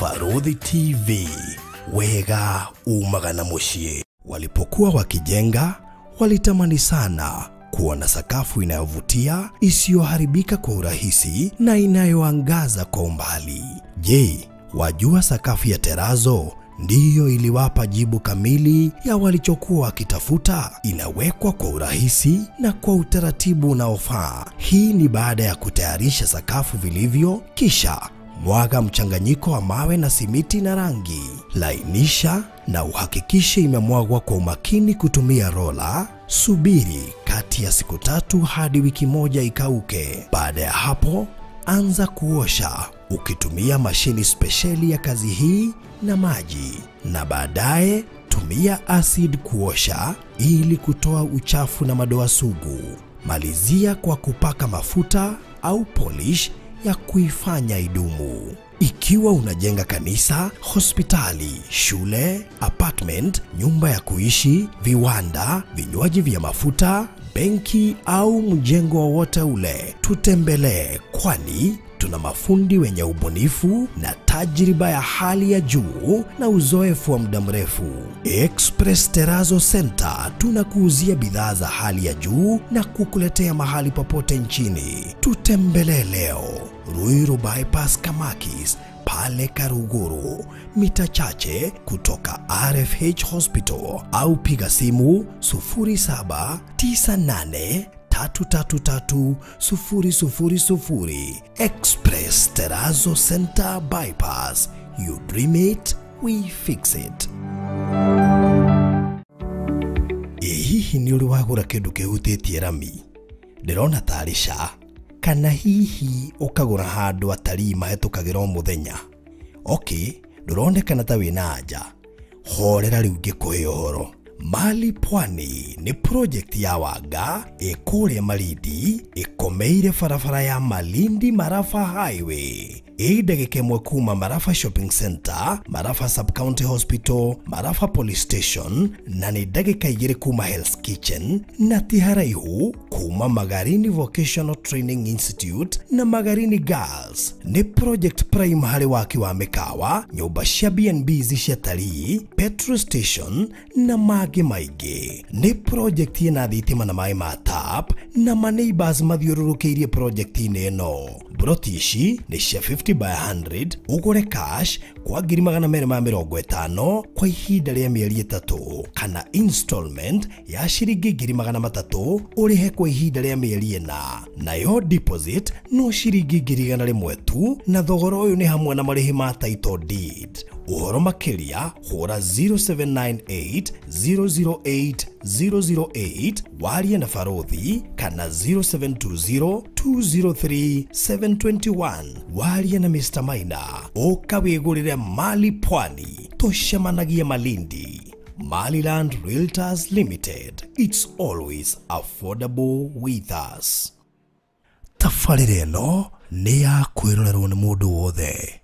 Barũthi TV, wega umaga na muciĩ. Walipokuwa wakijenga, walitamani sana kuwa na sakafu inayovutia, isiyoharibika kwa urahisi na inayoangaza kwa umbali. Je, wajua sakafu ya terazo ndiyo iliwapa jibu kamili ya walichokuwa wakitafuta? Inawekwa kwa urahisi na kwa utaratibu unaofaa. Hii ni baada ya kutayarisha sakafu vilivyo, kisha mwaga mchanganyiko wa mawe na simiti na rangi. Lainisha na uhakikishe imemwagwa kwa umakini kutumia rola. Subiri kati ya siku 3 hadi wiki 1 ikauke. Baada ya hapo, anza kuosha ukitumia mashini spesheli ya kazi hii na maji, na baadaye tumia acid kuosha ili kutoa uchafu na madoa sugu. Malizia kwa kupaka mafuta au polish ya kuifanya idumu. Ikiwa unajenga kanisa, hospitali, shule, apartment, nyumba ya kuishi, viwanda, vinywaji vya mafuta, benki au mjengo wowote ule, tutembelee, kwani tuna mafundi wenye ubunifu na tajriba ya hali ya juu na uzoefu wa muda mrefu. Express Terrazzo Center tunakuuzia bidhaa za hali ya juu na kukuletea mahali popote nchini. Tutembelee leo Ruiru Bypass Kamakis pale Karuguru, mita chache kutoka RFH Hospital, au piga simu 0798 333 000. Express Terrazzo Center Bypass. You dream it, we fix it. Hihi ni uri wagura kindu kihutĩtie rami? Ndĩrona tarĩ ca, kana hihi ũkagũra handũ atarii mahĩtũkagĩra o mũthenya. Okay, ndũronekana ta wĩna anja. Horera rĩu ngĩkũhe ũhoro. Mali Pwani ni project ya Wanga ĩkũrĩa Malindi, ĩkomeire barabara ya Malindi Marafa Highway. Ĩ ndagĩka ĩmwe kuma Marafa Shopping Center, Marafa Sub-County Hospital, Marafa Police Station, na nĩ ndagĩka 2 kuma Hell's Kitchen, na ti haraihu kuma Magarini Vocational Training Institute na Magarini Girls. Nĩ project prime harĩ waki wa mĩkawa, nyũmba cia B&Bs cia talii, petrol station na mangĩ maingĩ. Nĩ project ĩna thitima na maĩ ma tap na ma neighbors mathiũrũrũkĩirie project-inĩ ĩno. Broti ici nĩ cia 50 by 100, ũgũre cash kwa 250,000 kwa ihinda rĩa mĩeri 3, kana installment ya ciringi 300,000 ũrĩhe kwa ihinda rĩa mĩeri 4. Nayo deposit no ciringi 100,000 tu, na thogora ũyũ nĩ hamwe na marĩhi ma title deed. Ũhoro makĩria hũra 0798 008 008 warie na Baruthi, kana 0720 203 721 warie na Mr. Maina. Ũka wĩgũrĩre Mali Pwani, tũcemanagie Malindi. Maliland Realtors Limited, it's always affordable with us. Tabarĩra ĩno nĩ ya kwĩrorerwo nĩ mũndũ wothe.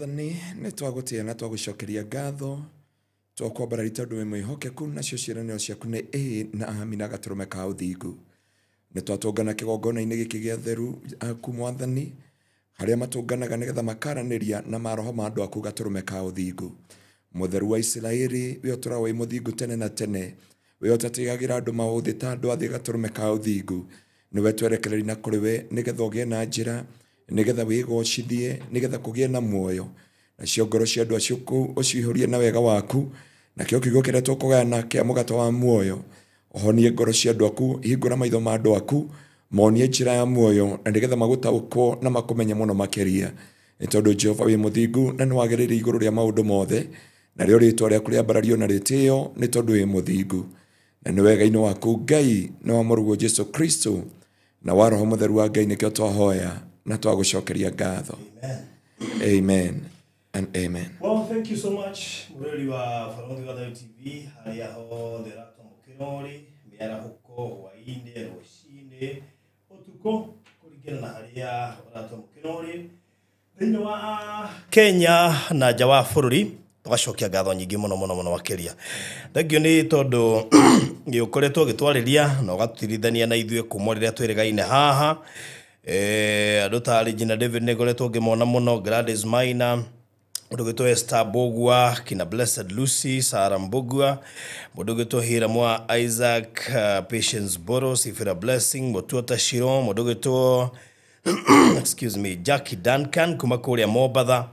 Mwathani, nĩ twagũtĩĩa na twagũcokeria ngatho, twakwambarari tondũ wĩ mwĩhokeku, nacio ciĩranĩro ciaku nĩ ĩĩ na amina gatũrũme ka ũthingu. Nĩ twatũngana kĩgongona-inĩ gĩkĩ gĩa theru aku Mwathani, harĩa matũnganaga nĩgetha makaranĩria na maroho ma andũ aku gatũrũme ka ũthingu. Mũtheru wa Isiraeli, we ũtũũraga wĩ mũthingu tene na tene, we ũtatigagĩra andũ maũthĩ ta andũ a thĩ gatũrũme ka ũthingu. Nĩwe twerekereria na kũrĩ we nĩgetha ũgĩe na njĩra, nĩgetha wĩgocithie, nĩgetha kũgĩe na muoyo. Nacio ngoro cia andũ acio kũu ũcihũrie na wega waku, nakĩo kiugo kĩrĩa tũkũgayana kĩa mũgate wa muoyo. Ũhonie ngoro cia andũ aku, hingũra maitho ma andũ aku, monie njĩra ya muoyo, na nĩgetha magũtaũkwo na makũmenye mũno makĩria. Nĩ tondũ Jehova wĩ mũthingu na nĩ wagĩrĩire igũrũ rĩa maũndũ mothe, narĩo rĩtwa rĩaku rĩambarario na rĩtĩo nĩ tondũ wĩ mũthingu. Na nĩ wega-inĩ waku Ngai, na wa mũrũguo Jesu Kristo, na wa Roho Mũtheru wa Ngai nĩkĩo twahoya na twagũcokeria ngatho. Amen. Amen and amen. Well, thank you so much, mũrori wa Barũthi wa Thayũ TV, harĩa hothe ũratwamũkĩra ũrĩ, mĩarahũko, hwaĩ-inĩ, rũcinĩ, ũtukũ, kũringana na harĩa ũratwamũkĩra ũrĩ. Thĩinĩ wa Kenya na nja wa bũrũri, tũgacokia ngatho nyingĩ mũno mũno mũno makĩria. Thank you nĩ tondũ nĩ ũkoretwo ũgĩtwarĩria na ũgatũtirithania na ithuĩ kuma rĩrĩa twĩrĩgaine haha. Andũ ta Regina David nĩ ngoretwo ngĩmona mũno, Gladys Maina, mũndũ ũgĩtwo Esther Mbũgua, kina Blessed Lucy, Sarah Mbũgua, mũndũ ũgĩtwo Hiram wa Isaac, Patience Boro, Sifira Blessing, Mũtua Tashiro, mũndũ ũgĩtwo excuse me, Jackie Duncan kuma kũrĩa Mombatha,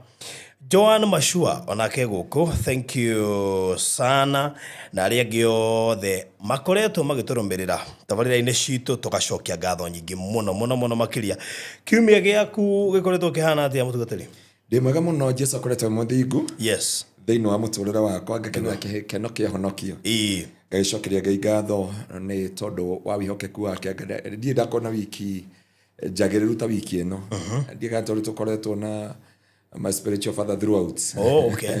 Joan Mashua onake gũkũ, thank you sana, na arĩa angĩ othe makoretwo magĩtũrũmĩrĩra tabarĩra-inĩ citũ, tũgacokia ngatho nyingĩ mũno mũno mũno makĩria. Kiumia gĩaku gĩkoretwo kĩhana atĩa mũtungatĩri? Ndĩ mwega mũno, Jesu akoretwo mũthingu. Yes. Thĩinĩ wa mũtũrĩre wakwa ngakena gĩkeno kĩa honokio. Ngagĩcokeria Ngai ngatho nĩ tondũ wa wĩhokeku wake. Ndirĩ ndakona wiki njagĩrĩru ta wiki ĩno. Ndiĩ kana tondũ tũkoretwo na my spiritual father throughout. Oh, okay.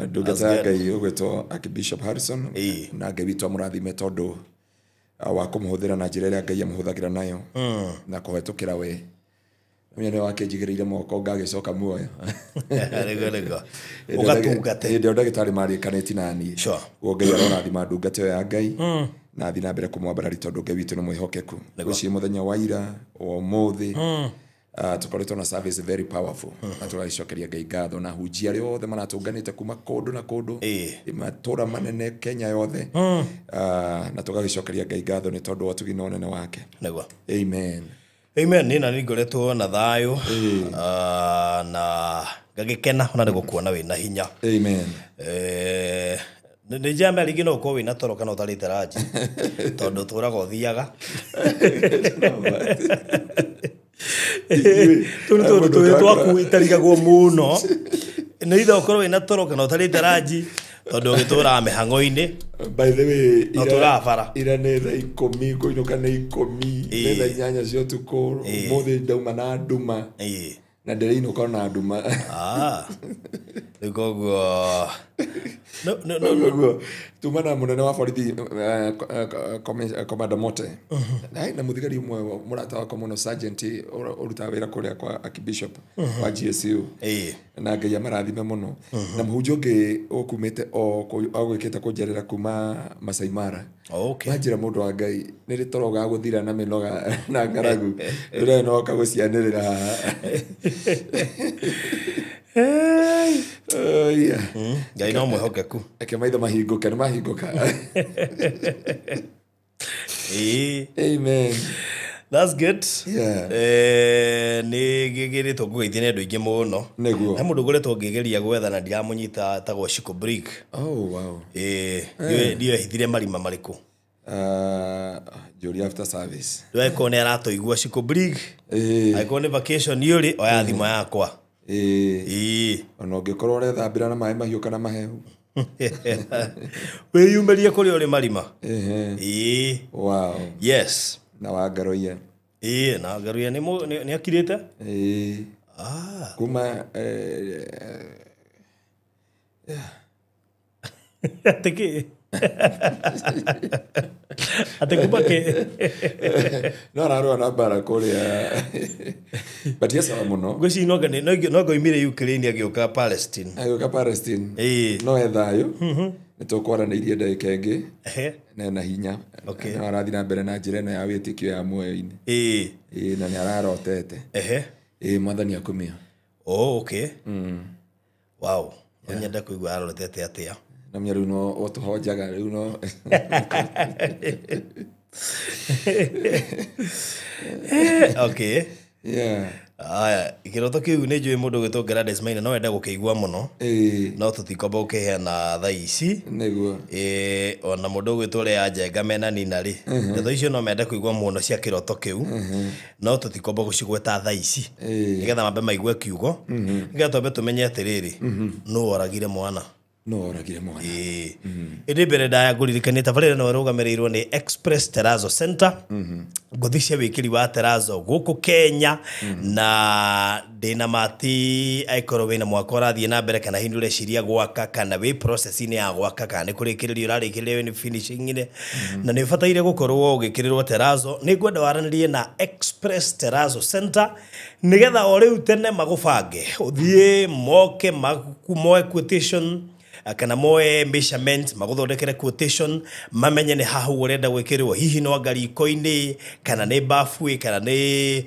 Ndungata ya Ngai ũgwĩtwo Archbishop Harrison, na Ngai witũ amũrathime tondũ wa kũmũhũthĩra na njĩra ĩrĩa Ngai amũhũthagĩra nayo, na kũhetũkĩra we. Menya nĩ wakĩnjigĩrĩire moko ngagĩcoka muoyo. Nĩguo nĩguo. Ũgatungate. Hĩndĩ ĩyo ndagĩtarĩ marĩkanĩtie na niĩ. Ũguo Ngai arorathima ndungata ĩyo ya Ngai, na athiĩ na mbere kũmwambarari tondũ Ngai witũ nĩ mwĩhokeku. Ngwĩciria mũthenya wa ira, wa ũmũthĩ, tũkoretwo na service very powerful. Na tũgagĩcokeria Ngai ngatho na hunjia arĩa othe maratũnganĩte kuma kũndũ na kũndũ, matũra manene Kenya yothe. Na tũgagĩcokeria Ngai ngatho nĩ tondũ wa ũtugi na ũnene wake. Nĩguo. Amen. Amen. Nĩ na nĩ ngoretwo na thayũ, na ngagĩkena ona nĩ gũkuona wĩna hinya. Amen. Nĩ njama rĩngĩ no ũkorwo wĩna toro kana ũtarĩte ranji, tondũ ũtũraga ũthiaga. Tũu nĩ tũndũ tũrĩa twaku itarigagwo mũno. Nĩ ithe ũkorwo wĩna toro kana ũtarĩte ranji, tondũ ũgĩtũraga mĩhang'o-inĩ. By the way, No tũraga bara. ira nĩ thaa ikũmi, ngũinũka nĩ ikũmi, nĩ thaa inyanya cia ũtukũ, ũmũthĩ ndauma na nduma. Na ndĩrainũka na nduma. Rĩu koguo, no, no, no, no. Koguo, tuma na mũnene wa borithi, Commander Mote. Na mũthigari ũmwe mũrata wakwa mũno, sergeant ũrutaga wĩra kũrĩa kwa Archbishop wa GSU. Na Ngai amarathime mũno. Na mũhunjia ũngĩ ũkumĩte o kũ-, agwĩkĩte kũnjerera kuma Masai Mara. Wanjĩra mũndũ wa Ngai, nĩ rĩ toro gagũthira na mĩnoga na ng'aragu. Rĩrĩa noka gũcianĩrĩra haha. Hey. Oh, yeah. Ngai no mwĩhokeku. Reke maitho mahingũke, nĩ mahingũka. Amen. That's good. Yeah. Nĩ ngĩgĩrĩtwo ngũgeithia nĩ andũ aingĩ mũno. Nĩguo. He mũndũ ngoretwo ngĩgeria gwetha na ndiramũnyita, etagwo Shiko Brick. Oh, wow. Ndiũĩ ehithire marima marĩkũ. Njũria after service. Rĩu angĩkorwo nĩ aratũigua Shiko Brick, angĩkorwo nĩ vacation ũrĩ, oya thimũ yakwa. Ona ũngĩkorwo ũrethambĩra na maĩ mahiũ kana mahehu. Wĩyumĩrie kũrĩa ũrĩ marima. Wow. Yes. Na wangaroia. Na ngaroia nĩ akirĩte? Kuma, Atĩ kĩ? Atĩ kuma kĩ No ararũa na mbara kũrĩa, but yes, sawa mũno. Ngwĩciria no ngoimire Ukraine agĩũka Palestine. Agĩũka Palestine. Ĩĩ. No e thayũ, nĩ tũkwaranĩirie ndagĩka ĩngĩ. Na ena hinya. No arathiĩ na mbere na njĩra ĩno ya wĩtĩkio ya muoyo-inĩ. Ĩĩ, na nĩ ararotete. Ĩĩ, mwathani akumio. Oh, okay. Wow. No nyende kũigua arorete atĩa. Na menya rĩu no ũtũhonjaga rĩu no. Okay. Yeah. Aya, kĩroto kĩu nĩ njũĩ mũndũ ũgwĩtwo Gladys Maina no ende gũkĩigua mũno. No tũtikwamba gũkĩheana thaa ici. Nĩguo. Ĩĩ, ona mũndũ ũgwĩtwo Lea Njenga mena Nina rĩ, ndeto icio no mende kũigua mũno cia kĩroto kĩu, no tũtikwamba gũcigweta thaa ici. Nĩgetha mambe maigue kiugo, nĩgetha twambe tũmenye atĩrĩrĩ, nũ oragire mwana. No oragire mwana. Ĩĩ. Ĩndĩ mbere ndaya ngũririkanie tabarĩra ĩno ĩrũgamĩrĩirwo nĩ Express Terrazzo Center, ngũthi cia wĩkĩri wa terrazzo gũkũ Kenya, na ndĩna mati angĩkorwo wĩna mwaka ũrathiĩ na mbere kana hihi ũreciria gwaka kana wĩ process-inĩ ya gwaka kana nĩ kũrĩkĩrĩria ũrarĩkĩrĩria wĩ finishing-inĩ, na nĩ ũbataire gũkorwo ũgĩkĩrĩrwo terrazzo, nĩ ngwenda waranĩrie na Express Terrazzo Center nĩgetha o rĩu tene magũbange ũthiĩ moke moe quotation kana moe measurement magũthondekere quotation mamenye nĩ hahu ũrenda gwĩkĩrwo, hihi no anga riko-inĩ kana nĩ bafu kana nĩ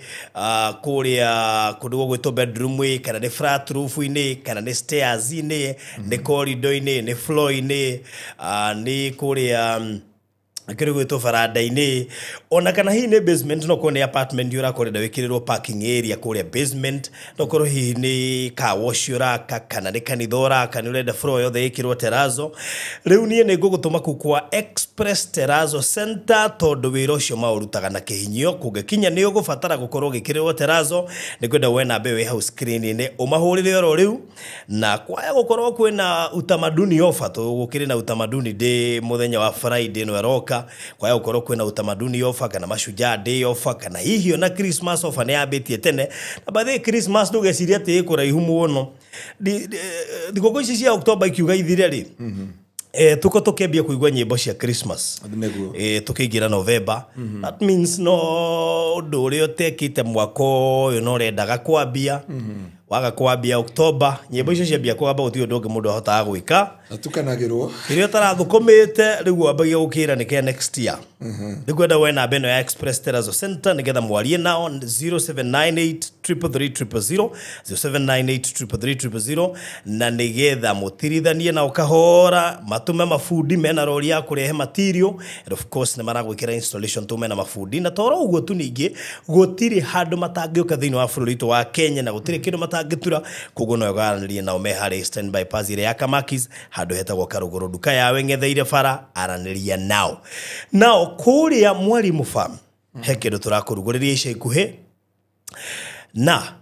kũrĩa kũndũ gũgwĩtwo bedroom kana nĩ flat roof-inĩ kana nĩ stairs-inĩ, nĩ corridor-inĩ, nĩ floor-inĩ, nĩ kũrĩa kĩrĩ gwĩtwo baranda-inĩ, ona kana hihi nĩ basement, no korwo nĩ apartment ũrakorwo ũrenda wĩkĩrĩrwo parking area kũrĩa basement, no korwo hihi nĩ car wash ũraka kana nĩ kanitha ũraka nĩ ũrenda floor yothe ĩkĩrwo terrazzo. Rĩu niĩ nĩ ngũgũtũma kũu kwa Express Terrazzo Center tondũ wĩra ũcio maũrutaga na kĩhinyio. Kũngĩkinya nĩ ũgũbatara gũkorwo ũgĩkĩrĩrwo terrazzo, nĩ ngwenda woe namba ĩyo ĩ hau screen-inĩ ũmahũrĩre oro rĩu, na kwaya gũkorwo kwĩna utamaduni offer, tũgũkĩrĩ na utamaduni day mũthenya wa Friday ĩno ĩroka, kwaya gũkorwo kwĩna utamaduni offer kana mashujaa day offer kana hihi ona Christmas offer nĩ yambĩtie tene. Na by the way, Christmas ndũgecirie atĩ ĩ kũraihu mũno. Thigũkũ ici cia October ikiuga ithire rĩ, tuko tũkĩambia kũigua nyĩmbo cia Christmas. Nĩguo. Tũkĩingĩra November. That means no ũndũ ũrĩa ũtekĩte mwaka ũyũ no ũrendaga kwambia, waga kwambia October, nyĩmbo icio ciambia kwamba gũtirĩ ũndũ ũngĩ mũndũ ahotaga gwĩka. Atukanagĩrwo. Kĩrĩa ũtarathũkũmĩte rĩu wambagia gũkĩra nĩ kĩa next year. Nĩngwenda woe namba ĩno ya Express Terrazzo Center nĩgetha mwarie nao 0798 333 000, 0798 333 000, na nĩgetha mũtirithanie nao kahora, matũme mabundi mena rori ya kũrehe material, and of course nĩ maragwĩkĩra installation tũme na mabundi. Na toro ũguo tu ningĩ gũtirĩ handũ matangĩũka thĩinĩ wa bũrũri witũ wa Kenya na gũtirĩ kĩndũ matangĩtura, koguo no ũgaranĩrie nao me harĩa Eastern Bypass ĩrĩa ya Kamakis, handũ hetagwo Karũgũrũ, nduka yawe ng'etheire bara, aranĩria nao. Nao kũrĩa Mwalimu Farm he kĩndũ tũrakũrugũrĩria ica ikuhĩ, na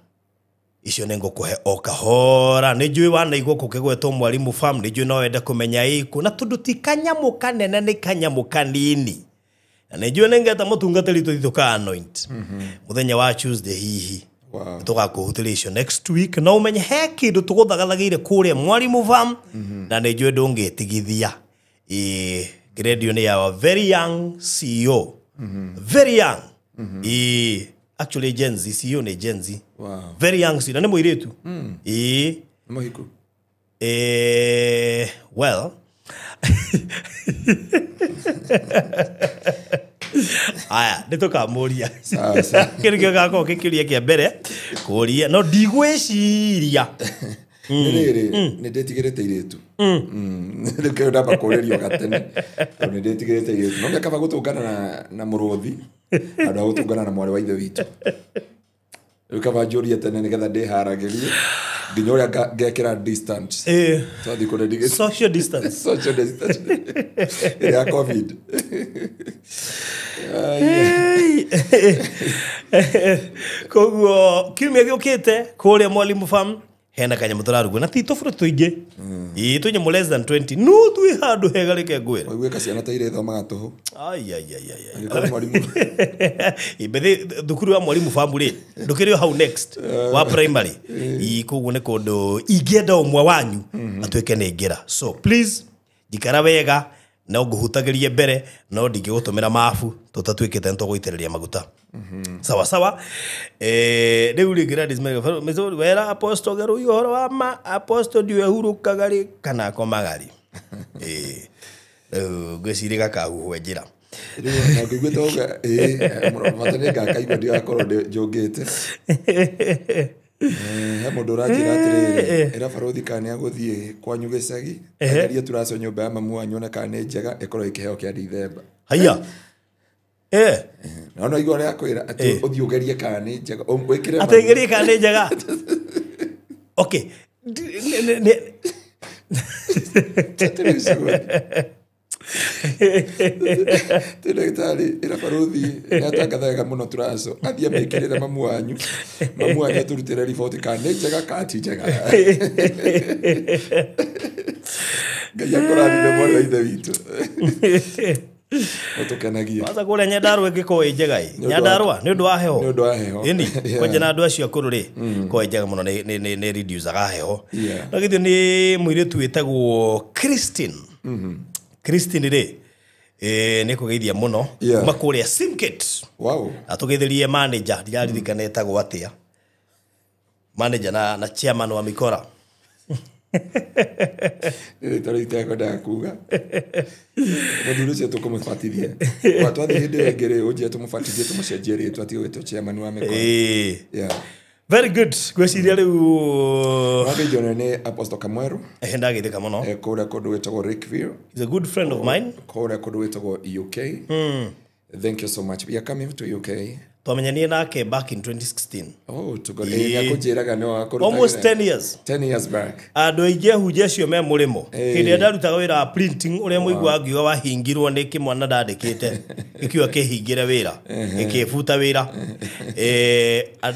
icio nĩ ngũkũhe o kahora. Nĩ njũĩ wanaigua gũkĩgwetwo Mwalimu Farm, nĩ njũĩ no wende kũmenya ĩkũ, na tondũ ti kanyamũ kanene nĩ kanyamũ kanini, na nĩ njũĩ nĩ ngeta mũtungatĩri tũthiĩ tũka anoint mũthenya wa Tuesday hihi. Wow. Tũgakũhutĩria icio next week, na ũmenye he kĩndũ tũgũthagathagĩire kũrĩa Mwalimu Farm, na nĩ njũĩ ndũngĩtigithia. Gradio nĩ ya very young CEO. Very young. Actually Gen Z, CEO nĩ Gen Z. Wow. Very young CEO, na nĩ mũirĩtu. Nĩ mũhiku? Well. Aya, nĩ tũkamũria. Sawa, sawa. Kĩndũ kĩo gĩgakorwo gĩkĩũria kĩa mbere kũria, no ndigwĩciria. Nĩ rĩrĩ, nĩ ndĩtigĩrĩte irĩtu. Rĩu kĩo ndamba kũrĩrio gatene, tondũ nĩ ndĩtigĩrĩte irĩtu. No kaba gũtũngana na mũrũthi, handũ ha gũtũngana na mwarĩ wa ithe witũ. Rĩu kaba njũrie tene nĩgetha ndĩharagĩrie nginya ũrĩa ngekĩra distance. Twathiĩ kũrĩa ndigĩ- Social distance. Social distance. Ĩrĩa ya COVID. Koguo kiumia gĩũkĩte kũrĩa Mwalimu Farm hena kanyamũ tũrarugwo na ti tũbũrũ tũingĩ. Ĩĩ, tũnyamũ less than 20. No twĩ handũ hega reke ngwĩre. Waigua ciana ta iria ithomaga tũhũ. Ai, ai, ai, ai, ai. Angĩkorwo mwalimu. Ĩĩ, thukuru wa Mwalimu Farm rĩ, ndũkĩrĩ o hau next wa primary. Ĩĩ, koguo nĩ kũndũ ingĩenda ũmwe wanyu atuĩke nĩ ingĩra. So please, njikara wega, No ngũhutagĩrie mbere no ndingĩgũtũmĩra mabu tũtatuĩkĩte nĩtũgũitĩrĩria maguta. Sawa sawa. Rĩu rĩ Gladys Mary wera Apostle Ngerui ũhoro wa ma Apostle ndiwe hurũkaga rĩ kana akomaga rĩ. Rĩu ngwĩciria gakahuhwo njĩra. Rĩu na ngĩiguĩte ũguo, ĩĩ, bata nĩ ngakaigua ndigakorwo njũngĩte. He mũndũ ũranjĩra atĩrĩrĩ, ĩra barũthi kana nĩ agũthiĩ kwanyu gĩcagi, agerie turaco nyũmba ya mamu wanyu one kana nĩ njega ĩkorwo ĩ kĩheo kĩa Dithemba. Haiya. No no igua ũrĩa akwĩra atĩ ũthiĩ ũgerie kana nĩ njega, wĩkĩre Atĩ ngerie kana nĩ njega. Okay. Ti ndagĩtarĩ ĩra barũthi nĩ atangatha wega mũno turaco athiĩ amĩkĩrĩre mamu wanyu atũrutĩre riboti kana nĩ njega kana ti njega. Ngai akũrathime mwarĩ wa ithe witũ. Ũtũkenagia. Kwanza kũrĩa Nyandarũa ĩngĩkorwo ĩ njega ĩ. Nyandarũa nĩ ũndũ wa heho. Nĩ ũndũ wa heho. Ĩni, kwanja na andũ acio akũrũ rĩ, korwo ĩ njega mũno nĩ reduce-aga heho. No githĩ nĩ mũirĩtu wĩtagwo Christine. Christine rĩ, nĩ kũgeithia mũno kuma kũrĩa Simkit. Wow. Atũgeithirie manager, ndiraririkana etagwo atĩa. Manager na chairman wa Mikora. Rĩtwa rĩu itekwendaga kuga. Mũthuri ũcio tũkũmũbatithia. Twathiĩ hĩndĩ ĩyo ĩngĩ rĩ, ũnjĩre tũmũbatithie tũmũcenjie rĩtwa atige gwĩtwo chairman wa Mikora. Very good. Ngwĩciria rĩu Wangĩnjona nĩ Apostle Kamweru. Ndageithĩka mũno. Kũrĩa kũndũ gwĩtagwo Lakeview. He's a good friend of mine. Kũrĩa kũndũ gwĩtagwo UK. Thank you so much. We are coming to UK. Twamenyanie nake back in 2016. Oh, tũkũnjĩraga nĩ wakũrutagĩra. Almost 10 years. 10 years back. Andũ aingĩ ahunjia acio me mũrĩmo. Hĩndĩ ĩrĩa ndarutaga wĩra wa printing ũrĩa mũiguaga ngiuga wahingirwo nĩ kĩmwana ndandĩkĩte. Gĩkiuga kĩhingĩre wĩra. Gĩkĩbuta wĩra.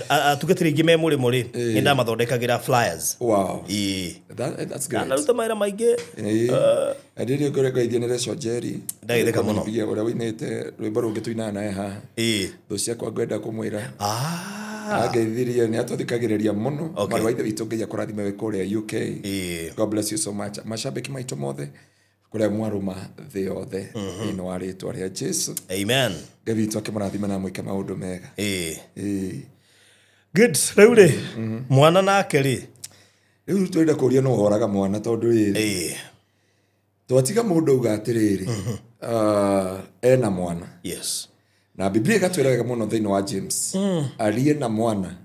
Atungatĩri aingĩ me mũrĩmo rĩ, nĩ ndamathondekagĩra flyers. Wow. That's great. Ndaruta mawĩra maingĩ. Rĩrĩa ngũgeithia nĩ Rachel Njeri. Ndageithĩka mũno. Ũrĩa wĩinĩte rwĩmbo rũngĩ tũinaga naye haha. Thũ ciakwa ngwenda kũmwĩra. Angeithirie nĩ atũthikagĩrĩria mũno. Mwarĩ wa ithe witũ Ngai akũrathime wĩ kũrĩa UK. God bless you so much. Macambĩki maitũ mothe kũrĩa mwarũma thĩ yothe thĩinĩ wa rĩtwa rĩa Jesu. Amen. Ngai witũ akĩmũrathime na amwĩke maũndũ mega. Good. Rĩu rĩ, mwana nake rĩ. Rĩu twenda kũria no woraga mwana tondũ rĩrĩ. Twatiga mũndũ auga atĩrĩrĩ, ena mwana. Yes. Na Biblia ĩgatwĩra wega mũno thĩinĩ wa James. Aliye na mwana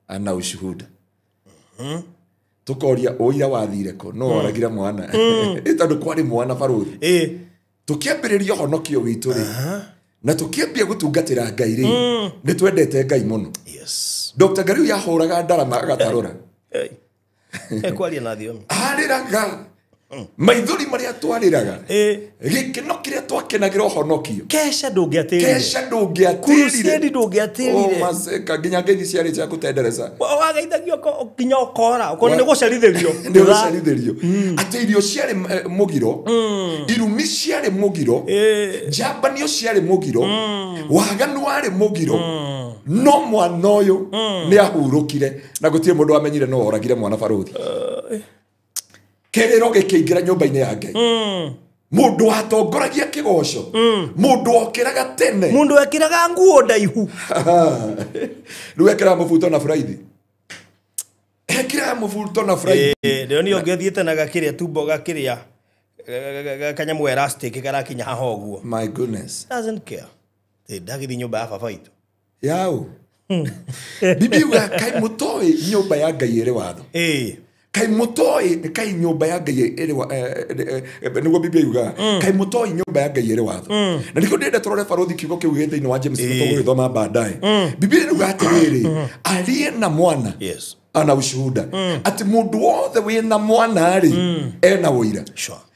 ana ushuhuda. Tũkoria ũira wathire kũ, no woragire mwana. Tondũ kwarĩ mwana barũthi. Tũkĩambĩrĩria ũhonokio witũ rĩ, na tũkĩambia gũtungatĩra Ngai rĩ, nĩ twendete Ngai mũno. Yes. Dr. Ngariu yahũraga ndarama agatarũra. Kwaria na thiomi. Arĩraga. Maithori marĩa twarĩraga. Gĩkeno kĩrĩa twakenagĩra ũhonokio. Kesha ndũngĩatĩrire. Kesha ndũngĩatĩrire. Crusade ndũngĩatĩrire. Oh, maseka nginya ngeithi ciarĩ cia kũtendereza. Wageithagio nginya ũkora, ũkona nĩ gũcerithĩrio. Nĩ gũcerithĩrio. Atĩ irio ciarĩ mũgiro, irumi ciarĩ mũgiro, njambanio ciarĩ mũgiro, waganu warĩ mũgiro. No mwana ũyũ nĩ ahurũkire na gũtirĩ mũndũ wamenyire no oragire mwana barũthi. Kĩrĩro gĩkĩingĩra nyũmba-inĩ ya Ngai. Mũndũ watongoragia kĩgoco, mũndũ okĩraga tene, mũndũ ekĩraga nguo ndaihu. Rĩu ekĩraga mũbuto na buraithi. Ekĩraga mũbuto na buraithi. Ndĩronire ũngĩthiĩte na gakĩrĩa tumbo gakĩrĩa kanyamũ elastic karakinya haha ũguo. My goodness. Doesn't care. Ndagĩthiĩ nyũmba ya baba witũ. Yau. Bibi uga kaĩ mũtoĩ nyũmba ya Ngai ĩrĩ watho. Kai mũtoĩ kai nyũmba ya Ngai ĩrĩ nĩguo Biblia yugaga kai mũtoĩ nyũmba ya Ngai ĩrĩ watho. Na nĩkĩo ndĩrenda tũrore barũthi kiugo kĩu gĩ thĩinĩ wa James tũgũgĩthoma baadaye. Biblia yugaga atĩrĩrĩ, aliye na mwana ana ushuhuda. Atĩ mũndũ wothe wĩna mwana rĩ, ena ũira.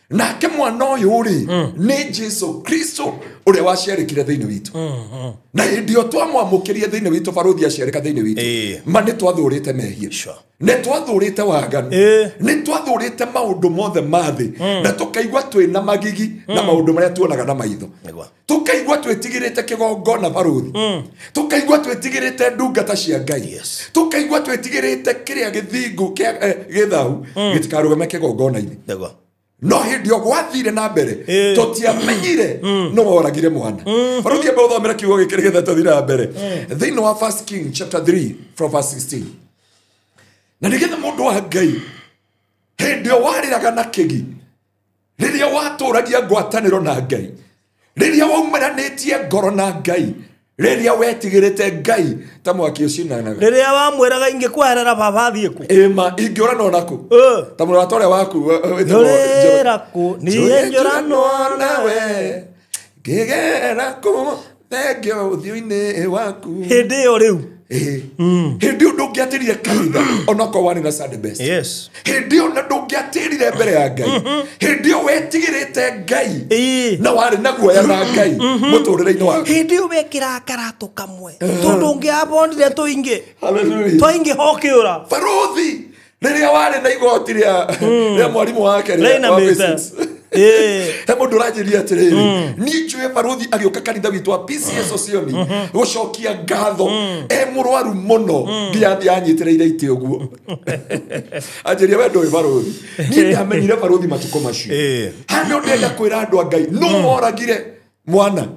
Nake mwana ũyũ rĩ, nĩ Jesu Kristo ũrĩa waciarĩkire thĩinĩ witũ. Na hĩndĩ ĩyo twamwamũkĩrie thĩinĩ witũ, barũthi aciarĩka thĩinĩ witũ, ma nĩ twathũrĩte mehia, nĩ twathũrĩte waganu, nĩ twathũrĩte maũndũ mothe ma thĩ, na tũkaigua twĩna magigi na maũndũ marĩa tuonaga na maitho. Tũkaigua twĩtigĩrĩte kĩgongona barũthi, tũkaigua twĩtigĩrĩte ndungata cia Ngai, tũkaigua twĩtigĩrĩte kĩrĩa gĩthingu gĩthahu gĩtikarũgame kĩgongona-inĩ. No hĩndĩ ĩyo gwathire na mbere tũtiamenyire no woragire mwana. Baruthi ambe ũthomere kiugo gĩkĩ nĩgetha tũthiĩ na mbere. Thĩinĩ wa 1 King chapter 3 from verse 16. Na nĩgetha mũndũ wa Ngai hĩndĩ ĩyo warĩraga na kĩgi, rĩrĩa watũragia ngwatanĩro na Ngai, rĩrĩa waumaranĩtie ngoro na Ngai, rĩrĩa wetigĩrĩte Ngai ta mwaki ũcinanaga, rĩrĩa wamwĩraga ingĩkweherera baba thiĩ kũ, ĩma ingĩũra no nakũ, ta mũrata ũrĩa waku njũrĩra kũ, niĩ njũranwo nawe ngĩgera kũ thengio ũthiũ-inĩ waku. Hĩndĩ ĩyo rĩu hĩndĩ ĩyo ndũngĩatĩrire kanitha onokorwo warĩ na Sunday best. Yes. Hĩndĩ ĩyo na ndũngĩatĩrire mbere ya Ngai, hĩndĩ ĩyo wetigĩrĩte Ngai na warĩ na guoya na Ngai mũtũrĩre-inĩ waku. Hĩndĩ ĩyo wekĩraga karatũ kamwe tondũ ũngĩabonire tũingĩ Hallelujah. tũingĩ hokĩũra. Baruthi rĩrĩa warĩ na igoti rĩa mwarimũ wake rĩa wa physics. He mũndũ ũranjĩria atĩrĩrĩ, niĩ njũĩ baruthi agĩũka kanitha witũ wa PCS Osioni gũcokia ngatho e mũrwaru mũno nginya thiĩ anyitĩrĩire itĩ ũguo. Anjĩria we ndũĩ baruthi. Niĩ ndamenyire baruthi matukũ macio. Handũ ndĩrenda kwĩra andũ a Ngai, nũ woragire mwana,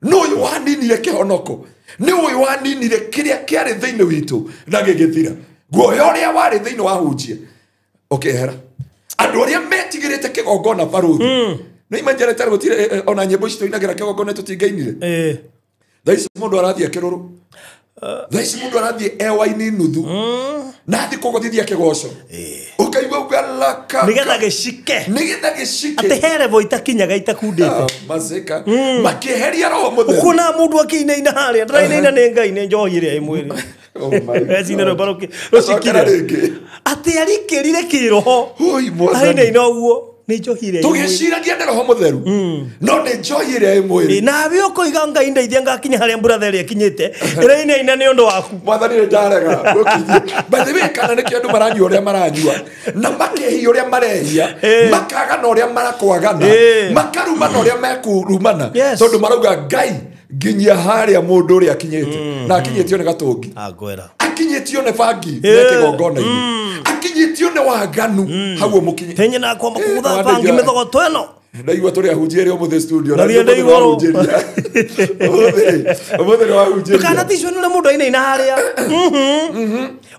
nũ ũyũ waninire kĩhonoko, nĩ ũyũ waninire kĩrĩa kĩarĩ thĩinĩ witũ na gĩgĩthira. Guoya ũrĩa warĩ thĩinĩ wa hunjia ũkĩehera. Andũ arĩa metigĩrĩte kĩgongona baruthi nĩ imanjerete gũtirĩ ona nyĩmbo ici tũinagĩra kĩgongona tũtingainire. Thaa ici mũndũ arathiĩ kĩrũrũ, thaa ici mũndũ arathiĩ ewa-inĩ nuthu na athiĩ kũgothithia kĩgoco ũkaigua ũgalaka nĩgetha gĩcike, nĩgetha gĩcike atĩ he level itakinyaga itakundĩte mazika makĩeheria roho mũtheru. Ũkuona mũndũ akĩinaina harĩa ndĩrainaina nĩ Ngai nĩ njohi ĩrĩa ĩ mwĩrĩ. Oh my God. Ecine rwĩmbo rũcikire atĩ arikĩrire kĩroho ainaina ũguo nĩ njohi ĩrĩa ĩ mwĩrĩ. Tũgĩciragia nĩ roho mũtheru no nĩ njohi ĩrĩa ĩ mwĩrĩ. Nawe ũkoiga Ngai ndeithia ngakinya harĩa mburatha ĩrĩa ĩkinyĩte ĩrainaina nĩ ũndũ waku. Mwathani nĩ ndarega gũkinyia. By the way, kana nĩkĩo andũ maranyua ũrĩa maranyua na makehia ũrĩa marehia, makagana ũrĩa marakwagana, makarumana ũrĩa mekurumana, tondũ marauga Ngai nginya harĩa mũndũ ũrĩa akinyĩte na akinyĩtio nĩ gatũngi, akinyĩtio nĩ bangi nĩ kĩgongona-inĩ, akinyĩtio nĩ waganu hau ũmũkinye. Henye na kwamba kũgũtha bangi mĩthogoto ĩno. Ndaigua tũrĩ ahunjia erĩ ũmũthĩ studio na thiĩ igũrũ. Ũmũthĩ nĩ wahunjĩria. Ndũkanaticwo nĩ ũrĩa mũndũ ainaina harĩa.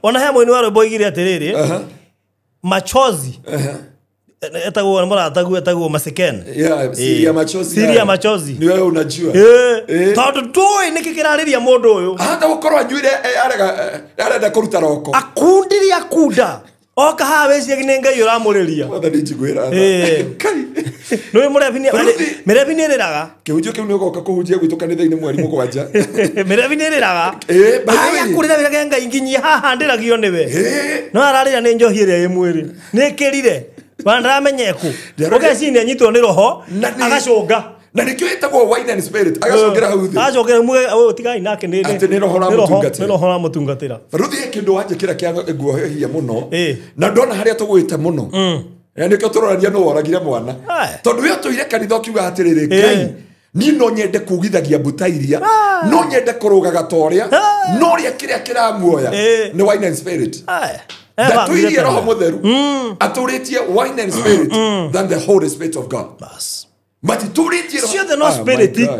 Ona he mũini wa rwĩmbo oigire atĩrĩrĩ, machozi etagwo mũrataguo etagwo Maseken. Yeah, siri ya machozi. Siri ya machozi. Ni wewe unajua. Tondũ ndũĩ nĩkĩ kĩrarĩria mũndũ ũyũ. Hata gũkorwo anyuire arega arenda kũruta roko. Akundire akunda. Oka haha wĩcirie nĩ Ngai ũramũrĩria. Mwathani njiguĩra tha. Kai. Nĩũĩ mĩrebi nĩ ĩrĩraga. Kĩhunjio kĩu nĩ ũgoka kũhunjia gwitũ kanitha-inĩ mweri 7. Mĩrebi nĩ ĩrĩraga. Haya kũrĩra wĩrage Ngai nginyia haha ndĩragio nĩwe. No ararĩra nĩ njohi ĩrĩa ĩ mwĩrĩ. Nĩ ĩkĩrire. Wandaramenya kũ. Ũgeciria anyitwo nĩ roho agacũnga. Na nĩkĩo ĩtagwo wine and spirit agacũngĩra hau thĩ. Agacũngĩra muge ũyũ tigai nake nĩ atĩ nĩ roho ũramũtungatĩra. Nĩ roho ũramũtungatĩra. Baruthi he kĩndũ wanjĩkĩra kĩa nguohia mũno na ndona harĩa tũgwĩte mũno. Na nĩkĩo tũrorania nũ woragire mwana. Tondũ we ũtũire kanitha ũkiuga atĩrĩrĩ, Ngai niĩ no nyende kugithagia mbuta iria, no nyende kũrũgaga ta ũrĩa, no ũrĩa kĩrĩa kĩramuoya nĩ wine and spirit. Ndatũirie roho mũtheru atũrĩtie wine and spirit than the Holy Spirit of God. Matitũrĩtie ciothe no spirit.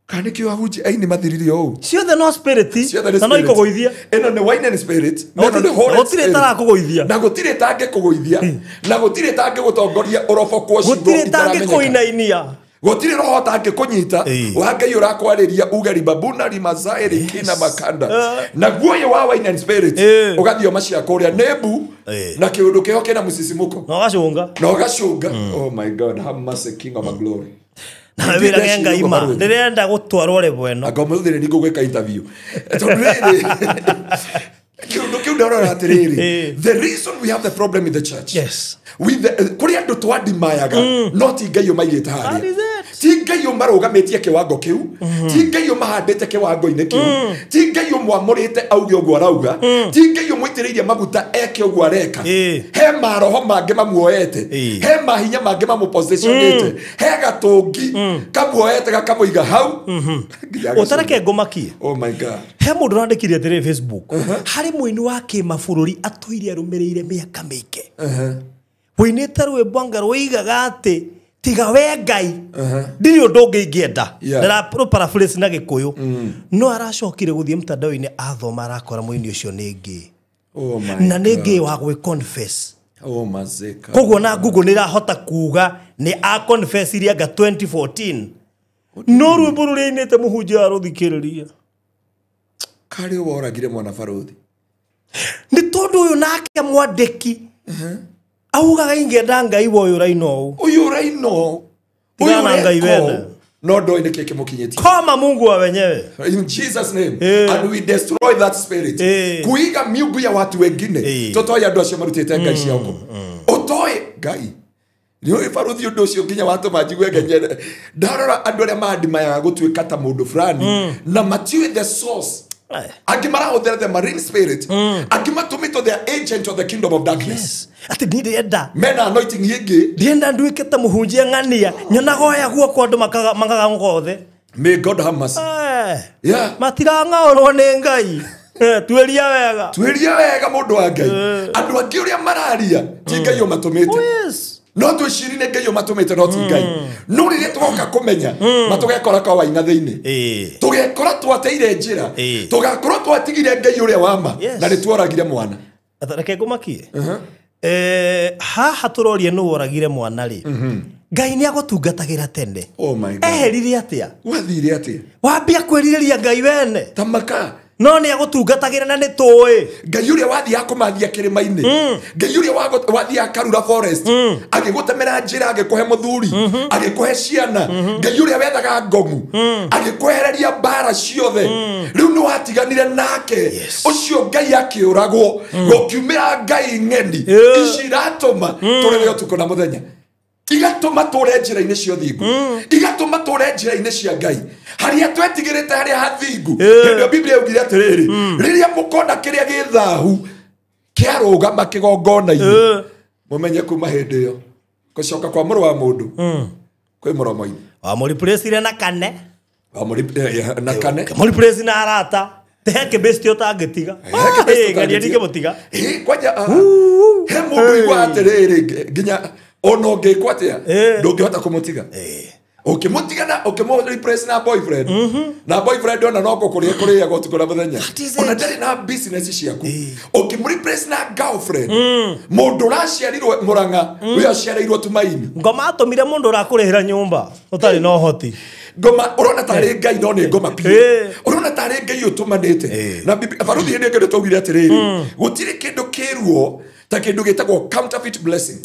Kana nĩkĩo ahunjia aini mathiririe ũũ. Ciothe no spirit na no ikũgũithia. Ĩno nĩ wine and spirit na ĩno nĩ Holy Spirit. Gũtirĩ ĩtarakũgũithia. Na gũtirĩ ĩtangĩkũgũithia, na gũtirĩ ĩtangĩgũtongoria ũrobokwo ciugo Gũtirĩ itaramenyeka. ĩtangĩkũinainia. Gũtirĩ roho ũtangĩkũnyita wa Ngai ũrakwarĩria uge ribabuna rimazae rikina makanda. Na guoya wa wine and spirit ũgathiĩ macia kũrĩa nebu na kĩũndũ kĩho kĩna mũcicimuko na ũgacũnga. Na ũgacũnga. Oh my God, have mercy, King of glory. Na wĩrage Ngai ma ndĩrenda gũtwarwo level ĩno. Anga ũmũthĩ nĩ ngũgwĩka interview. Tondũ rĩrĩ kĩũndũ kĩu ndarora atĩrĩrĩ, the reason we have the problem in the church. Yes. With the kũrĩ andũ twandimayaga no ti Ngai ũmaigĩte harĩa. Ti Ngai ũmarũgamĩtie kĩwango kĩu, ti Ngai ũmahandĩte kĩwango-inĩ kĩu, ti Ngai ũmwamũrĩte auge ũguo arauga, ti Ngai ũmũitĩrĩirie maguta eke ũguo areka. He maroho mangĩ mamuoete, he mahinya mangĩ mamũpositionĩte, he gatũngi kamuoete gakamũiga hau. Ũtareke ngũmakie. Oh my God. He mũndũ ũrandĩkire atĩrĩrĩ Facebook, harĩ mũini wa kĩmabũrũri atũire arũmĩrĩire mĩaka mĩingĩ. Wĩinĩte rwĩmbo anga rũigaga atĩ tiga we Ngai ndirĩ ũndũ ũngĩ ingĩenda. Ndĩra paraphrase na Gĩkũyũ. No aracokire gũthiĩ mtandao-inĩ athoma arakora mũini ũcio nĩ ngĩ. Oh my. Na nĩ ngĩ wa gwĩ confess. Oh mazeka. Koguo na Google nĩ ĩrahota kuga nĩ a confess iria anga 2014. No rwĩmbo rũrĩa ainĩte mũhunjia arũthikĩrĩria. Karĩ woragire mwana barothi. Nĩ tondũ ũyũ nake mwandĩki augaga ingĩenda Ngai wa ũyũ ũraina ũũ. Ũyũ ũraina ũũ. Tigana na Ngai wene. No ndoĩ nĩkĩ kĩmũkinyĩtie. Koma Mungu wa wenyewe. In Jesus name. And we destroy that spirit. Kuiga miungu ya watu wengine. Tũtoĩ andũ acio marutĩte ngai ciao kũ. Ũtoĩ Ngai. Nĩũĩ barothi ũndũ ũcio nginya watũma njigue ngenyere. Ndarora andũ arĩa mandimayaga gũtuĩka ta mũndũ fulani na matiũĩ the source. Angĩ marahũthĩra the marine spirit. Angĩ matũmĩtwo the agent of the kingdom of darkness. Yes. Atĩ niĩ ndĩrenda. Mena anointing ĩngĩ. Ndĩrenda nduĩke ta mũhunjia ng'ania. Nyonaga oya guoko andũ makaga ngothe. May God have mercy. Yeah. Matirang'aũrwo nĩ Ngai. Tuĩria wega. Tuĩria wega mũndũ wa Ngai. Andũ angĩ ũrĩa mararia ti Ngai ũmatũmĩte. Yes. No twĩcirie nĩ Ngai ũmatũmĩte no ti Ngai. No rĩrĩa tũgoka kũmenya matũgekora kwa waina thĩinĩ. Tũgekora twateire njĩra. Tũgakorwo twatigire Ngai ũrĩa wa ma na nĩ tuoragire mwana. Reke ngũmakie. Haha tũrorie nũ woragire mwana rĩ. Ngai nĩ agũtungatagĩra tene. Oh my God. Eherire atĩa? Gwathire atĩa? Wambia kwĩrirĩria Ngai wene. Tamaka. No nĩ agũtungatagĩra na nĩ tũĩ. Ngai ũrĩa wathiaga kũmathia kĩrĩma-inĩ. Ngai ũrĩa wathiaga Karura forest. Agĩgũtemera njĩra, agĩkũhe mũthuri, agĩkũhe ciana. Ngai ũrĩa wethaga ngomu, agĩkwehereria mbara ciothe. Rĩu nĩ watiganire nake. Ũcio Ngai akĩũragwo. Gũkiumĩra Ngai ng'eni. Ici iratũma tũrĩre ũtukũ na mũthenya. Igatũma tũre njĩra-inĩ cia ũthingu. Igatũma tũre njĩra-inĩ cia Ngai. Harĩa twetigĩrĩte harĩa hathingu. Hĩndĩ ĩyo Biblia yaugire atĩrĩrĩ, rĩrĩa mũkona kĩrĩa gĩ thahu kĩarũgama kĩgongona-inĩ, mũmenye kuma hĩndĩ ĩyo gũcoka kwa mũrũ wa mũndũ kwĩ mũromo-inĩ. Wamũreplace na kane. Na kane. Mũreplace na arata. He kĩbĩsti ũtangĩtiga. Ng'ania ndingĩmũtiga. Kwanja he mũndũ igua atĩrĩrĩ nginya ona ũngĩkwo atĩa ndũngĩhota kũmũtiga. Ũkĩmũtiga na ũkĩmũ-replace na boyfriend. Na boyfriend ona no gũkũrĩa kũrĩaga ũtukũ na mũthenya. Ona ndarĩ na business ciaku. Ũkĩmũ-replace na girlfriend. Mũndũ ũraciarirwo Mũrang'a, ũyũ aciarĩirwo Tumaini. Ngoma atũmire mũndũ ũrakũrĩhĩra nyũmba ũtarĩ na ũhoti. Ngoma ũrona tarĩ Ngai no nĩ ngoma biũ. Ũrona tarĩ Ngai ũtũmanĩte. Na baruthi hĩndĩ ĩngĩ nĩtwaugire atĩrĩrĩ, gũtirĩ kĩndũ kĩruo ta kĩndũ gĩtagwo counterfeit blessing.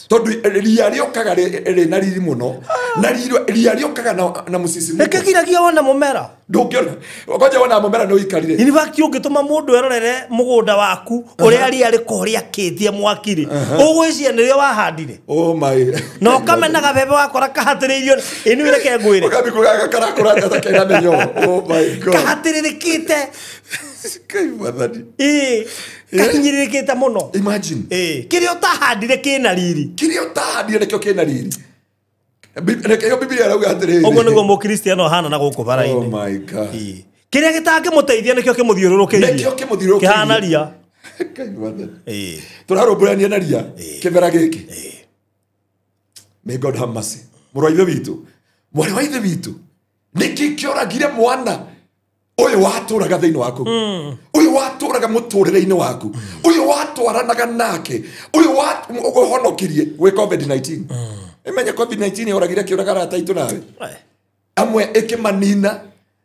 Tondũ ria rĩũkaga rĩ na riri mũno na ria rĩũkaga na mũcicimuko. Rĩkĩgiragia wona mũmera. Ndũngĩona. Kwanja wona mũmera nĩ ũikarire. In fact ũngĩtũma mũndũ erorere mũgũnda waku ũrĩa ria rĩkorwo rĩakĩtie mwaki rĩ, ũgwĩciria nĩrĩo wahandire. Oh my. Na ũkamenaga bebe wakora kahatĩrĩirio. Ĩ nĩ reke ngwĩre. Ũkambi kugaga karakũra ta kena mĩnyoo. Oh my God. Kahatĩrĩrĩkĩte. Ngai mwathani. Kahinyĩrĩrĩkĩte mũno. Imagine. Kĩrĩa ũtahandire kĩna riri. Kĩrĩa ũtahandire nĩkĩo kĩna riri. Nĩkĩo Biblia ĩrauga atĩrĩrĩ. Ũguo nĩguo mũkristiano ahana na gũkũ bara-inĩ. Oh my God. Kĩrĩa gĩtangĩmũteithia nĩkĩo kĩmũthiũrũrũkĩirie. Nĩkĩo kĩmũthiũrũrũkĩirie. Kĩhana ria. Ngai mwathani. Tũrarũmbũyania na ria kĩmera gĩkĩ. May God have mercy. Mũrũ wa ithe witũ, mwarĩ wa ithe witũ, nĩkĩ kĩoragire mwana ũyũ watũraga thĩinĩ waku, ũyũ watũraga mũtũrĩre-inĩ waku, ũyũ watwaranaga nake, ũyũ ũhonokirie gwĩ COVID-19. Ĩmenye COVID-19 yoragire kĩũraga arata aitũ nawe. Amwe ĩkĩmanina,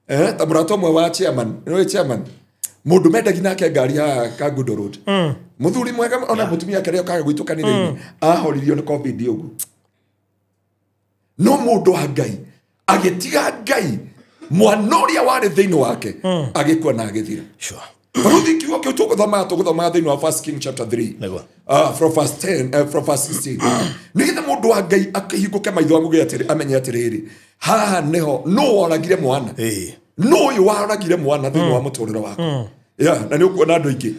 ta mũrata ũmwe wa chairman, nĩũĩ chairman, mũndũ mendagi nake ngari haha Kangundo Road. Mũthuri mwega ona mũtumia ake rĩo kaga gwitũ kanitha-inĩ, ahoririo nĩ COVID ũguo. No mũndũ wa Ngai agĩtiga Ngai, mwana ũrĩa warĩ thĩinĩ wake agĩkua na agĩthira. Baruthi kiugo kĩu tũgũthomaga thĩinĩ wa 1 King chapter 3. From verse 10, from verse 16. Nĩgetha mũndũ wa Ngai akĩhingũke maitho amuge atĩrĩ, amenye atĩrĩrĩ, haha nĩho nũ woragire mwana. Nũ ũyũ woragire mwana thĩinĩ wa mũtũrĩre waku. Na nĩ ũkuona andũ aingĩ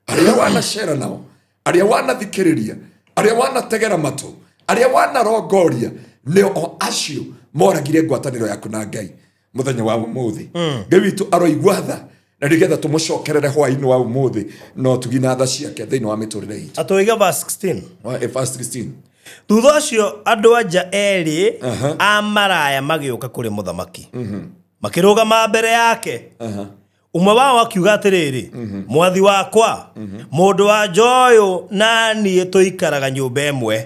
arĩa wanacera nao, arĩa wanathikĩrĩria, arĩa wanategera matũ, arĩa wanarongoria, nĩo o acio moragire ngwatanĩro yaku na Ngai mũthenya wa ũmũthĩ. Ngai witũ aroigua tha Na nĩgetha tũmũcokerere hwaĩ-inĩ wa ũmũthĩ no tũgi na tha ciake thĩinĩ wa mĩtũrĩre itũ. Atũiga verse 16. Verse 16. Thutha ũcio andũ anja erĩ a maraya magĩũka kũrĩ mũthamaki, makĩrũgama mbere yake. Ũmwe wao akiuga atĩrĩrĩ, mwathi wakwa, mũndũ wa nja ũyũ na niĩ tũikaraga nyũmba ĩmwe,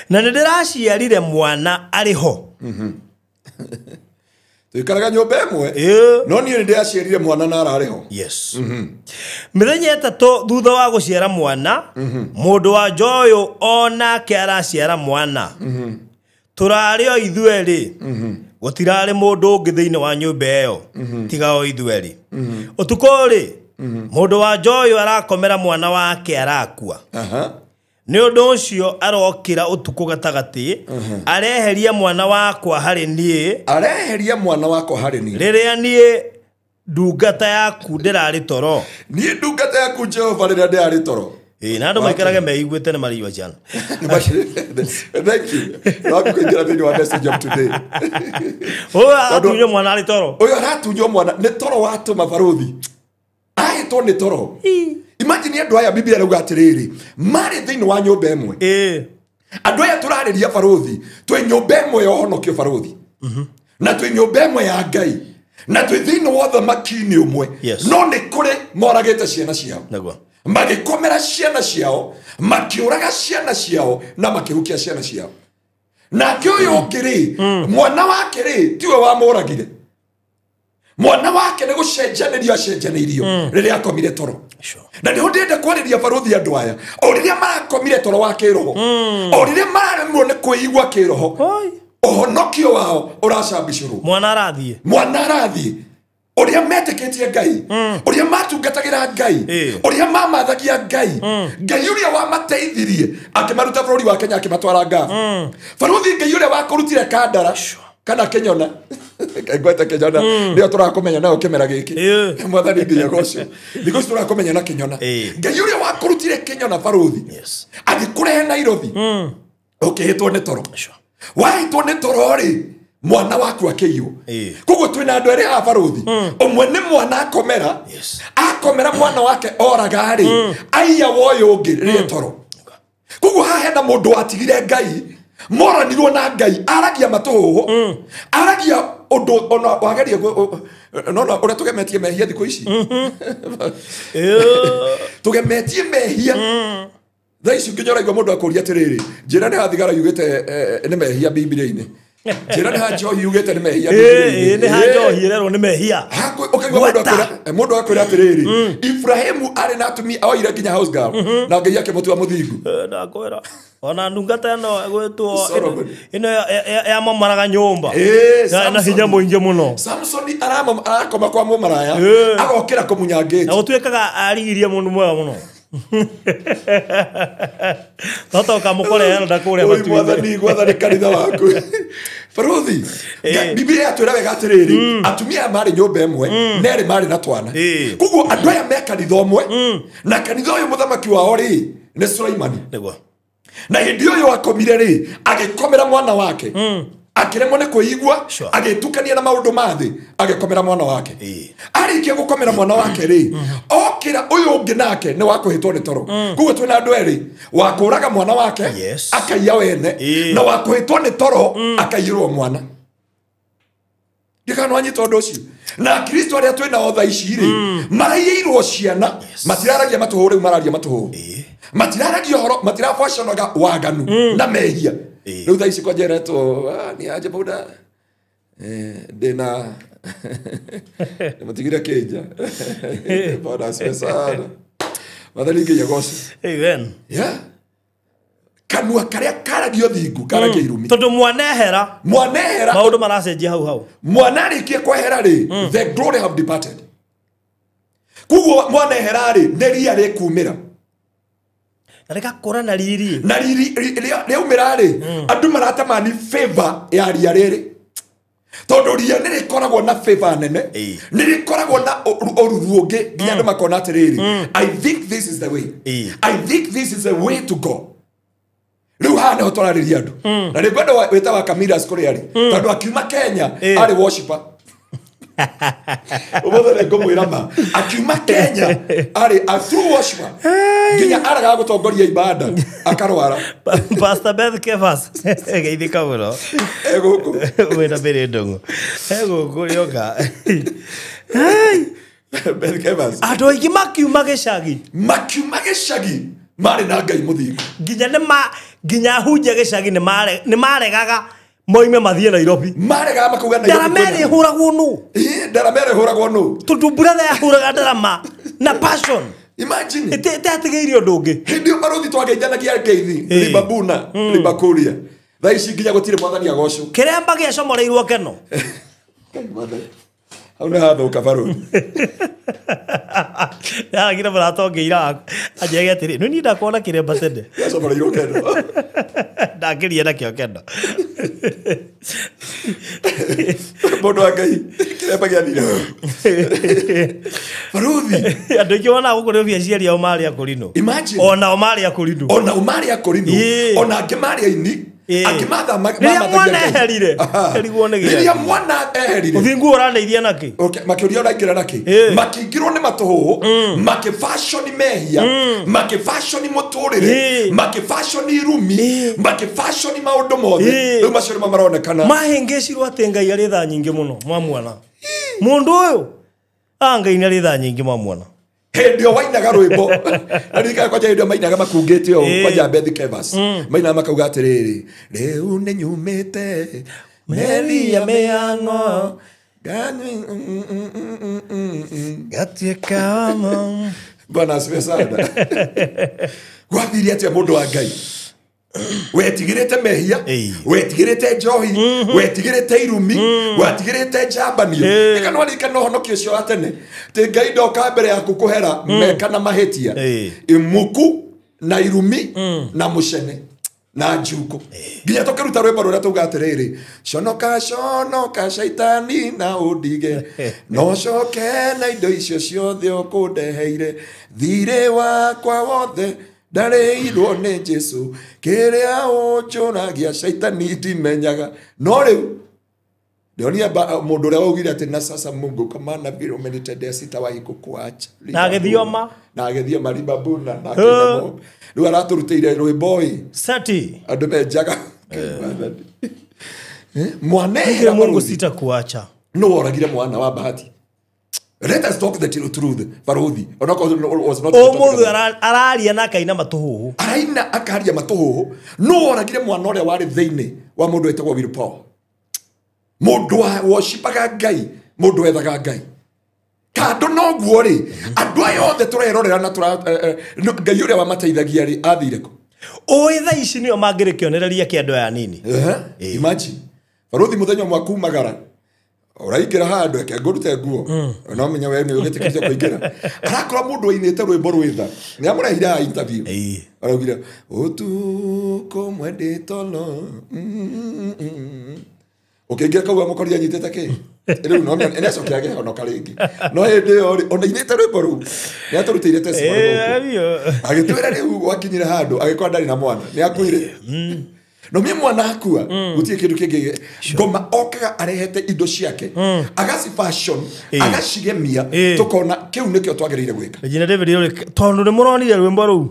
na nĩ ndĩraciarire mwana arĩ ho. Tũikaraga nyũmba ĩmwe, no niĩ nĩ ndĩraciarire mwana na ararĩ ho. Yes. Mĩthenya 3 thutha wa gũciara mwana, mũndũ wa nja ũyũ o nake araciara mwana. Tũrarĩ o ithuerĩ, gũtirarĩ mũndũ ũngĩ thĩinĩ wa nyũmba ĩyo tiga o ithuerĩ. Ũtukũ rĩ, mũndũ wa nja ũyũ arakomera mwana wake arakua. Nĩ ũndũ ũcio arokĩra ũtukũ gatagatĩ, areheria mwana wakwa harĩ niĩ. Areheria mwana wakwa harĩ niĩ. Rĩrĩa niĩ ndungata yaku ndĩrarĩ toro. Niĩ ndungata yaku Jehova rĩrĩa ndĩrarĩ toro. Na andũ maikarage meiguĩte nĩ marĩiyua ciana. Thank you. Wakũingĩra thĩinĩ wa message of today. Ũyũ aratunywo mwana arĩ toro. Ũyũ aratunywo mwana nĩ toro watũma barũthi. Ahĩtwo nĩ toro. Imagine andũ aya Biblia ĩrauga atĩrĩrĩ, marĩ thĩinĩ wa nyũmba ĩmwe. Andũ aya tũrarĩria barũthi, twĩ nyũmba ĩmwe ya ũhonokio barũthi. Na twĩ nyũmba ĩmwe ya Ngai. Na twĩ thĩinĩ wa ũthamaki-inĩ ũmwe. No nĩ kũrĩ moragĩte ciana ciao. Magĩkomera ciana ciao, makĩũraga ciana ciao na makĩhukia ciana ciao. Nake ũyũ ũngĩ rĩ, mwana wake rĩ, tiwe wamũragire. Mwana wake nĩ gũcenjanĩrio acenjanĩirio rĩrĩa akomire toro. Na nĩho ndĩrenda kwarĩria barũthi andũ aya, o rĩrĩa marakomire toro wa kĩroho, o rĩrĩa mararemirwo nĩ kwĩigua kĩroho, ũhonokio wao ũracambicũrwo. Mwana arathiĩ. Mwana arathiĩ. Ũrĩa metĩkĩtie Ngai, ũrĩa matungatagĩra Ngai, ũrĩa mamathagia Ngai, Ngai ũrĩa wamateithirie akĩmaruta bũrũri wa Kenya akĩmatwara Ngabu. Barũthi Ngai ũrĩa wakũrutire Kandara kana Kenyona, ngwete Kenyona nĩyo tũrakũmenya nayo kĩmera gĩkĩ. Mwathani nginya gocio. Thikũ ici tũrakũmenya na Kenyona. Ngai ũrĩa wakũrutire Kenyona barũthi, agĩkũrehe Nairobi, ũkĩhĩtwo nĩ toro. Wahĩtwo nĩ toro rĩ, mwana waku akĩiywo. Koguo twĩna andũ erĩ haha barũthi, ũmwe nĩ mwana akomera, akomera mwana wake oraga rĩ, aiya wa ũyũ ũngĩ rĩrĩa toro. Koguo haha hena mũndũ watigire Ngai, moranirwo na Ngai, aragia matũhũhũ, aragia ũndũ ona wageria nona ũrĩa tũgemetie mehia thikũ ici. Tũgemetie mehia. Thaa ici nginya ũraigua mũndũ akũria atĩrĩrĩ, njĩra nĩ ha thigara yugĩte nĩ mehia Bibilia-inĩ. Njĩra nĩ ha njohi yugĩte nĩ mehia Bibilia-inĩ. Nĩ ha njohi ĩrerwo nĩ mehia. Ũkaigua mũndũ akwĩra atĩrĩrĩ, Ibrahimu arĩ na atumia oire nginya house girl, na Ngai akĩmũtua mũthingu. Ndakwĩra ona ndungata ĩno ĩgwĩtwo ĩno yamomaraga nyũmba na hinya mũingĩ mũno. Samsoni arakoma kwa mũmaraya, agokĩra kũmunya ngĩti. Na gũtuĩkaga arigirie mũndũ mwega mũno. Toto kamũkore enda kũrĩa matuinĩ. Mwathani gwathani kanitha waku. Barũthi, Biblia yatwĩra wega atĩrĩrĩ, atumia marĩ nyũmba ĩmwe, na erĩ marĩ na twana. Koguo andũ aya me kanitha ũmwe, na kanitha ũyũ mũthamaki wao rĩ, nĩ Sulaimani. Na hĩndĩ ũyũ akomire rĩ, agĩkomera mwana wake. Akĩremwo nĩ kwĩigua, agĩtukania na maũndũ ma thĩ, agĩkomera mwana wake. Arĩkia gũkomera mwana wake rĩ, okĩra ũyũ ũngĩ nake nĩ wa kũhĩtwo nĩ toro. Koguo twĩna andũ erĩ, wa kũũraga mwana wake, akaiya wene, na wa kũhĩtwo nĩ toro, akaiyĩrwo mwana. Ndikana wanyita ũndũ ũcio. Na Kristo arĩa twĩ nao thaa ici rĩ, maraiyĩirwo ciana, matiraragia matũhũ rĩu mararia matũhũ. Matiraragia ũhoro, matirabwacanaga waganu na mehia. Rĩu thaa ici kwanjeretwo nĩ aje buda ndĩna nĩmũtigire kĩnja. Bwana asifiwe sana. Mwathani nginya goco. Amen. Yeah. Kanua karĩa karagia ũthingu karagia irumi. Tondũ mwanehera, mwanehera maũndũ maracenjia hau hau. Mwana arĩkia kwehera rĩ, the glory have departed. Koguo mwanehera rĩ, nĩ ria rĩkumĩra. Na rĩgakũra na riri. Na riri rĩaumĩra rĩ, andũ maratamani favor ya ria rĩrĩ. Tondũ ria nĩ rĩkoragwo na favor nene, nĩ rĩkoragwo na ũruru ũngĩ nginya andũ makona atĩrĩrĩ, I think this is the way. I think this is the way to go. Rĩu haha nĩho tũrarĩria andũ. Na nĩ ngwenda wĩta wa Camillus kũrĩa arĩ, tondũ akiuma Kenya arĩ worshiper. Ũmũthĩ nĩ ngũmwĩra ma akiuma Kenya arĩ a true worshiper nginya aragaga gũtongoria ibada akarwara. Pastor Beth Kefas geithĩka mũno. Egũkũ wĩna Mary Ndung'u egũkũ yoka. Beth Kefas andũ aingĩ makiuma gĩcagi marĩ na Ngai mũthingu nginya nginya hunja gĩcagi nĩ maregaga moime mathiĩ Nairobi maregaga makauga Nairobi ndarama ĩrĩa ĩhũragwo nũ ndarama ĩrĩa ĩhũragwo nũ tondũ brother yahũraga ndarama na passion. Imagine ĩtatigĩirie ũndũ ũngĩ. Hĩndĩ ĩyo barũthi twageithanagia ngeithi ribabuna ribakuria thaa ici nginya gũtirĩ mwathani agocwo kĩremba gĩacomoreirwo keno hau nĩ hathũka barũthi. Ndagire mũrata ũngĩ ira anjĩrage atĩrĩ nĩ niĩ ndakuona kĩremba tene gĩacomoreirwo keno ndakĩria nakĩo keno. Mũndũ wa Ngai kĩremba gĩathire barũthi. Andũ aingĩ wonaga gũkũ nĩ aciari ao marĩ akũrinũ. Imagine onao marĩ akũrinũ ona onao marĩ akũrinũ ona angĩ marĩ aini angĩ mathama rĩrĩa mwana eherire erigwo nĩ gĩake rĩrĩa mwana eherire ũthingu ũrandeithia nakĩ makĩũria ũraingĩra nakĩ makĩingĩrwo nĩ matũhũhũ makĩbaconi mehia makĩbaconi mũtũrĩre makĩbaconi irumi makĩbaconi maũndũ mothe rĩu macio nĩmo maronekana mahĩngĩcirwo atĩ Ngai arĩ tha nyingĩ mũno mwamuona mũndũ ũyũ Ngai nĩ arĩ tha nyingĩ mwamuona. Hĩndĩ ĩyo wainaga rwĩmbo na ririkana kwanja hĩndĩ ĩyo mainaga makungĩte ũũ kwanja Beth Kefas mainaga makauga atĩrĩrĩ rĩu nĩ nyumĩte meri ya mĩang'o gatuĩka Bwana asifiwe sana. Gwathire atĩa mũndũ wa Ngai wetigirite mehia wetigirite njohi wetigirite irumi wetigirite njambanio ika no honokio ũcio wa tene ti Ngai ndoka mbere yaku kũhera meka na mahĩtia imuku na irumi na mũcene na njuko nginya tũkĩruta rwĩmbo rũrĩa tauga atĩrĩrĩ conoka conoka caitani na ũndige no coke na indo icio ciothe ũkũndeheire thirĩ wakwa wothe ndarĩirwo nĩ Jesũ kĩrĩa ũnjũragia caitani ndimenyaga no rĩu ndionia mũndũ ũrĩa waugire atĩ na sasa Mungu kwa maana vile umenitendea sitawahi kukuacha na agĩthioma ribabuna na akĩina rĩu aratũrutĩire rwĩmbo ĩ seti andũ menjaga mwana Mungu sitakuacha no oragire mwana wa Bahati. Let us talk the truth baruthi was not ũmũthĩ araria na akaina matũhũhũ araina akaria matũhũhũ no oragire mwana ũrĩa warĩ thĩinĩ wa mũndũ wetagwo Will Paul mũndũ wa worshipaga Ngai mũndũ wethaga Ngai kando noguo rĩ andũ aya othe tũrerorera na Ngai ũrĩa wamateithagia rĩ athire kũ ũĩ thaa ici nĩo mangĩrĩ kĩonereria kĩa andũ aya nini. Imagine baruthi mũthenya ũmwe akumagara ũraingĩra handũ eke ngũrute nguo no menya we nĩ ũgĩtĩkĩrĩte kũingĩra arakora mũndũ wainĩte rwĩmbo rwĩtha nĩ amũrehire haha interview araugire ũtukũ mwendĩtolo ũkĩingĩra kau amũkorire anyitĩte kĩ rĩu no nĩ acokia agĩhonoka rĩngĩ no hĩndĩ ĩyo rĩ ona inĩte rwĩmbo rũu nĩ atũrutĩire testimony agĩtwĩra rĩu gwakinyire handũ agĩkora ndarĩ na mwana nĩ akuire no mie mwana akua gutirĩ kĩndũ kĩngĩ ngoma okaga arehete indo ciake agaci fashion agacigemia tũkona kĩu nĩkĩo twagĩrĩire gwĩka. Regina David tondũ nĩ mũronire rwĩmbo rũu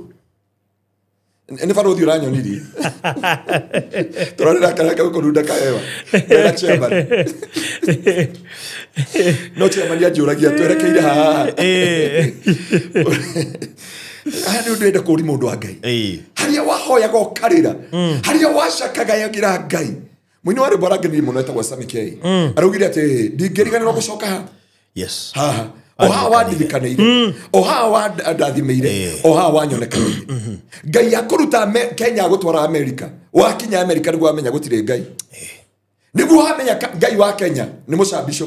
nĩ barũthi ũranyonirie tũrorera karĩa gũkũrunda kahewa wega chairman no chairman anjũragia twerekeire haha aya nĩ ũndũ ndĩrenda kũũria mũndũ wa Ngai harĩa wahoyaga ũkarĩra harĩa wacakagayagĩra Ngai mũini wa rwĩmbo arangenirie mũno etagwo Sammy K araugire atĩ ndingĩriganĩrwo gũcoka haha yes haha o haha wandirikanĩire o haha wandathimĩire o haha wanyonekanĩire Ngai akũruta Kenya agũtwara America wakinya America nĩguo wamenya gũtirĩ Ngai nĩguo wamenya Ngai wa Kenya nĩ mũcambicũ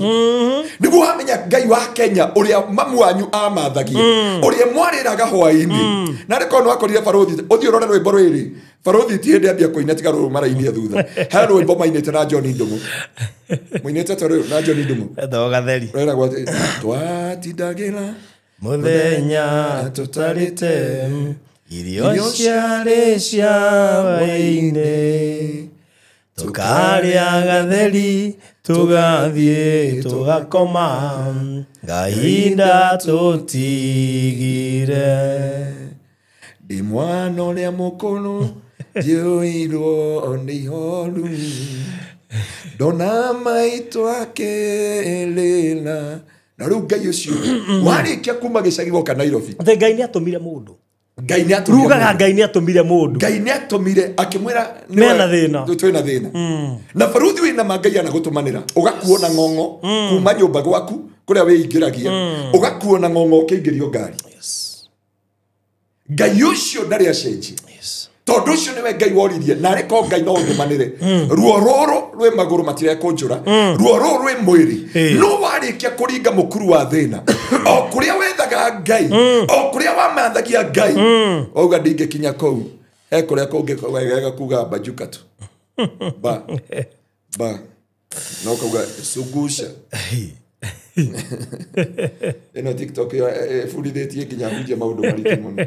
nĩguo wamenya Ngai wa Kenya ũrĩa mamu wanyu amathagia ũrĩa mwarĩraga hwaĩ-inĩ na rĩ korwo nĩwakorire barũthi ũthiĩ ũrore rwĩmbo rwĩrĩ barũthi ti hĩndĩ ambia kũina tiga rũrũ marainie thutha he rwĩmbo mainĩte na John Ndung'u mũinĩte ta rũrũ na John Ndung'u etagwo Gatheri rwĩragwo atĩ twatindagĩra mũthenya tũtarĩte irio ciarĩ cia hwaĩ-inĩ Tukarĩa gatheri tũgathiĩ tũgakoma Ngai ndatũtigire. Ndĩ mwana ũrĩa mũkũrũ njiyũirwo nĩ ihoru ndona maitũ akĩrĩra. Na rĩu Ngai ũcio warĩkia kuma gĩcagi woka Nairobi. Atĩ Ngai nĩatũmire mũndũ. Ngai nĩatũmire Rugaga mũndũ. Ngai nĩatũmire mũndũ. Ngai nĩatũmire akĩmwĩra Mena thĩna. Twĩna thĩna. Na baruthi wĩna ma Ngai anagũtũmanĩra ũgakuo na ng'ong'o kuma nyũmba gwaku kũrĩa wĩingĩragia ũgakuo na ng'ong'o ũkĩingĩrio ngari. Yes. Ngai ũcio ndarĩ acenjie. Yes. Tondũ ũcio nĩwe Ngai woririe narĩ ko Ngai no ũndũmanĩre. Ruo rũrũ rwĩ magũrũ matirekũnjũra. Ruo rũrũ rwĩ mwĩrĩ. No warĩkia kũringa mũkuru wa thĩna o kũrĩa wethaga Ngai o kũrĩa wamathagia Ngai wauga ndingĩkinya kũu he kũrĩa kũngĩ wegega kuga mbajuka tu ba ba na ũkauga sugusha. Ĩno TikTok ĩyo ĩbundithĩtie nginya hunjia maũndũ maritũ mũno.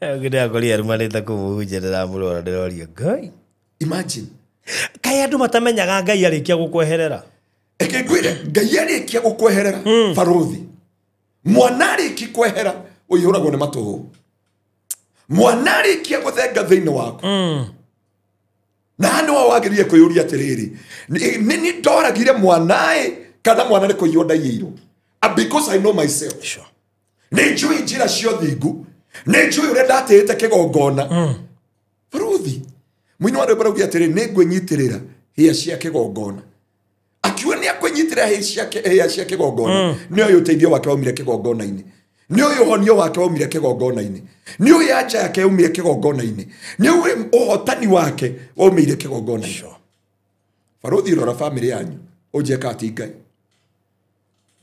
Ngĩrakoria arumanĩte kũmũhunjia ndĩramũrora ndĩroria Ngai. Imagine. Kaĩ andũ matamenyaga Ngai arĩkia gũkweherera. Eke ngwĩre Ngai arĩkia gũkweherera baruthi. Mwana arĩkia kwehera ũihũragwo nĩ matũhũ. Mwana arĩkia gũthenga thĩinĩ waku. Na haha nĩho wagĩrĩire kwĩyũria atĩrĩrĩ, nĩ niĩ ndoragire mwanaĩ kana mwana nĩ kũiywo ndaiyĩirwo? Because I know myself. Sure. Nĩ njũĩ njĩra cia ũthingu. Nĩ njũĩ ũrĩa ndatĩĩte kĩgongona. Baruthi mũini wa rwĩmbo arauga atĩrĩ, nĩ ngwĩnyitĩrĩra hĩa cia kĩgongona. Akiuga nĩ akwĩnyitĩrĩra hĩa cia kĩgongona. Nĩ ũyũ ũteithio wake waumire kĩgongona-inĩ. Nĩ ũyũ ũhonio wake waumire kĩgongona-inĩ. Nĩ ũyũ anja yake yaumire kĩgongona-inĩ. Nĩ ũyũ ũhotani wake waumire kĩgongona-inĩ. Sure. Baruthi rora bamĩrĩ yanyu ũnjĩka ti Ngai.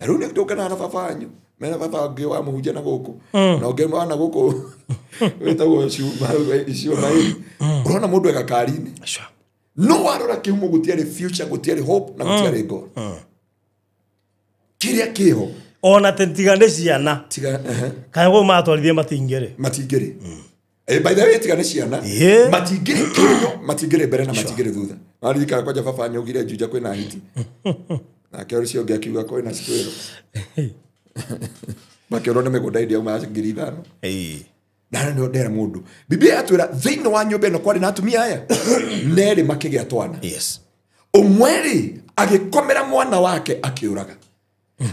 Na rĩu nĩ ndũnganaga na baba wanyu. Mena baba ũngĩ wa mũhunjia na gũkũ. Na ũngĩ wa na gũkũ wĩtagwo Ciuma. Ũrona mũndũ ega kari-inĩ. Sure. No warora kĩhumo gũtiarĩ future, gũtiarĩ hope na gũtiarĩ goal. Kĩrĩa kĩho. Ona tiga nĩ ciana. Tiga Kana kũu matwarithie matingĩrĩ. Matingĩrĩ. By the way tiga nĩ ciana. Matingĩrĩ kĩhumo, matingĩrĩ mbere na matingĩrĩ thutha. Maririkana kwanja baba anyaugire Juja kwĩna hiti. Nake ũcio ũngĩ akiuga kwĩna squirrel. Makĩorwo nĩ mĩgũnda ĩrĩa yauma 5,000. Na nĩ ndera mũndũ. Biblia yatwĩra thĩinĩ wa nyũmba ĩno kwarĩ na atumia aya nerĩ makĩgĩa twana. Yes. Ũmwe rĩ agĩkomera mwana wake akĩũraga.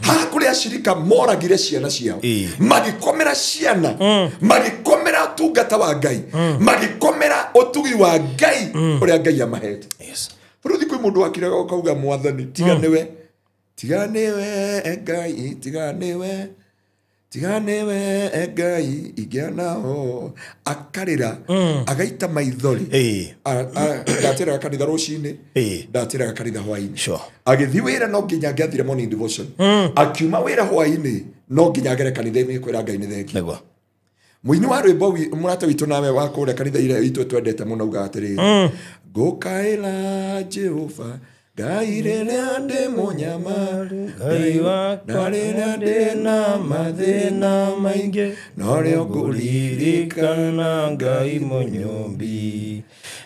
Haha kũrĩ acirika moragire ciana ciao. Magĩkomera ciana, magĩkomera ũtungata wa Ngai, magĩkomera ũtugi wa Ngai ũrĩa Ngai amahete. Yes. Rĩu kwĩ mũndũ wakiraga ũkauga mwathani tiga nĩwe. Tiga nĩwe Ngai, tiga nĩwe. Tiga nĩwe Ngai ingĩanao. Akarĩra, agaita maithori. Ndatĩraga kanitha rũcinĩ, ndatĩraga kanitha hwaĩ-inĩ. Sure. Agĩthiĩ wĩra no nginya angĩathire morning devotion. Akiuma wĩra hwaĩ-inĩ no nginya agere kanitha-inĩ kwĩra Ngai nĩ thengiũ. Nĩguo. Mũini wa rwĩmbo mũrata witũ nawe wa kũrĩa kanitha ĩrĩa itũ twendete mũno augaga atĩrĩrĩ, ngũkaĩra Jehova Ngai rĩrĩa ndĩ mũnyamaru, Ngai wakwa na rĩrĩa ndĩ na mathĩna maingĩ, norĩo ngũririkana Ngai mũnyũmbi,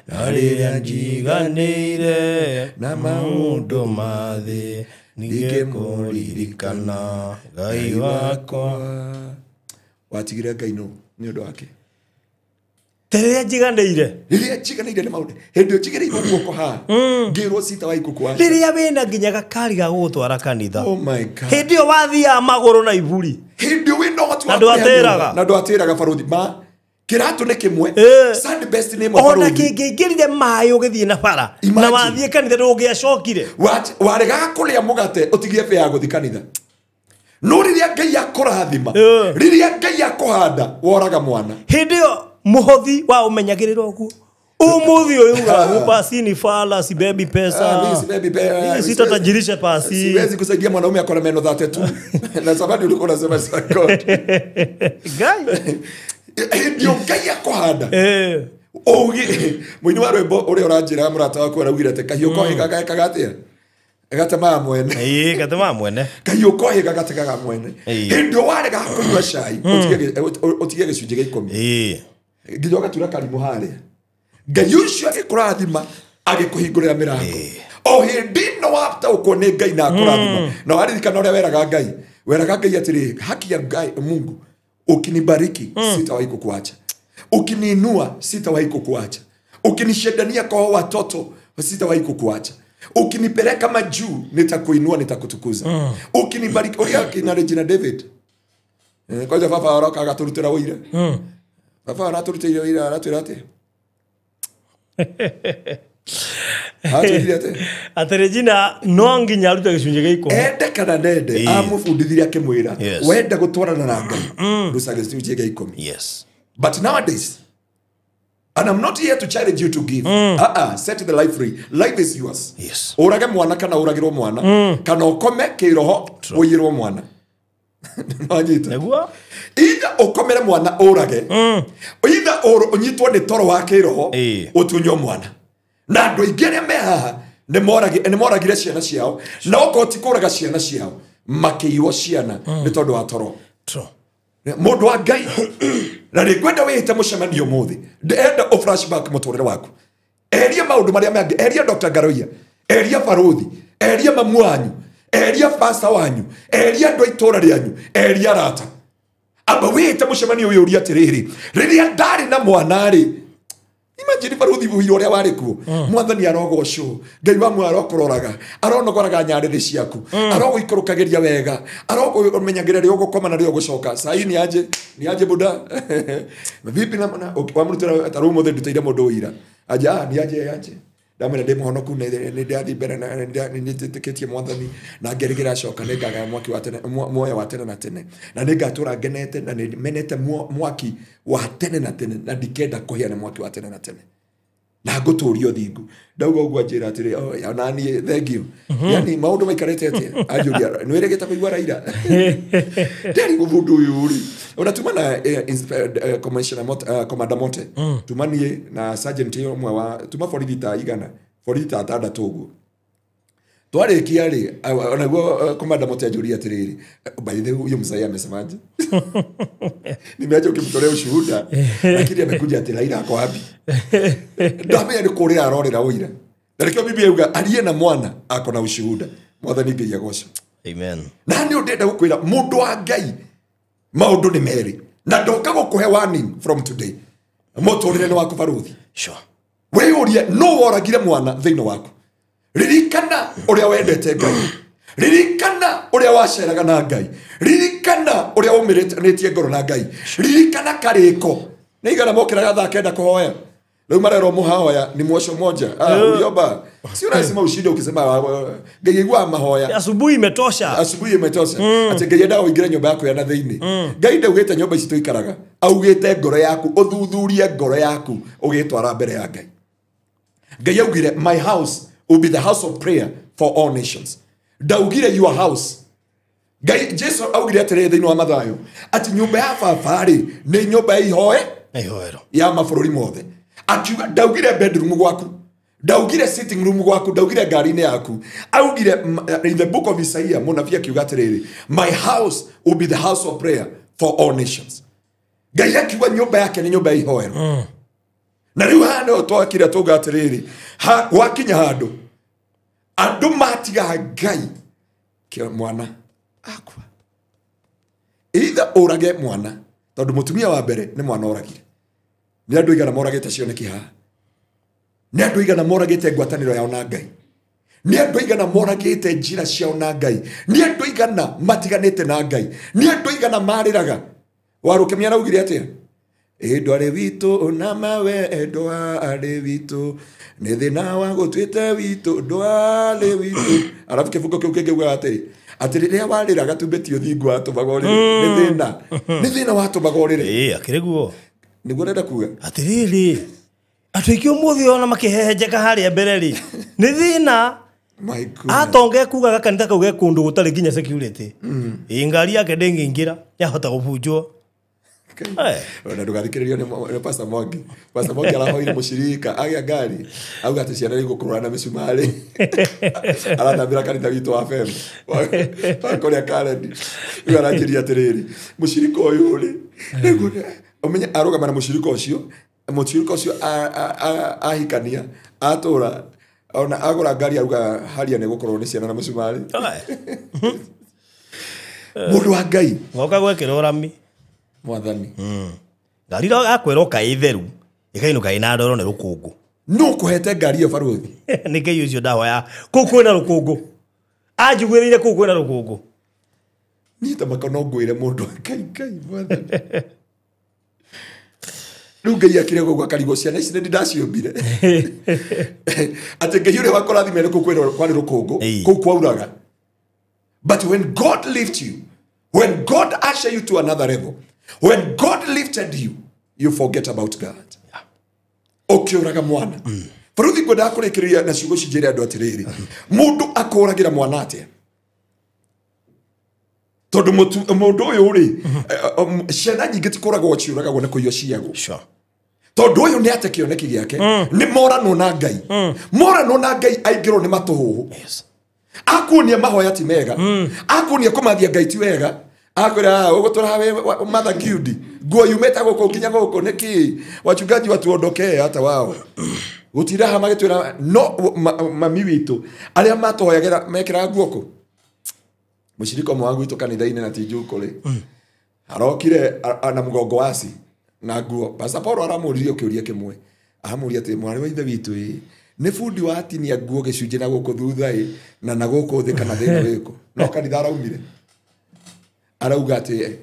na rĩrĩa njiganĩire na maũndũ ma thĩ, ningĩkũririkana Ngai wakwa. Watigire Ngai nũ nĩ ũndũ wake? Rĩrĩa njiganĩire. Rĩrĩa njiganĩire nĩ maũndũ. Hĩndĩ ĩyo njigĩrĩirwo guoko haha, ngĩrwo cita wa ikuku wa. Rĩrĩa wĩna nginya gakari ga gũgũtwara kanitha. Oh my God. Hĩndĩ ĩyo wathiaga magũrũ na iburi. Hĩndĩ ĩyo wĩna ũhoti wa Na ndwatĩraga. Na ndwatĩraga baruthi. Ma, kĩratũ nĩ kĩmwe. Sunday best nĩ ĩmwe Ona baruthi. kĩngĩingĩrire maĩ ũgĩthiĩ na bara. Na Imagine. wathiĩ kanitha ndũngĩacokire. Waregaga kũrĩa mũgate ũtigie bĩa ya gũthiĩ kanitha. No rĩrĩa Ngai akũrathima, rĩrĩa Ngai akũhanda, woraga mwana. Hĩndĩ ĩyo mũhothi wa ũmenyagĩrĩra ũguo. Ũmũthĩ ũyũ ugaga, pasi ni fala, sibebi pesa. Mimi sibebi pesa. Mimi sitatajirisha pasi. Siwezi kusaidia mwanaume akona meno 32. Na sababu ulikuwa unasema si God. Ngai. Ndio Ngai akũhanda. Ũgĩ, mũini wa rwĩmbo ũrĩa ũranjĩra mũrata waku araugire atĩ kahiũ kohiga gekaga atĩa? Gatemaga mwene. Gatemaga mwene. Kahiũ kohiga gategaga mwene. Hĩndĩ ĩyo warega kũnyua cai, ũtige gĩcunjĩ gĩa ikũmi. Nginya ũgatura karimũ harĩa. Ngai ũcio agĩkũrathima, Agĩkũhingũrĩra mĩrango. O hĩndĩ ĩno wataũkwo nĩ Ngai na akũrathima. Na waririkana ũrĩa weraga Ngai. Weraga Ngai atĩrĩ, haki ya Ngai Mungu, ukinibariki sitawahi kukuacha. Ukiniinua sitawahi kukuacha. Ukinishindania kwa watoto sitawahi kukuacha. Ukinipeleka majuu nitakuinua, nitakutukuza. Ukinibariki uria kina Regina David. Kwanza baba aroka agaturutira wira. Baba araturutira wira aratwira ati. Ati Regina no nginya arute gĩcunjĩ gĩa ikũmi. Ende kana ndende amũbundithirie akĩmwĩra wenda gũtwarana na Ngai ruta gĩcunjĩ gĩa ikũmi. Yes. But nowadays, and I'm not here to challenge you to give. Set the life free. Life is yours. Yes. Ũrage mwana kana ũragĩrwo mwana kana ũkome kĩroho ũiyĩrwo mwana. Nĩwanyita? Nĩguo? Either ũkomere mwana ũrage, either ũnyitwo nĩ toro wa kĩroho ũtunywo mwana. Na andũ aingĩ arĩa me haha nĩ moragire ciana ciao, na okorwo ti kũraga ciana ciao makĩiywo ciana nĩ tondũ wa toro. Mũndũ wa Ngai, na nĩngwenda wĩhĩte mũcemanio ũmũthĩ, ndĩrenda ũ flashback mũtũrĩre waku. Eheria maũndũ marĩa mangĩ, eheria Dr. Ngaroia, eheria barũthi, eheria mamu wanyu, eheria pastor wanyu, eheria andũ a itũũra rĩanyu, eheria arata. Amba wĩhĩte mũcemanio ũyũ ũrie atĩrĩrĩ, rĩrĩa ndarĩ na mwana rĩ, imagine barũthi ũira ũrĩa warĩ kuo. Mwathani arogocwo, Ngai wa muoyo arokũroraga, aronogoraga nyarĩrĩ ciaku, arogũikũrũkagĩria wega, arokũmenyagĩrĩra rĩrĩa ũgũkoma na rĩrĩa ũgũcoka. Sai ni aje, ni aje buda. Vipi na wamũrutĩra ta rĩu ũmũthĩ ndutĩire mũndũ ũira. Aje, ni aje, aje. Ndamwĩra ndĩ mũhonoku nĩ ndathiĩ mbere na nĩ nĩtĩkĩtie mwathani na ngerĩgĩra acoka nĩ ngagaya mwaki wa tene muoyo wa tene na tene na nĩ ngatũra ngenete na nĩ menete mwaki wa tene na tene na ndikenda kũhĩa nĩ mwaki wa tene na tene na ngũtũria ũthingu. Ndauga ũguo anjĩra atĩrĩ, oh, ona niĩ thank you. Yani maũndũ maikarĩte atĩa? Anjũria nĩ wĩrĩgĩte kũigua Raila? Nderigwo mũndũ ũyũ rĩ. Ona tuma na Commissioner Commander Mote. Tuma niĩ na sergeant ũmwe wa tuma borithi ta igana, borithi ta atandatũ ũguo. Twarĩkia rĩ, onaguo Commander Mote anjũria atĩrĩrĩ, by the way huyo mzee amesemaje? Nimeacha ukimtolea ushuhuda, lakini amekuja ati Raila ako wapi? Ndamenya nĩ kũrĩra arorĩra ũira. Na nĩkĩo Biblia yuga aliye na mwana ako na ushuhuda. Mwathani Ngai agocwo. Amen. Na nĩ ũndĩrenda gũkwĩra mũndũ wa Ngai maũndũ nĩ merĩ na ndoka gũkũhe warning from today. Mũtũrĩre nĩ waku barũthi. Sure. Wĩyũrie nũ woragire mwana thĩinĩ waku. Ririkana ũrĩa wendete Ngai. Ririkana ũrĩa waceraga na Ngai. Ririkana ũrĩa ũmĩrĩtie ngoro na Ngai. Ririkana karĩko. Nĩ igana mokĩraga thaa kenda kũhoya. Rĩu marerwo mũhaoya ni mwosho moja. Uliomba. Sio lazima ushinde ukisema Ngai aiguaga mahoya. Asubuhi imetosha. Asubuhi imetosha. Ati Ngai endaga ũingĩre nyũmba yaku ya na thĩinĩ. Ngai ndaugĩte nyũmba ici tũikaraga. Augĩte ngoro yaku, ũthuthurie ngoro yaku ũgĩtwara mbere ya Ngai. Ngai augire my house will be the house of prayer for all nations. Ndaugire your house. Ngai Jesu augire atĩrĩrĩ thĩinĩ wa Mathayo ati nyũmba ya baba rĩ nĩ nyũmba ya ihoe ihoero ya mabũrũri mothe. Akiuga ndaugire bedroom gwaku, ndaugire sitting room gwaku, ndaugire ngari-inĩ yaku. Augire in the book of Isaiah mũnabii akiuga atĩrĩrĩ, my house will be the house of prayer for all nations. Ngai akiuga nyũmba yake nĩ nyũmba ya ihoero. Na rĩu haha no twakire tuga atĩrĩrĩ, gwakinya handũ andũ matiga Ngai kĩa mwana akwa. Either ũrage mwana tondũ mũtumia wa mbere nĩ mwana oragire. Nĩ andũ igana moragĩte cioneki haha. Nĩ andũ igana moragĩte ngwatanĩro yao na Ngai. Nĩ andũ igana moragĩte njĩra ciao na Ngai. Nĩ andũ igana matiganĩte na Ngai. Nĩ andũ igana marĩraga. Warũkemia araugire atĩa? Ĩ ndwarĩ witũ na mawe ndwarĩ witũ nĩ thĩna wa gũtuĩte witũ ndwarĩ witũ. Arabu kĩbungo kĩu kĩngĩugaga atĩrĩ, atĩ rĩrĩa warĩraga tumbe ti ũthingu watũmaga ũrĩre. Nĩ thĩna. Nĩ thĩna watũmaga ũrĩre. Ĩ akĩrĩ guo. Nĩguo ndĩrenda kuga. Atĩrĩrĩ, andũ aingĩ ũmũthĩ ona makĩhehenjeka harĩa mbere rĩ, nĩ thĩna. My goodness. Atonge kugaga kanitha kau ge kũndũ gũtarĩ nginya security. Ĩ ngari yake ndĩngĩingĩra, yahota gũbunjwo. Ona ndũgathikĩrĩrio nĩ Pastor Mwangi. Pastor Mwangi arahoire mũcirika agĩa ngari auga atĩ ciana nĩigũkũrũra na mĩcumarĩ. Arathambĩra kanitha witũ wa FM wa kũrĩa Karen. Rĩu aranjĩria atĩrĩrĩ, mũcirika ũyũ rĩ, nĩguo ũmenye arũgama na mũcirika ũcio, mũcirika ũcio ahikania atũra Ona agũra ngari auga haria nĩ gũkorwo nĩ ciana na mũcumarĩ. Mũndũ wa Ngai. Ngoka gwekĩrwo rami. Mwathani. Ngari ro akwĩrwo ka itheru ĩkainũka ĩna ndoro nĩ rũkũngũ. No kũhete ngari ĩyo baruthi. Nĩ Ngai ũcio ndahoya kũu kwĩna rũkũngũ. Anjiguĩrĩire kũu kwĩna rũkũngũ. Niĩ ta maka no ngwĩre mũndũ wa Ngai Ngai mwathani. Rĩu Ngai akire gũkũ akarigwo ciana ici nĩ ndaciũmbire. Atĩ Ngai ũrĩa wakũrathimire kũu kwarĩ rũkũngũ, kũu kwauraga. But when God lifts you, when God usher you to another level, when God lifted you, you forget about God. Ũkĩũraga mwana. Baruthi ngwendaga kũrĩkĩrĩria na ciugo ici njĩre andũ atĩrĩrĩ, mũndũ akũragĩra mwana atĩa? Tondũ mũndũ ũyũ rĩ, ciana nyingĩ ti kũragwo ciũragagwo nĩ kũiywo ciagwo. Tondũ ũyũ nĩ ate kĩoneki gĩake, nĩ moranwo na Ngai. Moranwo na Ngai aingĩrwo nĩ matũhũhũ. Akuonia mahoya ti mega. Akuonia kũmathia Ngai ti wega. Akwĩra ũgũtũra we Mother Giudi. Nguo yumĩte gũkũ nginya gũkũ nĩkĩ? Wachungaji watuondokee hata wao. Gũtiraha magĩtwĩra no mami witũ arĩa matũhoyagĩra mekĩraga nguo kũ? Mũcirika ũmwe wa gwitũ kanitha-inĩ na ti njukũ rĩ, arokire na mũgongo waci na nguo. Pastor Paul aramũririe kĩũria kĩmwe. Aramũria atĩ mwarĩ wa ithe witũ ĩ, nĩ bundi watinia nguo gĩcunjĩ na gũkũ thutha ĩ, na gũkũ thĩ kana thĩna wĩkũ? No kanitha araumire. Arauga atĩ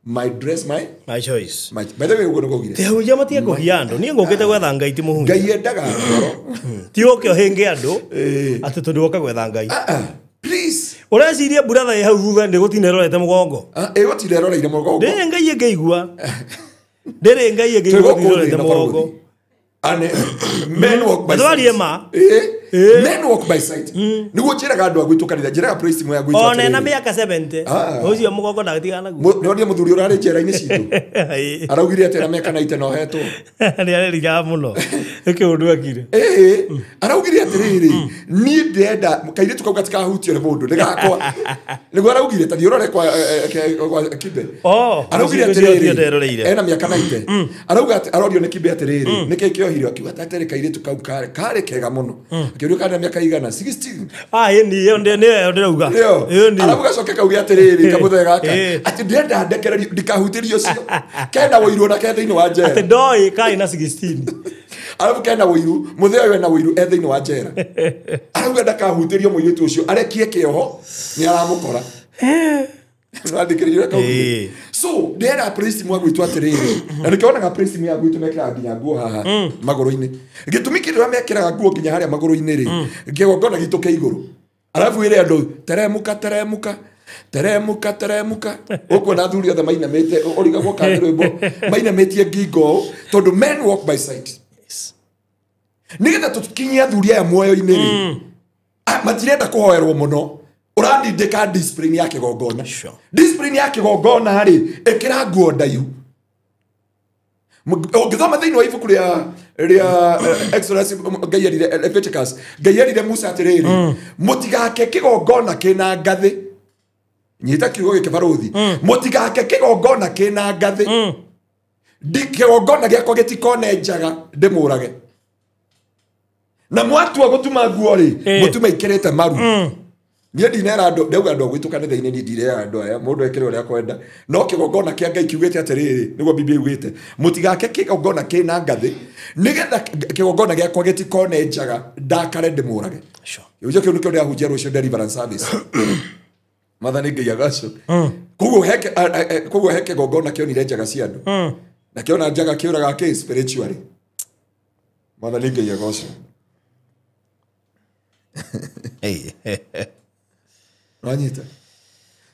my dress, my choice. My, by the way, ũguo nĩguo augire. Te ahunjia matige kũhia andũ. Niĩ ngũkĩte gwetha Ngai ti mũhunjia. Ngai endaga ngoro. Ti ũke ũhĩnge andũ atĩ tondũ woka gwetha Ngai. Please. Ũreciria mbura tha ĩ hau thutha ndĩgũtinda ĩrorete mũgongo. Ĩgũtinda ĩroreire mũgongo. Ndĩrĩ Ngai ĩngĩigua. Ndĩrĩ Ngai ĩngĩigua Twĩ gũkũ ĩrorete thĩ na mũgongo. baruthi. Ane, men walk by Twarie sight. ma. Men walk by sight. Nĩguo njĩraga andũ a gwitũ kanitha, njĩraga praise team ya gwitũ Ona ena atĩrĩrĩ. mĩaka 70. Ũcio mũgongo ndagatigana naguo. Nĩwonire mũthuri ũrarĩ njera-inĩ citũ? Araugire atĩ ena mĩaka 90 na ohetwo. Nĩ areriraga mũno. Nĩ kĩũndũ ekire. Araugire atĩrĩrĩ, niĩ ndĩrenda kairĩtu kau gatikahutio nĩ mũndũ, nĩ gakwa. Nĩguo araugire, ta thiĩ ũrore kwa Kibe. Araugire atĩrĩrĩ, ena mĩaka 90. Arauga atĩ, arorio nĩ Kibe atĩrĩrĩ, nĩkĩĩ kĩohirio? Akiuga atĩrĩ kairĩtu kau karĩ kega mũno. Akĩũrio karĩ na mĩaka igana? 16. Ĩni, ĩyo nĩyo ndĩrauga. Nĩyo. Ĩyo nĩ. Arabu gacoke kauge atĩrĩrĩ, kamũthee gaka. Atĩ ndĩrenda ndekererio, ndikahutĩrio ũcio. Kena ũiru ona ke thĩinĩ wa njera. Atĩ ndoĩ karĩ na 16. Arabu kena ũiru, mũthee ũyũ ena ũiru e thĩinĩ wa njera. Arauga ndakahutĩrio mũirĩtu ũcio, arekie kĩoho, nĩ aramũkora. Nĩwathikĩrĩria kaugire. So, ndĩrera praise team wa gwitũ atĩrĩrĩ, na nĩkĩo wonaga praise team ya gwitũ mekĩraga nginya nguo haha magũrũ-inĩ. Gĩtũmi kĩrĩa mekĩraga nguo nginya harĩa magũrũ-inĩ rĩ, kĩgongona gitũ kĩ igũrũ. Arabu ĩrĩ andũ teremuka teremuka teremuka teremuka. Ũkuona athuri othe mainamĩte, ũrigagwo kana nĩ rwĩmbo, mainamĩtie ngingo ũũ, tondũ men walk by sight. Nĩgetha tũkinyie athuri aya muoyo-inĩ rĩ, matirenda kũhoerwo mũno. Ũrandindĩka discipline ya kĩgongona. Discipline ya kĩgongona rĩ, ĩkĩra nguo ndaihu. Ũngĩthoma thĩinĩ wa ibuku rĩa Exodus, Ngai erire Leviticus, Ngai erire Musa atĩrĩrĩ, mũtigake kĩgongona kĩna ngathĩ. Nyita kiugo gĩkĩ baruthi. Mũtigake kĩgongona kĩna ngathĩ. Kĩgongona gĩakwa gĩtikone njaga ndĩmũrage. Na mwatua gũtuma nguo rĩ, mũtume ikĩrĩte maru. Niĩ ndinera andũ, ndauga andũ a gwitũ kanitha-inĩ, niĩ ndirera andũ aya, mũndũ ekĩre ũrĩa akwenda. No kĩgongona kĩa Ngai kiugĩte atĩrĩrĩ, nĩguo Biblia yugĩte, mũtigake kĩgongona kĩna ngathĩ, nĩgetha kĩgongona gĩakwa gĩtikone njaga, ndakare ndĩmũrage. Kĩũria kĩu nĩkĩo ndĩrahunjia rũciũ deliverance service. Mwathani Ngai agacũ. Koguo he kĩgongona kĩonire njaga cia andũ. Na kĩona njaga kĩũraga kĩ spiritually. Mwathani Ngai agacũ. Wanyita.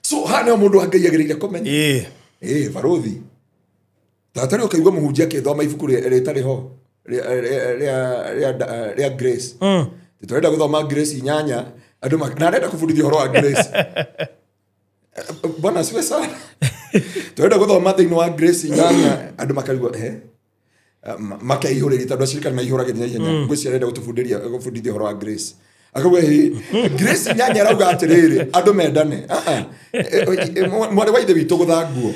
So haha nĩho mũndũ wa Ngai agĩrĩire kũmenya. Baruthi. Tatarĩ ũkaigua mũhunjia akĩthoma ibuku rĩtarĩ ho, rĩa Grace. Tũrenda gũthoma Grace 8, andũ na arenda kũbundithia ũhoro wa Grace. Bwana asifiwe sana. Tũrenda gũthoma thĩinĩ wa Grace 8, andũ makarigwo, makeihũrĩria tondũ acirikari maihũragĩria na ihenya. Ngwĩciria arenda gũbundithia ũhoro wa Grace. Akauga hĩ, Grace 8 arauga atĩrĩrĩ, andũ mendane. Mwarĩ wa ithe witũ gũtha nguo.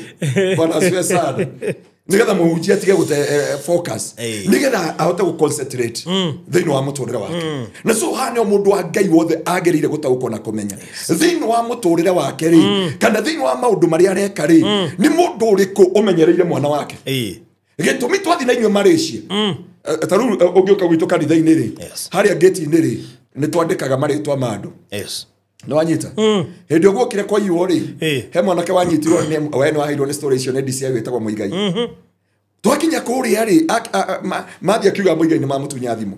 Bwana asifiwe sana. Nigetha mũhunjia atige gũte focus. Nigetha ahote gũ concentrate thĩinĩ wa mũtũrĩre wake. Na so haha nĩho mũndũ wa Ngai wothe agĩrĩire gũtaũkwo na kũmenya thĩinĩ wa mũtũrĩre wake rĩ, kana thĩinĩ wa maũndũ marĩa areka rĩ, nĩ mũndũ ũrĩkũ ũmenyereire mwana wake. Gĩtũmi twathiĩ na inyuĩ Malaysia, ta rĩu ũngĩũka gwitũ kanitha-inĩ rĩ, harĩa gate-inĩ rĩ, nĩ twandĩkaga marĩtwa ma andũ. Nĩwanyita hĩndĩ ũguo kwaiywo rĩ, he mwanake wanyitirwo we nĩ waheirwo nĩ story icio nĩ DCI wĩtagwo Muigai. Twakinya kũrĩa rĩ, mathiĩ akiuga Muigai nĩ mamũtunya thimũ,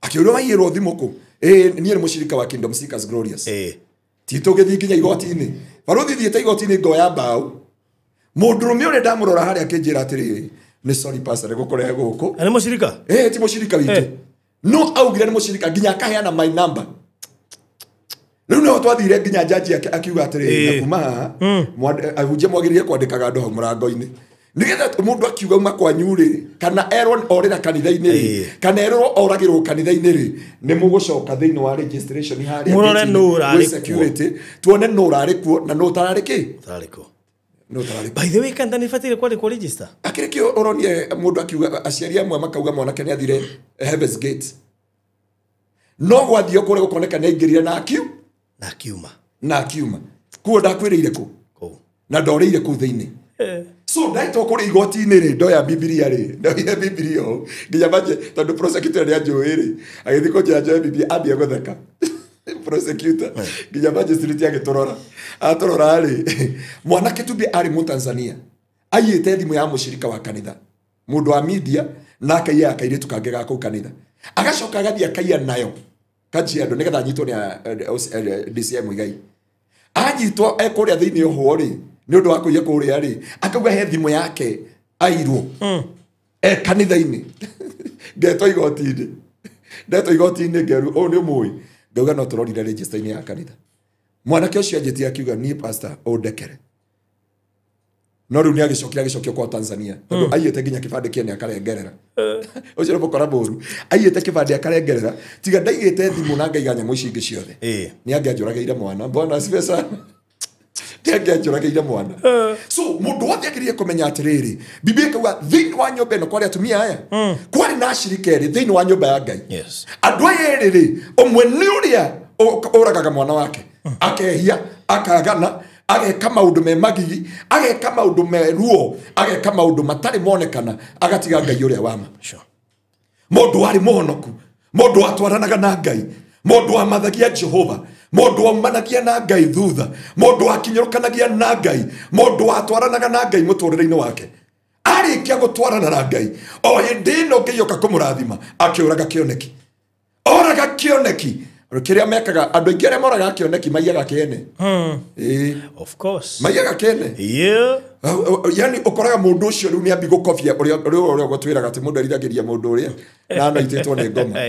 akĩũrio waiyĩrwo thimũ kũ? Niĩ nĩ mũcirika wa Kingdom Seekers Glorious. Ti tũgĩthiĩ nginya igoti-inĩ, barũthi thiĩte igoti-inĩ ngoya mbaũ. Mũndũrũme ũrĩa ndamũrora harĩa akĩnjĩra atĩrĩrĩ, nĩ sorry pastor nĩ gũkũrehe gũkũ. Nĩ mũcirika? Ti mũcirika witũ. No augire nĩ mũcirika nginya akaheana my number. Rĩu nĩho twathire nginya jaji akiuga atĩrĩrĩ, na kuma haha ahunjia mwagĩrĩire kwandĩkaga andũ hau mũrango-inĩ, nĩgetha mũndũ akiuga uma kwanyu rĩ, kana erwo orĩra kanitha-inĩ rĩ, kana erwo oragĩrwo kanitha-inĩ rĩ, nĩ mũgũcoka thĩinĩ wa registration harĩa mũrore nũ ũrarĩ security, tuone nũ ũrarĩ kuo na nũ ũtararĩ kĩ. By the way, kanitha nĩ ĩbataire kwandĩkwo register. Akĩrĩ kĩo ũronire mũndũ akiuga, aciari amwe makauga mwanake nĩ athire Heaven's Gate, no gwathio kũrĩa gũkoneka nĩ aingĩrire na akiuma kuo ndakwĩrĩire kũ na ndorĩire kũu thĩinĩ. So ndaitwo kũrĩ igoti-inĩ rĩ, ndoya Bibilia rĩ, ndoya Bibilia ũũ nginya manje, tondũ prosecutor nĩ anjũĩ rĩ, agĩthiĩ kũnjĩra njoe Bibilia, ambia gũtheka prosecutor nginya magistrate agĩtũrora, atũrora rĩ, mwanake tumbe arĩ Mũtanzania, aiyĩte thimũ ya mũcirika wa kanitha, mũndũ wa media, na akaiya akairĩtu kangĩ ga kũu kanitha, agacoka agathiĩ akaiya nayo Kajiado nĩgetha anyitwo nĩ DCI Muigai. Anyitwo ekũrĩa thĩinĩ ũhwo rĩ, nĩ ũndũ wa kũiya kũrĩa rĩ, akauga he thimũ yake airwo kanitha-inĩ. Ngetwo igoti-inĩ, ndetwo igoti-inĩ ngeru ũũ nĩ ũmũĩ, ngauga no tũrorire register-inĩ ya kanitha. Mwanake ũcio anjĩtie akiuga niĩ pastor ũndekere, no rĩu nĩ agĩcokire agĩcokio kwa Tanzania, tondũ aiyĩte nginya kĩbandĩ kĩene akarengerera. Ũcio nĩ mũkora mũru, aiyĩte kĩbandĩ akarengerera, tiga ndaigĩte thimũ na ngaiga nyamũ ici ingĩ ciothe, nĩ angĩanjũragĩire mwana. Bwana asifiwe sana. Nĩ angĩanjũragĩire mwana. So mũndũ wothe agĩrĩire kũmenya atĩrĩrĩ, Biblia ĩkauga thĩinĩ wa nyũmba ĩno kwarĩ atumia aya, kwarĩ na acirika erĩ thĩinĩ wa nyũmba ya Ngai. Andũ aya erĩ rĩ, ũmwe nĩ ũrĩa ũragaga mwana wake, akehia, akagana, ageka maũndũ me magigi, ageka maũndũ me ruo, ageka maũndũ matarĩ monekana, agatiga Ngai ũrĩa wa ma. Mũndũ warĩ mũhonoku, mũndũ watwaranaga na Ngai, mũndũ wamathagia Jehova, mũndũ waumanagia na Ngai thutha, mũndũ wakinyũrũkanagia na Ngai, mũndũ watwaranaga na Ngai mũtũrĩre-inĩ wake. Arĩkia gũtwarana na Ngai, o hĩndĩ ĩno Ngai oka kũmũrathima, akĩũraga kĩoneki. Oraga kĩoneki. Kĩrĩa mekaga andũ aingĩ arĩa moraga kĩoneki maiyaga kĩene. Of course. Maiyaga kĩene. Yani ũkoraga mũndũ ũcio rĩu nĩ ambi gũkobia ũrĩa ũgũtwĩraga atĩ mũndũ eriragĩria mũndũ ũrĩa na anoitĩtwo nĩ ngoma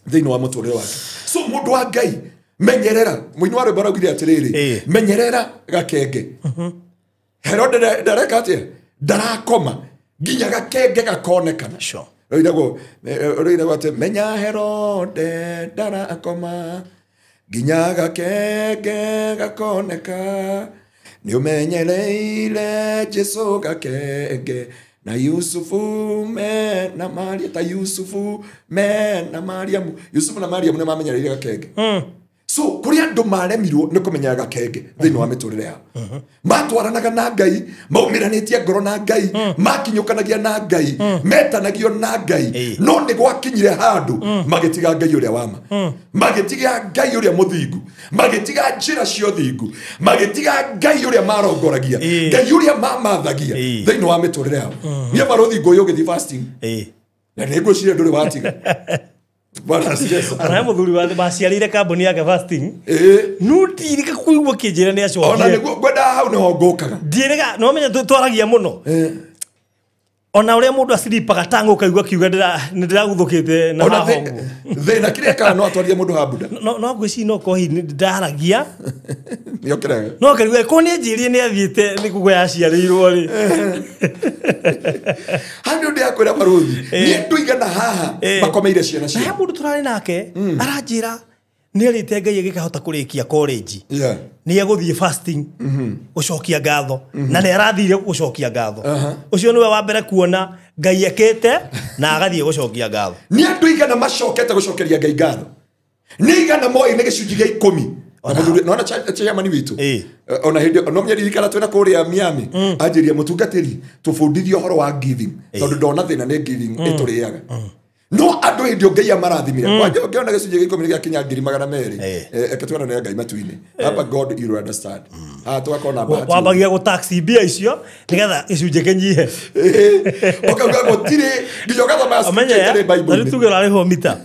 thĩinĩ wa mũtũrĩre wake. So mũndũ wa Ngai, menyerera. Mũini wa rwĩmbo araugire atĩrĩrĩ, menyerera gakenge. Herode ndareka atĩa? Ndarakoma nginya gakenge gakonekana. Rĩiragwo atĩ menya Herode ndarakoma nginya gakenge gakoneka, nĩ ũmenyereire Jesu gakenge na Yusufu me na Maria, ta Yusufu me na Mariamu. Yusufu na Mariamu nĩ mamenyereire gakenge. So kũrĩ andũ maremirwo nĩ kũmenyera gakenge thĩinĩ wa mĩtũrĩre yao. Matwaranaga na Ngai, maumiranĩtie ngoro na Ngai, makinyũkanagia na Ngai, metanagio na Ngai, no nĩ gwakinyire handũ magĩtiga Ngai ũrĩa wa ma, magĩtiga Ngai ũrĩa mũthingu, magĩtiga njĩra cia ũthingu, magĩtiga Ngai ũrĩa marongoragia, Ngai ũrĩa mamathagia thĩinĩ wa mĩtũrĩre yao. Niĩ barũthi ngũyũ ũgĩthiĩ fasting, na nĩ ngwĩciria ndũrĩ watiga. Ona mũthuri wa maciarire kambuni yake fasting. No ndirika kuigua kĩnjĩra nĩ acokire. Ona nĩguo ngwendaga hau nĩho ngũkaga. Ndirika no menya twaragia mũno. Ona ũrĩa mũndũ aciripaga tangũ kaigua kiuga nĩ ndĩraguthũkĩte na haha ũguo. Thĩna kĩrĩa kana no atwarire mũndũ hambuda. No ngwĩciria no korwo hihi ndaragia. Nĩokĩraga. No kaigua ko nĩ anjĩrire nĩ athiĩte nĩ kuga yaciarĩirwo rĩ. Handũ ndĩakwĩra barũthi, niĩ ndũigana haha makomeire ciana ciao. Na he mũndũ tũrarĩ nake aranjĩra Nĩ arĩte Ngai agĩkahota kũrĩkia college. Nĩ egũthiĩ fasting gũcokia ngatho na nĩ arathire gũcokia ngatho. Ũcio nĩwe wa mbere kuona Ngai ekĩte na agathiĩ gũcokia ngatho. Nĩ andũ igana macokete gũcokeria Ngai ngatho. Nĩ igana moĩ nĩ gĩcunjĩ gĩa 10. Nona chairman witũ ona hĩndĩ no mĩririkana twĩna kũrĩa Miami anjĩria mũtungatĩri tũbundithie ũhoro wa giving tondũ ndona thĩna nĩ giving ĩtũrĩaga. No andũ hĩndĩ ĩyo Ngai amarathimire kwanja ũngĩona gĩcunjĩ gĩa 10 gĩakinya 200,000 eke tuona nĩ Ngai matu-inĩ. Hapa God you understand. Tũgakorwo na bahati. Wambagia gũ tax mbia icio nĩgetha gĩcunjĩ kĩnyihe. Ũkauga gũtirĩ nginya ũgathoma scripture Bible. Rĩu tuge ũrarĩhwo mita.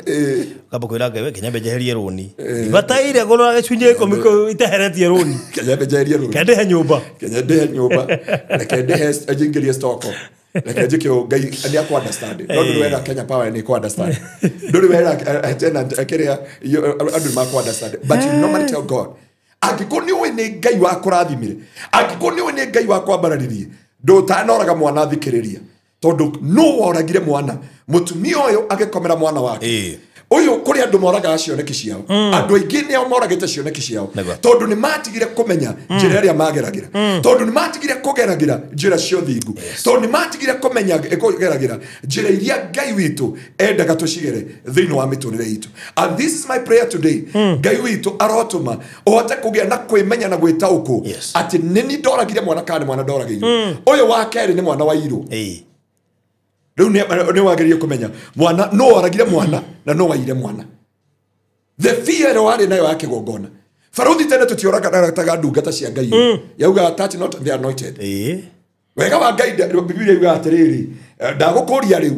Kamba kwĩra Ngai we Kenya njeherie rũni. Bataire kũrora gĩcunjĩ 10 iteheretie rũni. Kenya njeherie rũni. Kenya ndĩhe nyũmba. Kenya ndĩhe nyũmba. Reke ndĩhe njingĩrie stoko. Reke njĩke ũũ Ngai nĩ akũ understand. No ndũrĩ wera Kenya Power nĩ kũ understand. Ndũrĩ wera tenant kĩrĩa andũ makũ understand. But you normally tell God. Angĩkorwo nĩ ũĩ nĩ Ngai wakũrathimire, angĩkorwo nĩ ũĩ nĩ Ngai wakwambararirie, ndũtanoraga mwana thikĩrĩria. Tondũ nũ woragire mwana, mũtumia ũyũ agĩkomera mwana wake. Ũyũ kũrĩ andũ moragaga cioneki ciao. Andũ aingĩ nĩo moragĩte cioneki ciao. Tondũ nĩ matigire kũmenya njĩra ĩrĩa mageragĩra. Tondũ nĩ matigire kũgeragĩra njĩra cia ũthingu. Tondũ nĩ matigire kũmenya kũgeragĩra njĩra iria Ngai witũ endaga tũcigere thĩinĩ wa mĩtũrĩre itũ. And this is my prayer today. Ngai witũ arotũma ũhote kũgĩa na kwĩmenya na gwĩtaũkwo atĩ nĩ niĩ ndoragire mwana kana nĩ mwana ndoragĩirwo. Ũyũ wa kerĩ nĩ mwana wa irũ. Rĩu nĩ wagĩrĩire kũmenya mwana no waragire mwana na no waire mwana. The fear warĩ nayo ya kĩgongona. Barũthi tene tũtioragaga ndungata cia Ngai. Yauga touch not the anointed. Wega wa Ngai Biblia yugaga atĩrĩrĩ, ndagũkũria rĩu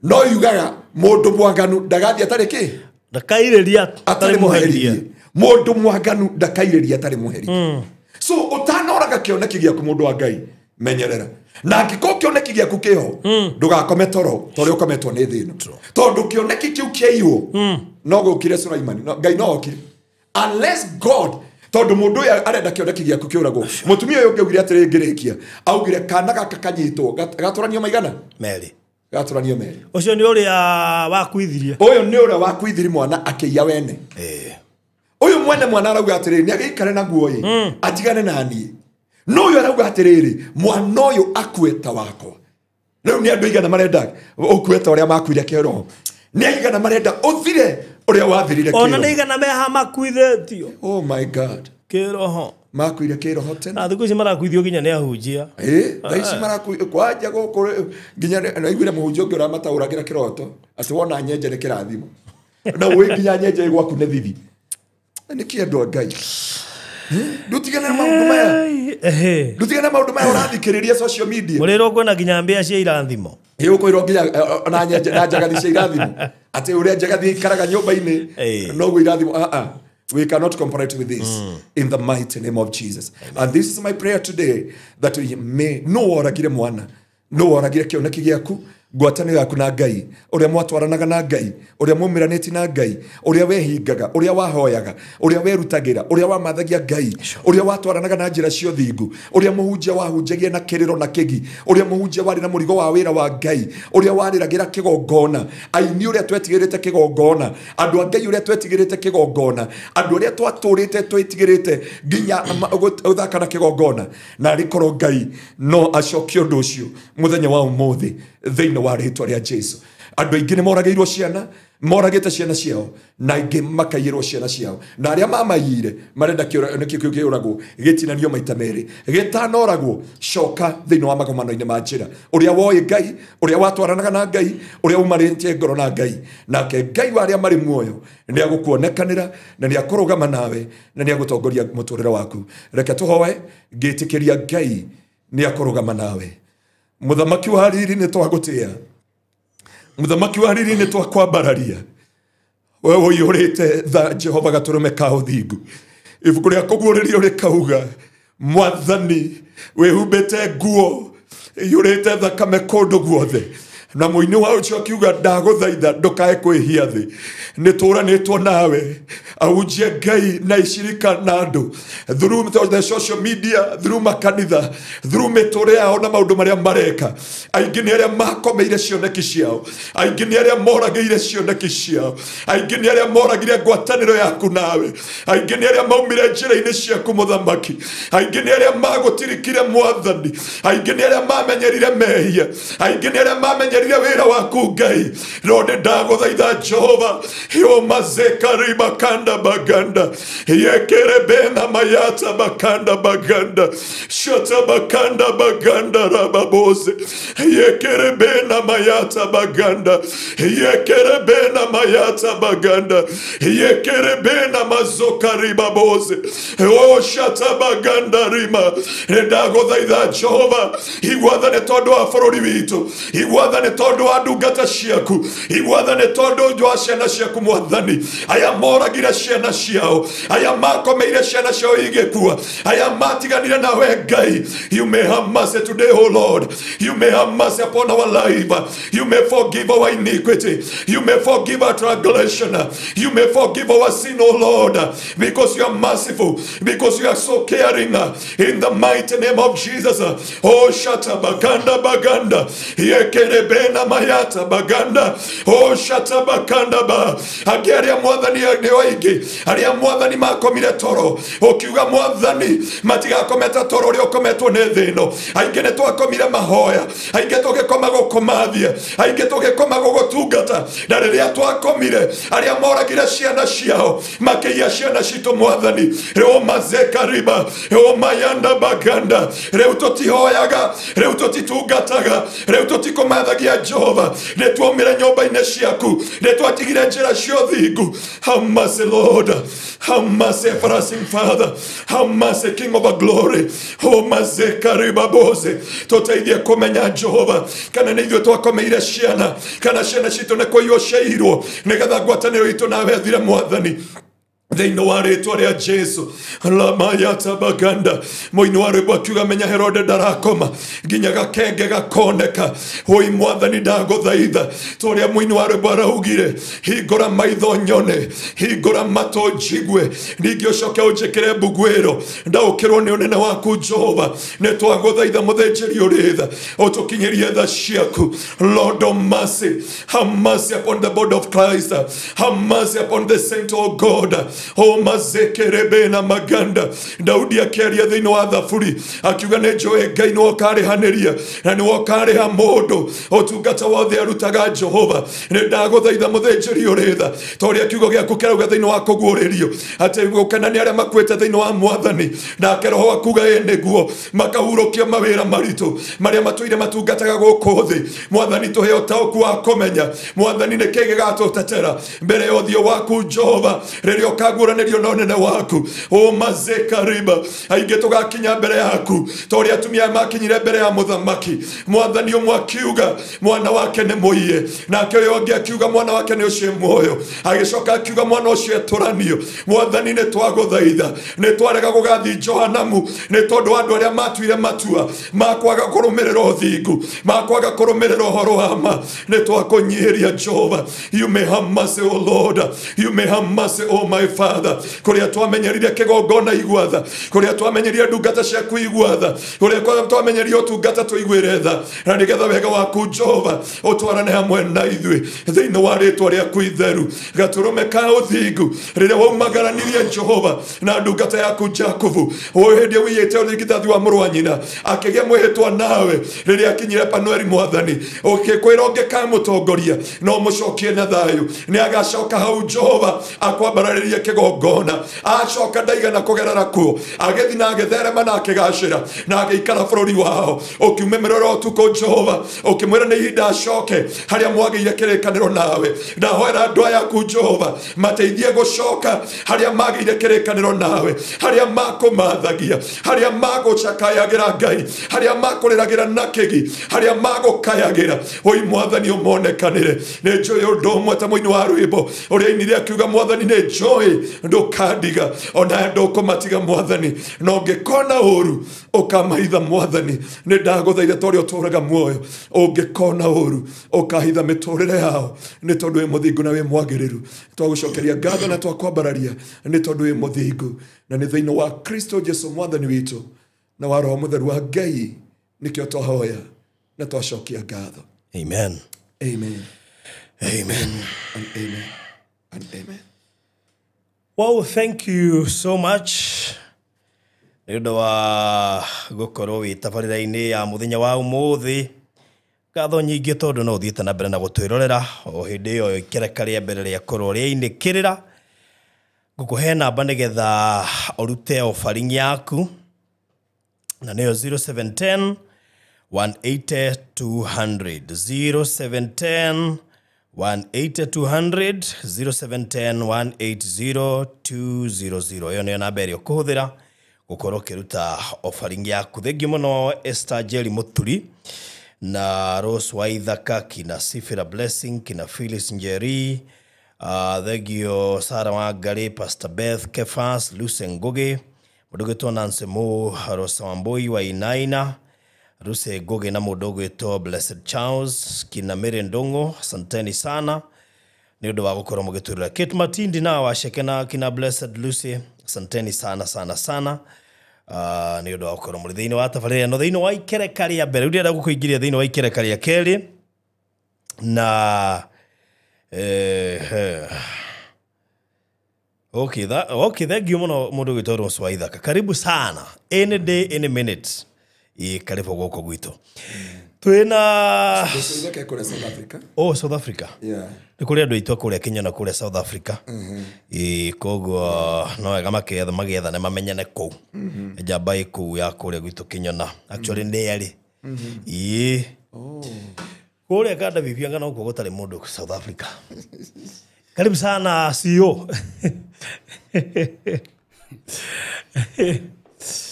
no yugaga mũndũ mwaganu ndagathiĩ atarĩ kĩ? Ndakairĩria atarĩ mũherithie. Mũndũ mwaganu ndakairĩria atarĩ mũherithie. So ũtanoraga kĩoneki gĩaku mũndũ wa Ngai menyerera. Na angĩkorwo kĩoneki gĩaku kĩho ndũgakome toro ta ũrĩa ũkometwo nĩ thĩna. Tondũ kĩoneki kĩu kĩaiywo no gũkire Sulaimani, Ngai no okire. Unless God, tondũ mũndũ ũyũ arenda kĩoneki gĩaku kĩũragwo. Mũtumia ũyũ ũngĩ augire atĩrĩ ngĩrĩkia, augire kana gaka kanyitwo gatũranio maigana? Merĩ. Gatũranio merĩ. Ũcio nĩ ũrĩa wakuithirie. Ũyũ nĩ ũrĩa wakuithirie mwana akĩiya wene. Ũyũ mwene mwana arauga atĩrĩrĩ nĩ agĩikare naguo ĩ atigane na niĩ. No ũyũ arauga atĩrĩrĩ mwana ũyũ akue ta wakwa. Rĩu nĩ andũ aigana marenda ũkue ta ũrĩa makuire kĩroho. Nĩ aigana marenda ũthire ũrĩa wathirire kĩroho. Ona nĩ aigana meha makuithĩtio. Oh my God. Kĩroho. Makuire kĩroho tene. Na thikũ ici marakuithio nginya nĩ ahunjia. Thaa ici marakuithio kwanja gũkũ nginya naiguire mũhunjia ũngĩ ũramataũragĩra kĩroto atĩ wona nyenje nĩ kĩrathimo. Na ũĩ nginya nyenje gwaku nĩ thithi. Nĩ kĩ andũ a Ngai? Ndutigane na maũndũ maya. Ndutigane na maũndũ maya ũrathikĩrĩria social media. Mũrĩrwo kwĩna nginya mbĩa cia irathimo. Ĩ ũkwĩrwo nginya na nyenje na njagathi cia irathimo. Atĩ ũrĩa njagathi ikaraga nyũmba-inĩ noguo irathimo. We cannot compare with this in the mighty name of Jesus. Amen. And this is my prayer today that we may no woragire mwana, no woragire kĩoneki gĩaku, ngwatanĩro yaku na Ngai, ũrĩa mwatwaranaga na Ngai, ũrĩa mumĩranĩtie na Ngai, ũrĩa wehingaga, ũrĩa wahoyaga, ũrĩa werutagĩra, ũrĩa wamathagia Ngai, ũrĩa watwaranaga na njĩra cia ũthingu, ũrĩa mũhunjia wahunjagia na kĩrĩro na kĩgi, ũrĩa mũhunjia warĩ na mũrigo wa wĩra wa Ngai, ũrĩa warĩragĩra kĩgongona, aini ũrĩa twetigĩrĩte kĩgongona, andũ a Ngai ũrĩa twetigĩrĩte kĩgongona, andũ arĩa twatũrĩte twetigĩrĩte nginya gũthaka na kĩgongona, na arĩkorwo Ngai no acokie ũndũ ũcio mũthenya wa ũmũthĩ thĩinĩ wa rĩtwa rĩa Jesu. Andũ aingĩ nĩ moragĩirwo ciana, moragĩte ciana ciao, na aingĩ makaiyĩrwo ciana ciao, na arĩa mamaiyire marenda kĩoneki kĩu kĩũragwo gĩtinanio maita merĩ, gĩtanoragwo. Coka thĩinĩ wa magomano-inĩ ma njĩra, ũrĩa woĩ Ngai, ũrĩa watwaranaga na Ngai, ũrĩa umarĩtie ngoro na Ngai, nake Ngai wa arĩa marĩ muoyo nĩ agũkuonekanĩra na nĩ akũrũgama nawe na nĩ agũtongoria mũtũrĩre waku. Reke tũhoe ngĩtĩkĩria Ngai nĩ akũrũgama nawe. Mũthamaki wa riri nĩ twagũtĩa, mũthamaki wa riri nĩ twakwambararia, we ũiyũrĩte tha Jehova gatũrũme ka ũthingu. Ibuku rĩa kũguũrĩrio rĩkauga Mwathani wĩhumbĩte nguo iyũrĩte thakame kũndũ guothe, Na mũini wa ũcio akiuga ndagũthaitha ndũkae kwĩhia thĩ, nĩ tũranĩtwo nawe ahunjie Ngai na icirika na andũ through the social media, through makanitha, through mĩtũrĩre yao na maũndũ marĩa mareka. Aingĩ nĩ arĩa makomeire cioneki ciao, aingĩ nĩ arĩa moragĩire cioneki ciao, aingĩ nĩ arĩa moragire ngwatanĩro yaku nawe, aingĩ nĩ arĩa maumire njĩra-inĩ ciaku mũthamaki, aingĩ nĩ arĩa magũtirikire mwathani, aingĩ nĩ arĩa mamenyerire mehia, aingĩ nĩ arĩa mamenyerire wĩra waku Ngai. No nĩ ndagũthaitha Jehova, yomazekari bakanda baganda yekerebena mayata bakanda baganda shata bakanda baganda rababoze yekerebena mayata baganda yekerebena mayata baganda yekerebena mazokari baboze o shata baganda rima. Ndagũthaitha Jehova, igwathane tondũ wa bũrũri witũ, igwathane tondũ wa ndungata ciaku, igwathane tondũ wa ciana ciaku mwathani. Aya moragire ciana ciao, aya makomeire ciana ciao igĩkua, aya matiganire nawe Ngai. You may have mercy today, O Lord. You may have mercy upon our life. You may forgive our iniquity. You may forgive our transgression. You may forgive our sin, O Lord, because you are merciful, because you are so caring. In the mighty name of Jesus. Oh, shata baganda baganda yekerebena mayata baganda. Oh, shata baganda ba ageria mwathani nĩ oingĩ arĩa mwathani makomire toro, ũkiuga mwathani matigakometa toro ũrĩa ũkometwo nĩ thĩ ĩno. Aingĩ nĩ twakomire mahoya, aingĩ tũgĩkoma gũkũmathia, aingĩ tũgĩkoma gũgũtungata, na rĩrĩa twakomire arĩa moragire ciana ciao makĩiya ciana citũ mwathani. Rĩu mazekariba rĩu mayanda baganda, rĩu tũtihoyaga, rĩu tũtitungataga, rĩu tũtikũmathagia Jehova. Nĩ tuomire nyũmba-inĩ ciaku, nĩ twatigire njĩra cia ũthingu. Have mercy, Lord. Have mercy, everlasting Father. Have mercy, King of glory. O mazekariba boze, tũteithie kũmenya Jehova kana nĩ ithuĩ twakomeire ciana, kana ciana citũ nĩ kũiywo ciairwo, nĩgetha ngwatanĩro itũ nawe ĩthire mwathani. Thĩinĩ wa rĩtwa rĩa Jesu lamayata baganda. Mũini wa rwĩmbo akiuga menya Herode ndarakoma nginya gakenge gakoneka. Oi mwathani ndagũthaitha, ta ũrĩa mũini wa rwĩmbo araugire, hingũra maitho nyone, hingũra matũ njigue, ningĩ ũcoke ũnjĩkĩre mbuguĩro ndaũkĩrwo nĩ ũnene waku Jehova. Nĩ twagũthaitha mũthĩnjĩri ũrĩ tha, ũtũkinyĩrie tha ciaku. Lord of mercy, have mercy upon the body of Christ, have mercy upon the saint, O God. O mazekerebena maganda. Daudi akĩaria thĩinĩ wa thaburi akiuga nĩ njũĩ Ngai nĩwe ũkarĩhanĩria na nĩwe ũkarĩha mũndũ ũtungata wothe arutaga Jehova. Nĩ ndagũthaitha mũthĩnjĩri ũrĩ tha, ta ũrĩa kiugo gĩaku kĩrauga thĩinĩ wa kũguũrĩrio atĩ gũkena nĩ arĩa makuĩte thĩinĩ wa mwathani, nake roho akuga ĩ nĩguo makahurũkia mawĩra maritũ marĩa matũire matungataga gũkũ thĩ. Mwathani tũhe ũtaũku wa kũmenya mwathani nĩ kĩĩ gĩgatũtetera mbere ya ũthiũ waku Jehova rĩrĩa ũkaguũranĩrio na ũnene waku. O mazekariba, aingĩ tũgakinya mbere yaku ta ũrĩa atumia makinyire mbere ya mũthamaki. Mwathani ũmwe akiuga mwana wake nĩ mũiye, nake ũyũ ũngĩ akiuga mwana wake nĩ ũcio muoyo, agĩcoka akiuga mwana ũcio etũranio. Mwathani nĩ twagũthaitha, nĩ twarega gũgathiĩ Johanamu nĩ tondũ wa andũ arĩa matuire matua ma kwaga kũrũmĩrĩra ũthingu, ma kwaga kũrũmĩrĩra ũhoro wa ma. Nĩ twakũnyihĩria Jehova. You may have mercy, O Lord. You may have mercy, O my Father. Kũrĩa twamenyerire kĩgongona igua tha, kũrĩa twamenyerire ndungata ciaku igua tha, kũrĩa twamenyerire ũtungata tũiguĩre tha, na nĩgetha wega waku Jehova ũtwarane hamwe na ithuĩ thĩinĩ wa rĩtwa rĩaku itheru. Gatũrũme ka ũthingu rĩrĩa waumagaranirie Jehova na ndungata yaku Jakubu, o hĩndĩ wĩiyĩte ũrigithathi wa mũrũ wa nyina akĩgĩa mwĩhĩtwa nawe rĩrĩa akinyire Panueli mwathani, ũkĩkwĩra ũngĩkamũtongoria no mũcokie na thayũ, nĩ agacoka hau Jehova akwambararĩrie kĩgongona. Acoka ndaigana kũgerera kuo, agĩthiĩ na agĩtherema na akĩgacĩra na agĩikara bũrũri wao. Ũkiumĩrĩra ũtukũ Jehova ũkĩmwĩra nĩ ihinda acoke harĩa mwagĩire kĩrĩkanĩro nawe. Ndahoera andũ aya aku Jehova mateithie gũcoka harĩa magĩire kĩrĩkanĩro nawe, harĩa makũmathagia, harĩa magũcakayagĩra Ngai, harĩa makũrĩragĩra na kĩgi, harĩa magũkayagĩra. Oi mwathani ũmonekanĩre. Nĩ njũĩ ũndũ ũmwe ta mũini wa rwĩmbo ũrĩa ainire akiuga mwathani nĩ njũĩ Ndũkandiga ona ndũkũmatiga mwathani, na ũngĩkona ũru ũkamahitha mwathani. Nĩ ndagũthaitha ta ũrĩa ũtũũraga muoyo, ũngĩkona ũru ũkahitha mĩtũrĩre yao, nĩ tondũ wĩ mũthingu na wĩ mwagĩrĩru. Twagũcokeria ngatho na twakwambararia nĩ tondũ wĩ mũthingu, na nĩ thĩinĩ wa Kristo Jesu mwathani witũ na wa Roho Mũtheru wa Ngai nĩkĩo twahoya na twacokia ngatho. Amen. Amen. Amen. And amen. And amen. Well, thank you so much. Nĩ ũndũ wa gũkorwo wĩ tabarĩra-inĩ ya mũthenya wa ũmũthĩ. Ngatho nyingĩ tondũ no ũthiĩte na mbere na gũtwĩrorera o hĩndĩ ĩyo ikereka rĩa mbere rĩakorwo rĩainĩkĩrĩra. Ngũkũhe namba nĩgetha ũrute offering yaku, na nĩyo 0710 180 200 0710 180 200 0710 180 200. Ĩyo nĩyo namba ĩrĩa ũkũhũthĩra gũkorwo ũkĩruta offering yaku. Thengiũ mũno Esther Njeri Mũturi na Rose Waithaka, kina Sifira Blessing, kina Phyllis Njeri, thengio Sarah Wangari, Pastor Beth Kefas, Lucy Ngugi, mũndũ ũgwĩtwo Nancy Mo, Rosa Wambui wa Inaina, Lucy Ngugi na mũndũ ũgwĩtwo Blessed Charles, kina Mary Ndung'u, asanteni sana nĩ ũndũ wa gũkorwo mũgĩtwĩrora. Kate Matindi na Waceke na kina Blessed Lucy, asanteni sana sana sana nĩ ũndũ wa gũkorwo mũrĩ thĩinĩ wa tabarĩra ĩno, thĩinĩ wa ikereka rĩa mbere. Rĩu ndĩrenda gũkũingĩria thĩinĩ wa ikereka rĩa kerĩ na okay, okay, thank you mũno mũndũ ũgwĩtwo Rose Waithaka. Karibu sana any day any minute. Ĩ karibu gũkũ gwitũ. Twĩna Rose Waithaka kũrĩa South Africa. Oh, South Africa. Yeah. Nĩ kũrĩ andũ aitũ a kũrĩa Kenya na kũrĩa South Africa. Ĩ koguo no wega magethane mamenyane kũu. Njamba ĩ kũu ya kũrĩa gwitũ Kenya. Actually nĩ erĩ. Ĩ. Kũrĩa kanda bibianga no kuo gũtarĩ mũndũ South Africa. Karibu sana CEO.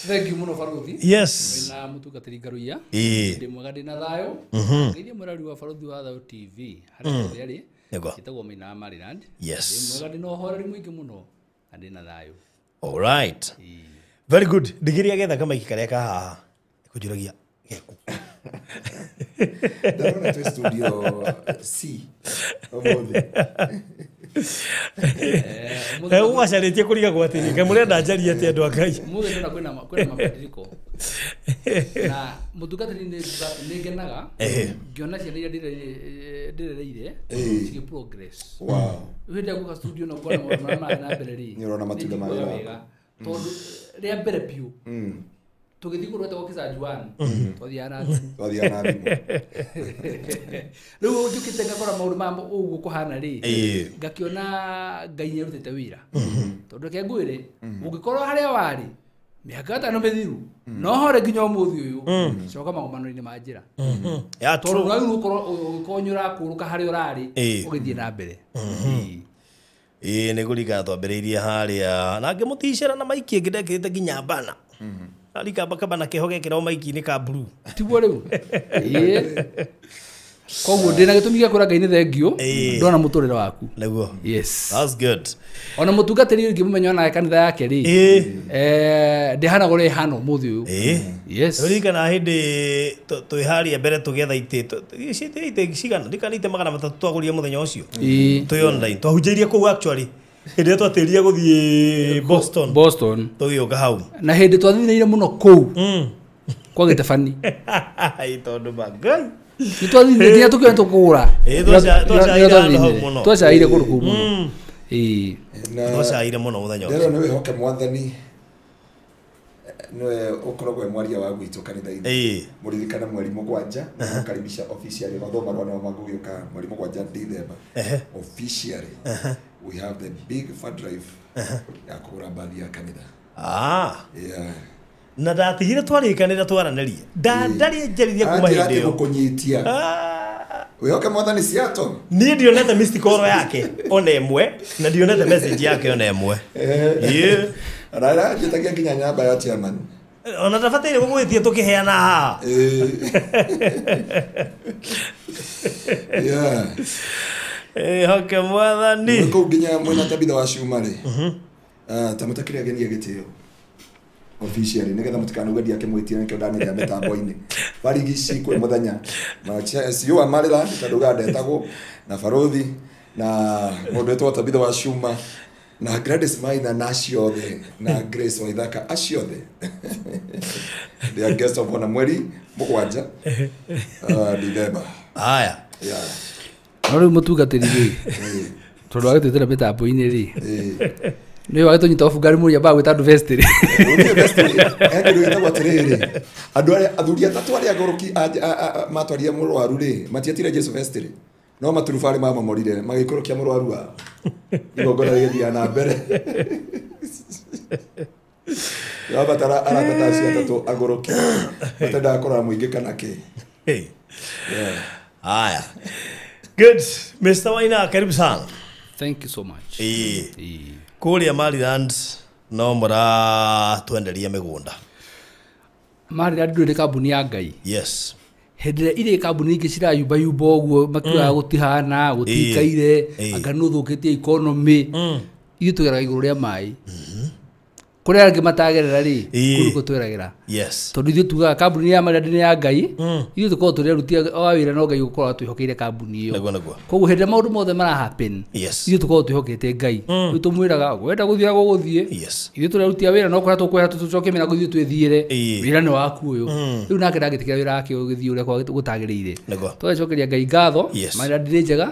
Thank you muno Baruthi. Yes. Na mutungatĩri Ngaruiya. Ĩĩ. Ndĩ mwega ndĩ na thayũ. Ngeithie mũrori wa Baruthi wa Thayũ TV harĩa hothe arĩ. Nĩguo. Njĩtagwo Maina wa Maryland. Yes. Ndĩ mwega ndĩ na ũhoreri mũingĩ mũno na ndĩ na thayũ. All right. Very good. Ndigiria getha kamaiki karĩa ka haha. Kũnjũragia geku. Ndarona twĩ studio C ũmũthĩ. Ũgacarĩtie kũrigagwo atĩrĩ, kaĩ mũrenda njarie atĩa andũ a Ngai? Ũmũthĩ ndĩrona kwĩna mabadiliko. Na mũtungatĩri nĩ ngenaga ngĩona ciana iria ndĩrereire cigĩ progress. Wow. Rĩu hĩndĩ ĩrĩa ngũka studio na nguona maũndũ marĩa marathiĩ na mbere rĩ, Nĩ ũrona matunda ma nĩ wĩra njiguaga waku. wega. Tondũ rĩa mbere biũ tũgĩthiĩ kũndũ gwetagwo Kisanjuan, twathiaga na thimũ. Twathiaga na thimũ. Rĩu njũkĩte ngakora maũndũ maya ũguo kũhana rĩ, ngakĩona Ngai nĩ arutĩte wĩra. Tondũ reke ngwĩre, ũngĩkorwo harĩa warĩ mĩaka ĩtano mĩthiru, no hore nginya ũmũthĩ ũyũ, coka magomano-inĩ ma njĩra. Tondũ wagĩrĩirwo gũkorwo ũgĩkorwo nĩ ũrakũrũka harĩa ũrarĩ, ũgĩthiĩ na mbere. Ĩĩ nĩ kũringana twambĩrĩirie harĩa na ngĩmũticĩra na maiki ĩngĩ ndekĩrĩte nginya bana. Arika kabana keho gekĩra o maiki-inĩ ka blue. Tiguo rĩu? Ĩĩ. Koguo ndĩna gĩtũmi gĩa kwĩra Ngai nĩ thengiũ ndona mũtũrĩre waku. Nĩguo. Yes. That's good. Ona mũtungatĩri ũyũ ingĩmũmenya onawe kanitha yake rĩ, ndĩhana ũrĩa ĩhana ũmũthĩ ũyũ. Yes. Ũririkana hĩndĩ twĩ harĩa mbere tũgĩetha itĩ, itĩ cigana, ndikana itĩ 300 twagũrire mũthenya ũcio. Twĩ online. Twahunjĩirie kũu actually. Hĩndĩ ĩrĩa twatĩrie gũthiĩ Boston. Boston. Tũgĩũka hau. Na hĩndĩ twathinĩire mũno kũu. Kwa gĩtabani. Ĩ tondũ ma Ngai. Nĩ twathinĩire nginya tũkĩona tũkũgũra. Twacaire handũ hau mũno. Twacaire kũndũ kũu mũno. Ĩĩ. Twacaire mũno mũthenya ũcio. Ndĩrona nĩ wĩhoke mwathani nĩwe ũkoragwo e mwaria wa gwitũ kanitha-inĩ. Mũririkane mweri 7 nĩmũkaribisha officially mathoma marũa nĩmo magũgĩũka mweri 7 December. Officially we have the big fund drive ya kũgũra mbathi ya kanitha. Yeah. Na ndatigire twarĩkanĩra twaranĩrie. Ndarĩ njaririe kuma hĩndĩ ĩyo. Gũkũnyitia. Wĩhoke mwathani Seattle. Niĩ ndionete missed call yake ona ĩmwe na ndionete message yake ona ĩmwe. Ĩĩ. Ona njĩtagia nginya namba ya chairman. Ona ndabataire gũgwĩtia tũkĩheana haha. Yeah. Hoke mwathani. Kũu nginya mwena Tabitha wa Cuma rĩ. Ta mũtakĩrĩ ageni a gĩtĩo. Officially nĩgetha mũtikanauge ndiakĩmwĩtire nĩkĩo ndanĩrĩra mĩtambo-inĩ. Barigici kwĩ mũthenya. CEO wa Maryland tondũ ugaga ndetagwo na Barothi na mũndũ wĩtagwo Tabitha wa Cuma na Gladys Maina na acio othe na Grace Waithaka acio othe. They are guest of honor mweri 7 December. Haya. Yeah. No rĩu mũtungatĩri rĩ tondũ wagĩtwĩtĩra mĩtambo-inĩ rĩ nĩ wagĩtũnyita obu ngari mũrĩa mbaga gwĩta andũ vestry. Kĩndũ gĩtagwo atĩrĩrĩ andũ arĩa athuri atatũ arĩa agũrũki matwarire mũrwaru rĩ matietire Jesu vestry no maturubarĩ mamomorire magĩikũrũkia mũrwaru wao igongona rĩgĩthiaga na mbere. Yabatara arata ta acio atatũ agũrũki matendaga kũrora mũingĩ kana kĩ. Haya. Good. Mr. Waina, karibu sana. Thank you so much. Kũrĩa Maryland no mũratwenderia mĩgũnda. Maryland ndũrĩ kambuni ya Ngai. Yes. Hĩndĩ ĩrĩa irĩ kambuni ingĩ cirayumbayumba ũguo makiugaga gũtihana gũtikaire anga nĩ ũthũkĩtie economy ithuĩ tũgeraga igũrũ rĩa maĩ. Kũrĩa angĩ matagerera rĩ kũu nĩkuo tweragĩra. Yes. Tondũ ithuĩ tugaga kambuni ya Maryland nĩ ya Ngai ithuĩ tũkoragwo tũrĩ aruti a wĩra no Ngai gũkorwo atwĩhokeire kambuni ĩyo. Nĩguo. Koguo hĩndĩ ĩrĩa maũndũ mothe mara happen Yes. ithuĩ tũkoragwo twĩhokete Ngai. Rĩu tũmwĩraga wenda gũthiĩ ũrĩa gũgũthiĩ. Yes. Ithuĩ tũrĩ aruti a wĩra no kũrĩa tũkwĩra tũcokie mĩrango ithuĩ twĩthiĩre. Wĩra nĩ waku ũyũ. Rĩu nake ndangĩtĩkĩra wĩra wake ũgĩthiĩ ũrĩa gũtagĩrĩire. Nĩguo. Tũgacokeria Ngai ngatho. Yes. Maryland nĩ njega.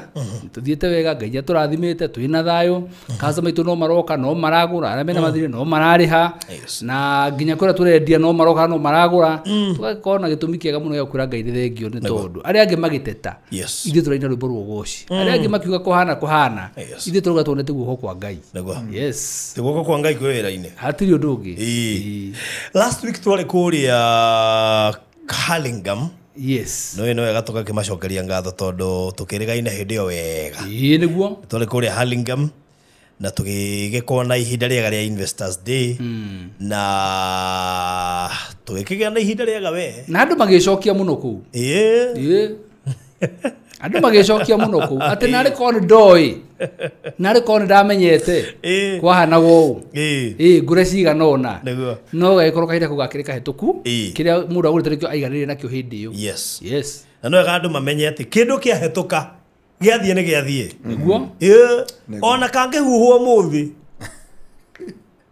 Tũthiĩte wega Ngai nĩatũrathimĩte twĩna thayũ. Customer aitũ no maroka no maragũra arĩa mena mathirĩ no mararĩha. Yes. Na nginya kũrĩa tũrendia no maroka no maragũra. Tũgakorwo na gĩtũmi kĩega mũno gĩa kwĩra Ngai nĩ thengio nĩ tondũ arĩa angĩ magĩteta Yes. ithuĩ tũraina rwĩmbo rwa ũgoci. Arĩa angĩ makiuga kũhana kũhana Yes. ithuĩ tũrauga tuonete guoko kwa Ngai. Nĩguo. Yes. Ti guoko kwa Ngai kwĩ wĩra-inĩ. Hatirĩ ũndũ ũngĩ. Last week twarĩ kũrĩa Hurlingham. Yes. No ĩno wega tũgakĩmacokeria ngatho tondũ tũkĩrĩgaine hĩndĩ ĩyo wega. Ĩĩ nĩguo. Twarĩ kũrĩa Hurlingham na tũgĩgĩkorwo na ihinda rĩega rĩa Investors Day na tũgĩkĩgĩa na ihinda rĩega we. Na andũ magĩcokia mũno kũu. Ĩĩ. Andũ magĩcokia mũno kũu atĩ narĩ korwo nĩ ndoĩ narĩ korwo nĩ ndamenyete kwahanaga ũũ ĩĩ ngũre cigana ũna Nĩguo. no gagĩkorwo kahinda kau gakĩrĩ kahĩtũku Ĩĩ. kĩrĩa mũndũ agũrĩte nĩkĩo aiganĩire nakĩo hĩndĩ ĩyo. Yes. Yes. Na no wega andũ mamenye atĩ kĩndũ kĩahĩtũka gĩathiĩ nĩ gĩathiĩ. Nĩguo. Ĩĩ. Ona kangĩhuhwo ũmũthĩ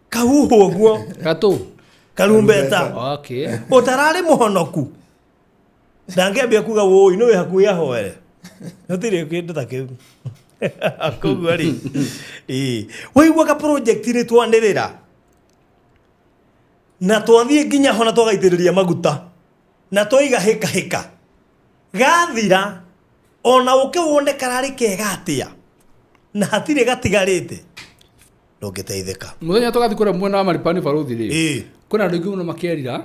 kahuhwo ũguo gatũ karumbeta Okay. ũtararĩ mũhonoku ndangĩambia kuga wũi nĩ wĩ hakuhĩ ahoere gũtirĩ kĩndũ ta kĩu. Koguo rĩ ĩĩ waigua ka project nĩ twanĩrĩra na twathiĩ nginya ho na twagaitĩrĩria maguta na twaiga hĩka hĩka gathira ona ũke wone kararĩ kega atĩa na hatirĩ gatigarĩte ndũngĩteithĩka. Mũthenya tũgathiĩ kũrĩa mwena wa Maripani Barothi rĩ Ĩĩ. kwĩna andũ aingĩ mũno makerira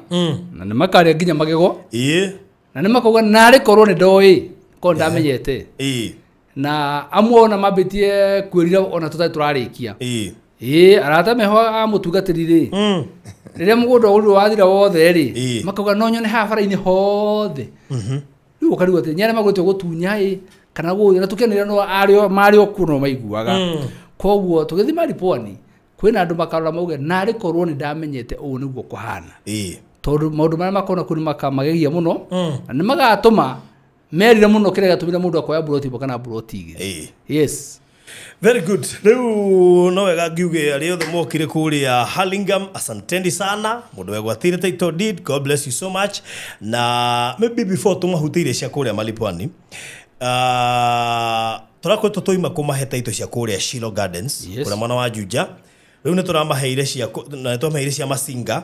na nĩ makarĩa nginya magego Ĩĩ. na nĩ makauga narĩ korwo nĩ ndoĩ korwo ndamenyete. Ĩĩ. Na amwe ona mambĩtie kwĩrira ona tũtarĩ tũrarĩkia. Ĩĩ. Ĩĩ arata meho a mũtungatĩri rĩ rĩrĩa mũgũnda ũrĩ wathira wothe rĩ makauga no nyone haha bara-inĩ hothe. Rĩu ũkarigwo atĩ nyarĩa magũrĩte gũtunya ĩ kana gũthĩ na tũkĩanĩrĩra no arĩo marĩ o kuo no maiguaga. Koguo tũgĩthiĩ Maripwani kwĩna andũ makarora mauge narĩ korwo nĩ ndamenyete ũũ nĩguo kũhana. Ĩĩ. Tondũ maũndũ marĩa makona kũu nĩ makamagegia mũno na nĩ magatũma merire mũno kĩrĩa gĩatũmire mũndũ akoya mburoti ĩmwe kana mburoti igĩrĩ. Ĩĩ. Yes. Very good. Rĩu no wega ngiuge arĩa othe mokire kũrĩa Hurlingham, asanteni sana. Mũndũ wegwatĩire title deed, God bless you so much. Na maybe before tũmahutĩire cia kũrĩa Malipwani, tũrakoretwo tũima kũmahe title cia kũrĩa Shilo Gardens, Yes. kũrĩa mwana wa Juja. Rĩu nĩ tũramaheire cia na nĩ twamaheire cia Masinga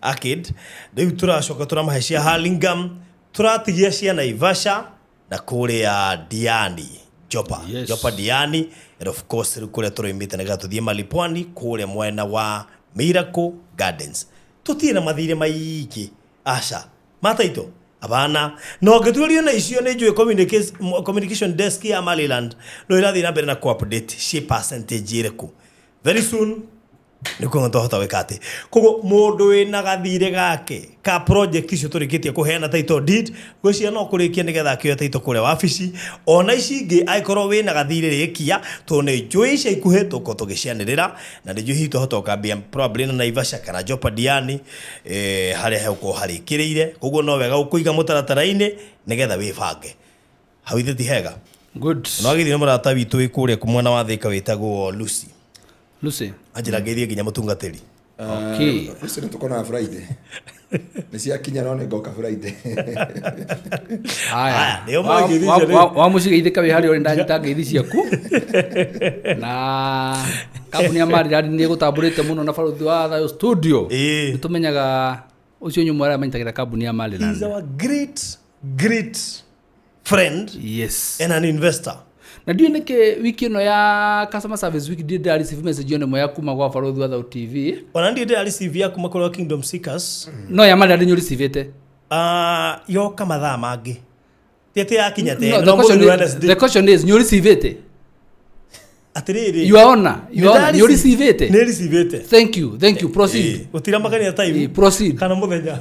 Arcade. Rĩu tũracoka tũramahe cia Hurlingham, tũratigia cia Naivasha na kũrĩa Diani. Jopa. Yes. Jopa Diani, and of course rĩu kũrĩa tũroimĩte nĩgetha tũthiĩ Malipwani kũrĩa mwena wa Miracle Gardens. Tũtirĩ na mathirĩ maingĩ aca mataito abana no ngĩtuĩrio na icio nĩ njũĩ communication desk ya Maryland no ĩrathiĩ na mbere na ku update ci percentage ĩrĩkũ. Very soon Nĩ kuga twahota gwĩka atĩ koguo mũndũ wĩna gathirĩ gake ka project icio tũrĩkĩtie kũheana title deed gwĩciria no kũrĩkia nĩgetha akĩoya title kũrĩa wabici ona ici ingĩ angĩkorwo wĩna gathirĩ rĩkia tondũ nĩ njũĩ ica ikuhĩ tũkorwo tũgĩcianĩrĩra na nĩ njũĩ hihi twahota gũkambia probably na Naivasha kana Jopa Diani harĩa hegũkorwo harĩkĩrĩire koguo no wega gũkũiga mũtaratara-inĩ nĩgetha wĩbange hau ithe ti hega. Good. No agĩthiĩ na mũrata witũ wĩ kũrĩa mwena wa Thĩka wĩtagwo Lucy. Lucy. Anjĩra ngeithie nginya mũtungatĩri. Okay. Lucy nĩ tũkonaga Friday. Nĩ ciakinya no nĩ ngoka Friday. Haya. Nĩo mangeithi icio rĩu. Wa mũciĩ geithĩka wĩ harĩa ũrĩ ndanyita ngeithi ciaku. Na kambuni ya Maryland nĩ ĩgũtambũrĩte mũno na barothi wa Thayo Studio. Ĩĩ. Nĩ tũmenyaga ũcio nyũmwe arĩa manyitagĩra kambuni ya Maryland. He's our great great friend. Yes. And an investor. Na ndiũĩ nĩkĩ wiki ĩno ya customer service week ndiĩ ndĩra receive message ĩno ĩmwe ya kuma gwa barothi wa Thayo TV. Ona ndiĩ ndĩra receive ya kuma kũrĩ Kingdom Seekers. No ya Maryland nĩ ũreceivĩte. Yoka mathaa mangĩ. Ti atĩ yakinya tene. No, No mũthenya wa Wednesday. the question is nĩ ũreceivĩte? Atĩrĩrĩ. You are ona. You are ona. Nĩ ũreceivĩte? Nĩ receive-ĩte. Thank you. Thank you. Proceed. Gũtiramakania time. Proceed. Kana mũthenya.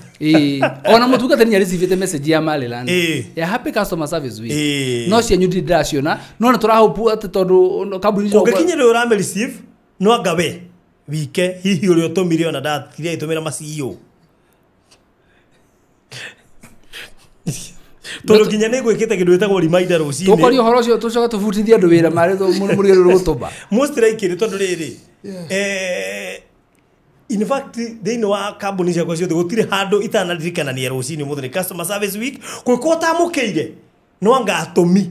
Ona mũtungatĩri nĩ areceivĩte message ya Maryland. Ya Happy Customer Service Week. No cianyu ndirĩ ndĩraciona. No nĩ tũrahope atĩ tondũ kambuni icio Ũngĩkinya rĩu ũrame receive no anga we wike hihi ũrĩa ũtũmire ona ndatire agĩtũmĩra ma CEO. Tondũ nginya nĩ ngwĩkĩte kĩndũ gĩtagwo reminder rũcinĩ. Tũkwaria ũhoro ũcio tũcoke tũbutithie andũ wĩra marĩ mũrigĩrĩrio gũtũmba. Most likely tondũ rĩrĩ in fact thĩinĩ wa kambuni ciakwa ciothe gũtirĩ handũ itanaririkanania rũcinĩ ũmũthĩ nĩ customer service week gwĩkwo ũtamũkĩire no anga atũmi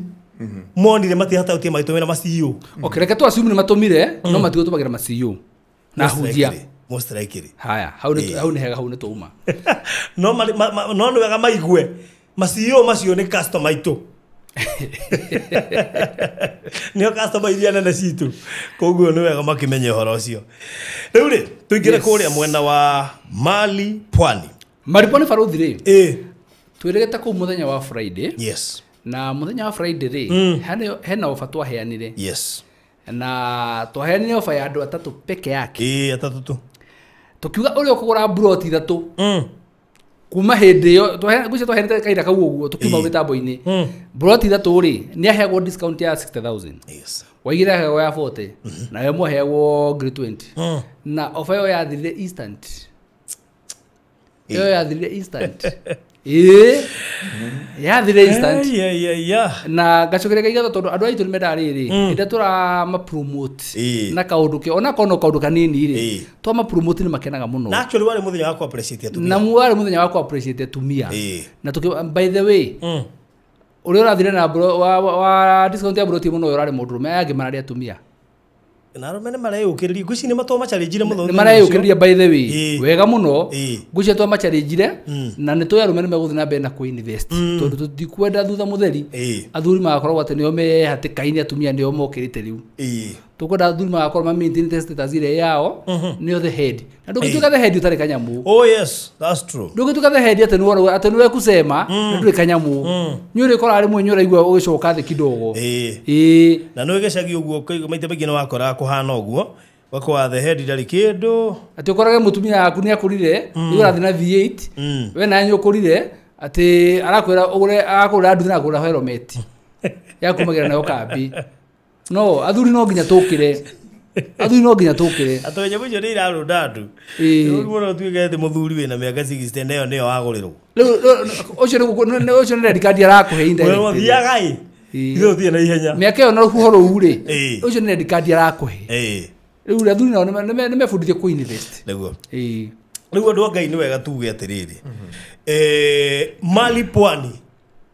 monire matihota gũtia magĩtũmĩra ma CEO. Okay, reke tu assume nĩ matũmire no matigũtũmagĩra ma CEO na hunjia. Most likely. Haya, hau nĩ hega, hau nĩ twauma. No no nĩ wega maigue ma CEO macio nĩ customer aitũ. Nĩo customer iria nene citũ koguo nĩ wega makĩmenye ũhoro ũcio. Rĩu rĩ tũingĩre kũrĩa mwena wa Mali Pwani. Mali Pwani barothi rĩ twĩrĩgĩte kũu mũthenya wa Friday. Yes. Na mũthenya wa Friday rĩ hena ofa twaheanire. Yes. Na twaheanire ofa ya andũ atatũ peke yake. Atatũ tu. Tũkiuga ũrĩa ũkũgũra mburoti ithatũ kuma hĩndĩ ĩyo ngwĩciria twaheanĩte kahinda kau ũguo tũkiuma mĩtambo-inĩ mburoti ithatũ rĩ nĩ aheagwo discount ya 60,000. Yes. Waigĩra aheagwo ya 40 na ĩmwe aheagwo 20. Na ofa ĩyo yathirire instant. Ĩyo yathirire instant. Yathirire instant. Na ngacokeria igatho tondũ andũ aitũ nĩ mendaga rĩrĩ hĩndĩ ĩrĩa tũramapromote na kaũndũ ke ona korwo no kaũndũ kanini rĩ twamapromote nĩ makenaga mũno. Na actually warĩ mũthenya wa kũ-appreciate atumia. Na warĩ mũthenya wa kũ-appreciate atumia. Na by the way ũrĩa ũrathire na wa discount ya mburoti mũno ũyũ ũrarĩ mũndũrũme aya angĩ mararĩ atumia. Na arũme nĩ mareyũkĩrĩria ngwĩciria nĩ matwamacharĩnjire mũno. Nĩ mareyũkĩrĩria by the way wega mũno ngwĩciria twamacharĩnjire na nĩ tũĩ arũme nĩ megũthiĩ na mbere na kũ-invest tondũ tũtikwenda thutha mũtheri athuri magakoragwo atĩ nĩo me hatĩka-inĩ atumia nĩo mokĩrĩte rĩu. Tũkwenda athuri magakorwo ma maintain status ĩrĩa yao nĩo the head. Na ndũngĩtuĩka the head ũtarĩ kanyamũ. Oh yes, that's true. Ndũngĩtuĩka the head atĩ nĩwe atĩ nĩwe kusema na ndũrĩ kanyamũ. Nĩ ũrĩkoraga rĩmwe nĩ ũraigua ũgĩcoka thĩ kidogo. Na nĩ gĩcagi ũguo maita maingĩ nĩ wakoraga kũhana ũguo wakwa the head ndarĩ kĩndũ atĩ ũkorage mũtumia waku nĩ akũrire nĩ ũrathiĩ na V8 we nawe nĩ ũkũrire atĩ arakwĩra ũgũre arakũgũrĩra nduthi na akũgũrĩra helmet ya kumagĩra nayo kambi. No athuri no nginya tũkĩre. Athuri no nginya tũkĩre. Atĩ nyamũ icio nĩ irarũnda andũ. Rĩu mũno ũtuĩke atĩ mũthuri wĩna mĩaka 60 nayo nĩyo wagũrĩrwo. Rĩu ũcio nĩ red card arakũhe indirect. Wewe thiaga ĩ. Ithuĩ tũthiĩ na ihenya. Mĩaka ĩyo na rũhuho rũu rĩ ũcio nĩ red card arakũhe. Rĩu athuri nao nĩ mebundithie kũ invest. Nĩguo. Rĩu andũ a Ngai nĩ wega tuge atĩrĩrĩ. Mali Pwani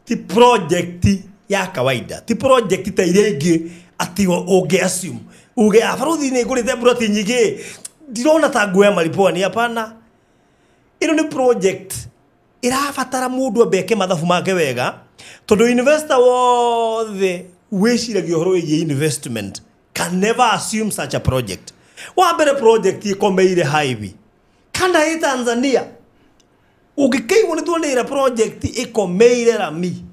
ti project ya kawaida. Ti project ta iria ingĩ atĩ ũngĩ assume uge abarothi nĩ ngũrĩte mburoti nyingĩ ndirona ta nguoya Mali Pwani. Hapana, ĩno nĩ project ĩrabatara mũndũ ambe eke mathabu make wega tondũ investor wothe wĩciragia ũhoro wĩgiĩ investment can never assume such a project. Wa mbere project ĩkomeire highway kana ĩ Tanzania ũngĩkĩigwo nĩ tuoneire project ĩkomeire rami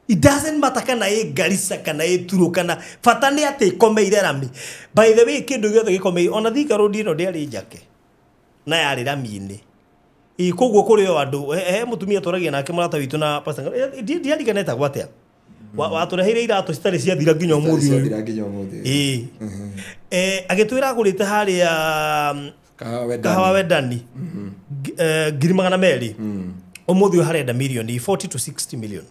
It doesn't matter kana ĩ Garissa kana ĩ Turkana, bata nĩ atĩ ĩkomeire rami. By the way, kĩndũ gĩothe gĩkomeire, ona Thika Road ĩno ndĩarĩ njake na yarĩ rami-inĩ. Ĩ koguo kũrĩ o andũ, he mũtumia tũragia nake mũrata witũ na pastor, ndiarigana etagwo atĩa, watũreheire iratũ citarĩ ciathira nginya ũmũthĩ ũyũ. Ciathira nginya ũmũthĩ. Ĩ agĩtwĩra agũrĩte harĩa Kahawa Wendani 200,000. Ũmũthĩ ũyũ harenda mirioni 40 to 60 million.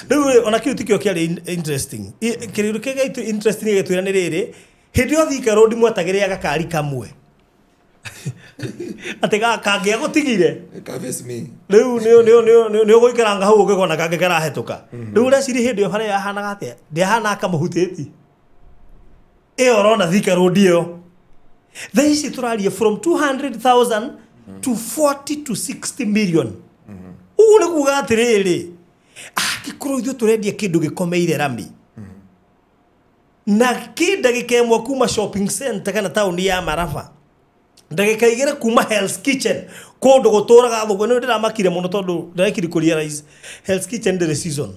Rĩu ona kĩu tikĩo kĩarĩ interesting. Kĩrĩu kĩrĩa interesting gĩtwĩra nĩ rĩrĩ, hĩndĩ ĩyo Thika Road mwatagĩrĩra gakari kamwe. Atĩ kangĩagũtigire rĩu nĩ ũgũikaranga hau ũngĩkona kangĩ karahĩtũka. Rĩu ũreciria hĩndĩ ĩyo barĩa yahanaga atĩa? Ndĩahanaga kamũhutĩti. Ĩyo ũrona Thika Road ĩyo. Thaa ici tũraria from 200,000 to 40 to 60 million. Ũguo nĩ kuga atĩrĩrĩ, angĩkorwo ithuĩ tũrendia kĩndũ gĩkomeire rami na kĩ ndagĩka ĩmwe kuma shopping center kana taũni ya Maraba, ndagĩka igĩrĩ kuma Hell's Kitchen kũndũ gũtũraga thũgũ. Nĩ ndĩramakire mũno tondũ ndĩrekiri kũ realize Hell's Kitchen ndĩrĩ season.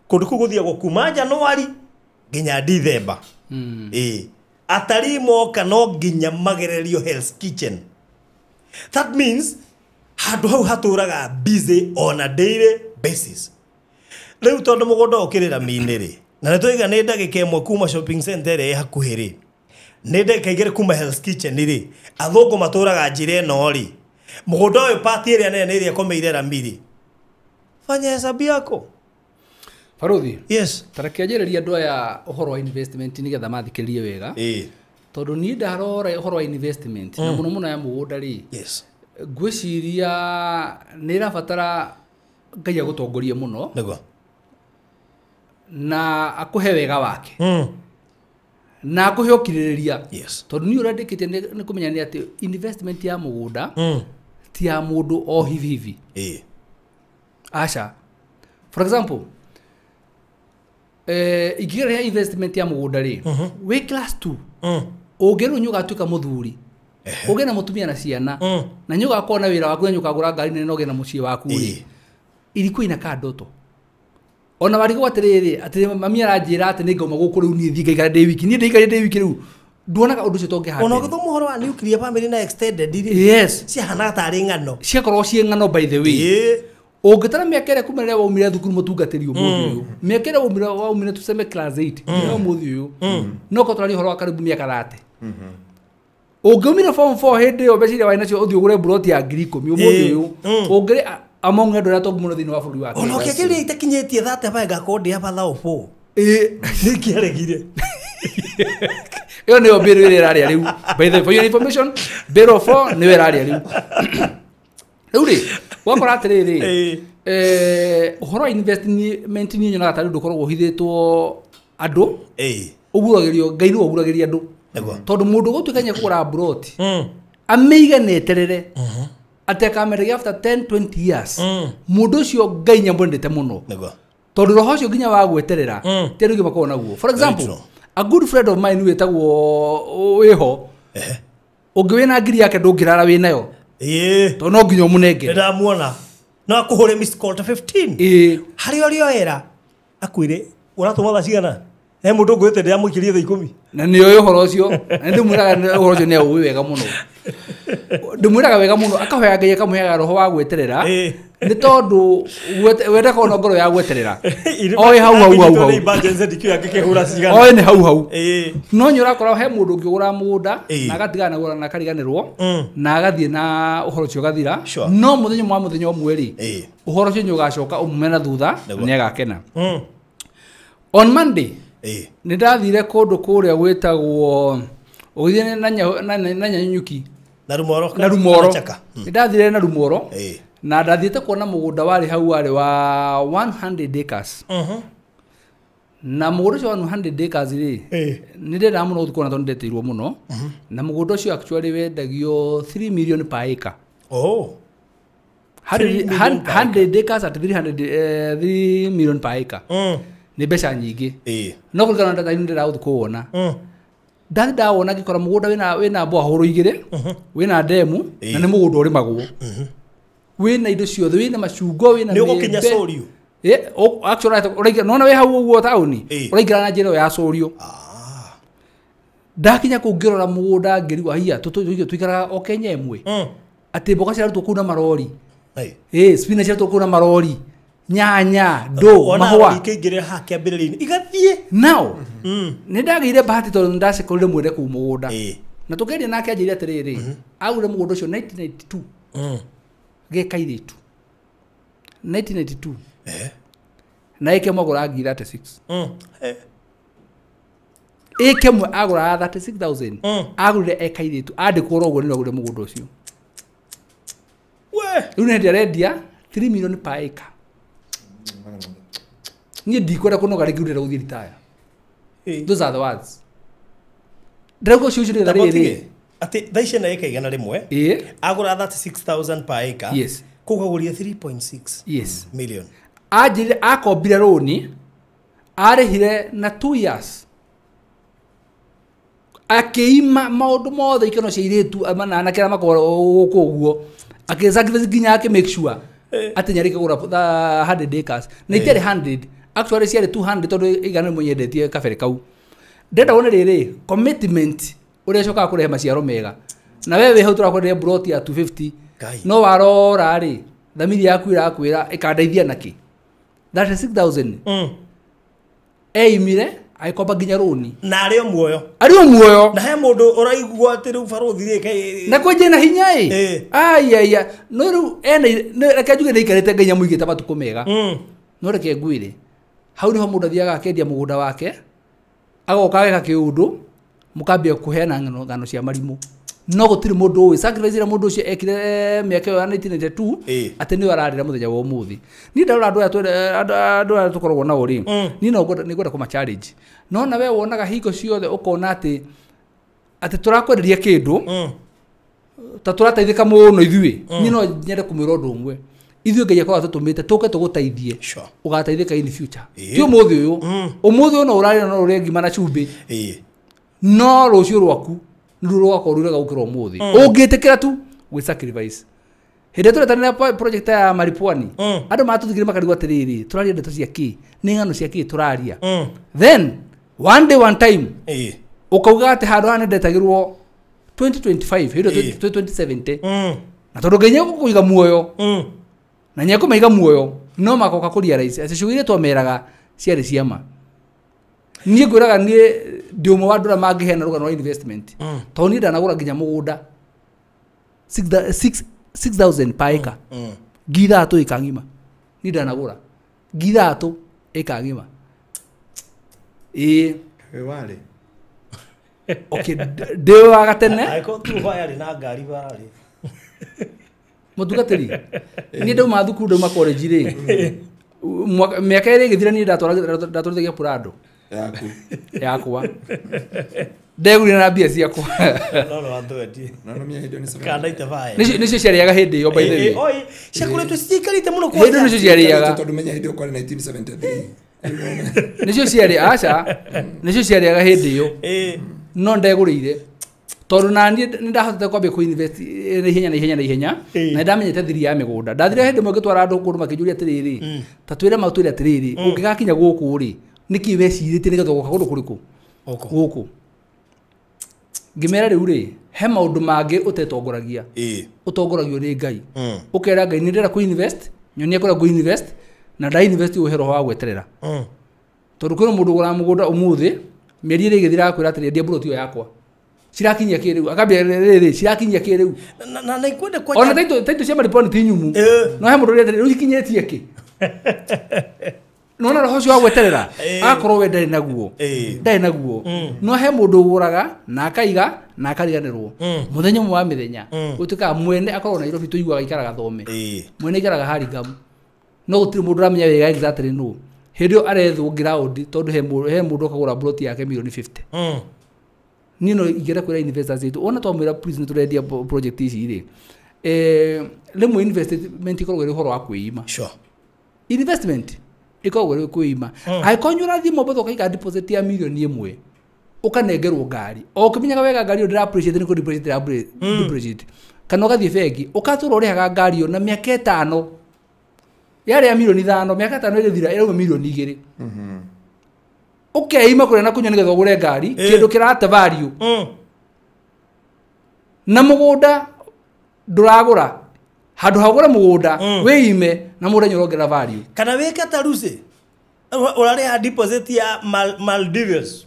Kũndũ kũu gũthiagwo kuma January nginya December. Ĩ atarii moka no nginya magererio Hell's Kitchen. That means handũ hau hatũraga busy on a daily basis. Rĩu tondũ mũgũnda ũkĩrĩ rami-inĩ rĩ, na nĩtwaiga nĩ ndagĩka ĩmwe kuma shopping center ĩrĩa ĩ hakuhĩ rĩ, nĩ ndagĩka igĩrĩ kuma Hell's Kitchen rĩ, athũngũ matũraga njĩra ĩno rĩ, mũgũnda ũyũ part ĩrĩa nene ĩrĩa ĩkomeire rami rĩ, fanya hesabu yako. Baruthi. Yes. Tareke njarĩrie andũ aya ũhoro wa investment nĩgetha mathikĩrĩrie wega. Tondũ niĩ ndarora ũhoro wa investment na mũno mũno ya mũgũnda rĩ. Yes. Ngwĩciria nĩ ĩrabatara Ngai agũtongorie mũno. Nĩguo. Na akũhe wega wake. Na akũhe ũkirĩrĩria. Yes. Tondũ niĩ ũrĩa ndĩkĩtie nĩ kũmenya nĩ atĩ investment ya mũgũnda ti ya mũndũ o hivi hivi. Aca. For example, ingĩgeria investment ya mũgũnda rĩ, wĩ class 2 ũngĩrwo nĩ ũgatuĩka mũthuri, ũgĩe na mũtumia na ciana, na nĩ ũgakorwo na wĩra waku na nĩ ũkagũra ngari nene na ũgĩe na mũciĩ waku rĩ, ilikuwa inakaa ndoto. Ona warigwo atĩrĩrĩ, atĩ mami aranjĩra atĩ nĩ ngauma gũkũ rĩu niĩ thiĩ ngaikara ndĩ wiki, niĩ ndĩikarire ndĩ wiki rĩu, nduonaga ũndũ ũcio to ũngĩ happen. Ona ũgĩthoma ũhoro wa nuclear family na extended rĩ, Yes. ciahanaga tarĩ ng'ano. Ciakoragwo ciĩ ng'ano by the way. Ũngĩtara mĩaka ĩrĩa kuma rĩrĩa waumire thukuru mũtungatĩri ũmũthĩ ũyũ, mĩaka ĩrĩa waumire tuseme class 8 nginya ũmũthĩ ũyũ, no korwo tũraria ũhoro wa karibu mĩaka 30. Ũngĩumire form 4 hĩndĩ ĩyo mbeca iria warĩ nacio ũthiĩ ũgũre mburoti ya 10,000 ũmũthĩ ũyũ, ũngĩrĩ among andũ arĩa atongu mũno thĩinĩ wa bũrũri wa Ona Kenya. ũkĩgeria itakinyĩtie 30 bae ngakorwo ndĩ abatha ũbũ. Nĩkĩaregire. Ĩyo nĩyo mbĩrũ ĩrĩa ĩrarĩa rĩu. By the way, for your information, mbĩrũ 4 nĩyo ĩrarĩa rĩu. Rĩu rĩ, wakora atĩrĩrĩ, ũhoro wa investment niĩ nyonaga tarĩ ũndũ ũkoragwo ũhithĩtwo andũ, ũguragĩrio, Ngai nĩwe ũguragĩria andũ. Tondũ mũndũ ũgũtuĩka nĩ ekũgũra mburoti, amĩige na eterere, atĩ akamĩendagia after 10, 20 years, mũndũ ũcio Ngai nĩamwendete mũno. Tondũ roho ũcio nginya wa gweterera, ti andũ aingĩ makoragwo naguo. For example, a good friend of mine wĩtagwo wĩho, ũngĩ wĩna ngiri yake ndũngĩrara wĩnayo. Tondũ no nginya ũmũnengere. Nĩndamuona. No akũhũre miss call ta 15. Harĩa ũrĩa oera, akwĩre, ũratũma thaa cigana? He mũndũ ngwĩte ndĩramũikĩrie thaa 10. Na nĩoĩ ũhoro ũcio. Na nĩndĩmwĩraga ũhoro ũcio nĩaũĩ wega mũno. Ndĩmwĩraga wega mũno, akahoya Ngai akamũheaga roho wa gweterera. Nĩ tondũ wenda korwo na ngoro ya gweterera. Oĩ hau hau hau hau. Oĩ nĩ hau hau. No nĩ ũrakora he mũndũ ũngĩgũra mũgũnda na agatigana naguo na akariganĩrwo na agathiĩ na ũhoro ũcio ũgathira. No mũthenya ũmwe wa mũthenya ũmwe rĩ, ũhoro ũcio nĩ ũgacoka ũmume na thutha na nĩ agakena. On Monday, nĩ ndathire kũndũ kũrĩa gwĩtagwo ũgĩthiĩ na Nyanyuki. Na Rumoro. Na Rumoro. Na Chaka. Nĩ ndathire na Rumoro. Na ndathiĩte kuona mũgũnda warĩ hau warĩ wa 100 acres. Na mũgũnda ũcio wa 100 acres rĩ, nĩ ndendaga mũno gũthiĩ kuona tondũ nĩ ndetĩirwo mũno. Na mũgũnda ũcio actually wendagio 3 million per acre. 100 acres at 3 million per acre. Nĩ mbeca nyingĩ. No kũringana na data nĩ ndĩrenda gũthiĩ kũwona. Ndathi ndawona ngĩkora mũgũnda wĩna borehole igĩrĩ, wĩna ndemu, na nĩ mũgũnda ũrĩmagwo. Wĩna indo ciothe, wĩna macungwa, wĩna Nĩ ũgũkinya mĩembe. Soriũ? Actually ũraingĩra nona wĩ hau ũguo taũni ũraingĩra na njĩra ĩyo ya Cũrio. Ndakinya kũu ngĩrora mũgũnda ngĩrigwo haiya tũikaraga o Kenya ĩmwe. Atĩ mboga ciarutwo kũu na marori. Spinach ciarutwo kũu na marori. Nyanya, ndũ, mahũa. Ikĩingĩrĩra haha kĩambĩrĩria-inĩ igathiĩ. Now, nĩ ndagĩire bahati tondũ nĩ ndacikorire mwene kũu mũgũnda. Na tũkĩaria nake anjĩrire atĩrĩrĩ, agũrire mũgũnda ũcio 1992. Ge kairĩtu. 1992. Na ĩka ĩmwe agũraga ngiri 36. Ĩka ĩmwe agũraga 36,000. Agũrire e kairĩtu. Andĩkwo oro ũguo nĩwe agũrire mũgũnda ũcio. Rĩu nĩ hĩndĩ arendia 3 million per acre. Niĩ ndikwenda kũnoga rĩngĩ ndĩrenda gũthiĩ retire. Those are the words. Ndĩrauga ũcio ũcio nĩgetha rĩrĩ. Atĩ thaa ici ena ĩka 100. Agũra 36,000 per acre. Yes. Kũu agũrire 3.6 yes million. Anjĩrire akombire rũni arĩhire na 2 years. Akĩima maũndũ mothe ikeno cia airĩtu na anake arĩa makoragwo gũkũ ũguo. Akĩ nginya akĩ make sure atĩ nĩ arĩkagũra 100 acres. Na itiarĩ 100, actually ciarĩ 200 tondũ igana rĩmwe nyendetie kabere kau. Ndĩrenda wone rĩrĩ commitment ũrĩa ĩcokaga kũrehe maciaro mega. Na we wĩ hau tũrakwenderia plot ya 250 no warora rĩ thamiri yaku ĩrakwĩra ĩkandeithia nakĩ 36,000. Eimire agĩkomba nginya rũni na arĩ o muoyo. Arĩ o muoyo. Na he mũndũ ũraigua atĩ rĩu barũthi rĩ na kwenje na hinya ĩ. Ai no rĩu ena reke njuge nĩ aikarĩte Ngai amũigĩte matukũ mega. No reke ngwĩre hau nĩho mũndũ athiaga akendia mũgũnda wake agoka ageka kĩũndũ mũkambia kũheana ng'ano cia marimũ. No gũtirĩ mũndũ ũĩ sacrifice ĩrĩa mũndũ ũcio ekire mĩaka ĩyo ya 1992 atĩ nĩyo ararĩra mũthenya wa ũmũthĩ. Niĩ ndarora andũ aya tũkoragwo nao rĩ, niĩ no nĩngwenda kũma challenge. No na we wonaga hingo ciothe ũkona atĩ tũrakwenderia kĩndũ ta tũrateithĩka mũno ithuĩ. Niĩ no nyende kũmwĩra ũndũ ũmwe. Ithuĩ Ngai akoragwo atũtũmĩte tũke tũgũteithie. Ũgateithĩka in future. Ti ũmũthĩ ũyũ. Ũmũthĩ ũyũ no ũrarĩra no ũrĩe ngima na cumbĩ. No rũciũ rwaku nĩruo rũgakorwo rwĩrega gũkĩra ũmũthĩ. Ũngĩtĩkĩra tu gwĩ sacrifice. Hĩndĩ ĩrĩa tũretanĩra project ya Maripwani, andũ matũthikĩrĩria makarigwo atĩrĩrĩ, tũraria ndeto cia kĩ? Nĩ ng'ano cia kĩ tũraria? Then one day one time ũkauga atĩ handũ haha nĩndetagĩrwo 2025 hĩndĩ ĩyo 2070. Na tondũ Ngai nĩegũkũiga muoyo na nĩekũmaiga muoyo no magoka kũrealize atĩ ciugo iria twameraga ciarĩ cia ma. Niĩ ngwĩraga niĩ ndĩ ũmwe wa andũ arĩa mangĩheana rũgano rwa investment. Tondũ niĩ ndanagũra nginya mũgũnda 6,000 per acre. Ngiri ithatũ ĩka ng'ima. Niĩ ndanagũra ngiri ithatũ ĩka ng'ima. Ĩĩ. Wĩ warĩ? Okay, ndĩ wa gatene. Angĩkorwo tu yarĩ na ngari bararĩ. Mũtungatĩri, niĩ ndauma thukuru ndauma college rĩ. Mĩaka ĩrĩ ĩgĩthira niĩ ndatwarithagia Prado. Yaku. Yakwa. Ndegũrire na mbia ciakwa. No no andũ No no mĩa hĩndĩ nĩ Kana itebaya. Nĩcio ciarĩaga hĩndĩ ĩyo by the way. Oi, ciakoretwo citiikarĩte mũno Hĩndĩ ĩyo nĩcio ciarĩaga. Tondũ menya hĩndĩ ĩyo kwarĩ 1973. Nĩcio ciarĩ aca. Nĩcio ciarĩaga hĩndĩ ĩyo. No ndegũrĩire. Tondũ na niĩ nĩ ndahotete kwambia kũ invest na ihenya na ihenya na ihenya na ndamenyete thiri ya mĩgũnda. Ndathire hĩndĩ ĩmwe ngĩtwara andũ kũndũ makĩnjũria atĩrĩrĩ, ta twĩre ma twĩre atĩrĩrĩ, ũngĩgakinya gũkũ rĩ, nĩkĩ wecirĩtie nĩgetha ũgoka kũndũ kũrĩkũ? Gũkũ. Ngĩmera rĩu rĩ, he maũndũ mangĩ ũtetongoragia. Ũtongoragio nĩ Ngai. Ũkera Ngai nĩ ndĩrenda kũ invest, nyonia kũrĩa ngũ invest, na nda invest ũhe roho wa gweterera. Tondũ kwĩna mũndũ ũgũraga mũgũnda ũmũthĩ, mĩeri ĩrĩ ĩgĩthira agakwĩra atĩrĩ, endia mburoti ĩyo yakwa. Cirakinyia kĩ rĩu? Akambia rĩrĩ, cirakinyia kĩ rĩu? Na nĩngwenda Ona taitũ cia Maripwani ti nyumu. No he mũndũ ũrĩa atĩrĩ, rĩu ikinyĩtie kĩ? Nona roho ũcio wa gweterera akorwo we ndarĩ naguo. Ndarĩ naguo. No he mũndũ ũgũraga na akaiga na akariganĩrwo. Mũthenya ũmwe wa mĩthenya ũtuĩkaga mwene akorwo Nairobi tũiguaga aikaraga Thome. Mwene aikaraga Hurlingham. No gũtirĩ mũndũ ũramenya wega exactly nũ. Hĩndĩ ĩyo arethwo ground tondũ he mũndũ ũkagũra plot yake milioni 50. Niĩ no ingĩenda kwĩra investors aitũ ona twamwĩra please nĩ tũrendia project ici rĩ, rĩmwe investment ĩkoragwo ĩrĩ ũhoro wa kwĩima. Investment ĩkoragwo ĩrĩ kwĩima. Angĩkorwo nĩ ũrathiĩ Mombatha ũkaiga deposit ya milioni ĩmwe ũkanengerwo ngari o ũkĩmenyaga wega ngari ĩyo ndĩra appreciate nĩ kũ depreciate depreciate, kana ũgathiĩ bengi ũgatũra ũrĩhaga ngari ĩyo na mĩaka ĩtano Yarĩ ya milioni 5 mĩaka 5 ĩgĩthira ĩrauma milioni 2. Ũkeima kũrĩa na kũnyua nĩgetha ũgũre ngari kĩndũ kĩrate value. Na mũgũnda ndũragũra handũ ha ũgũre mũgũnda wĩime na mũgũnda nĩ ũrongerera value. Kana wĩke ta Lucy ũrarĩha deposit ya Maldives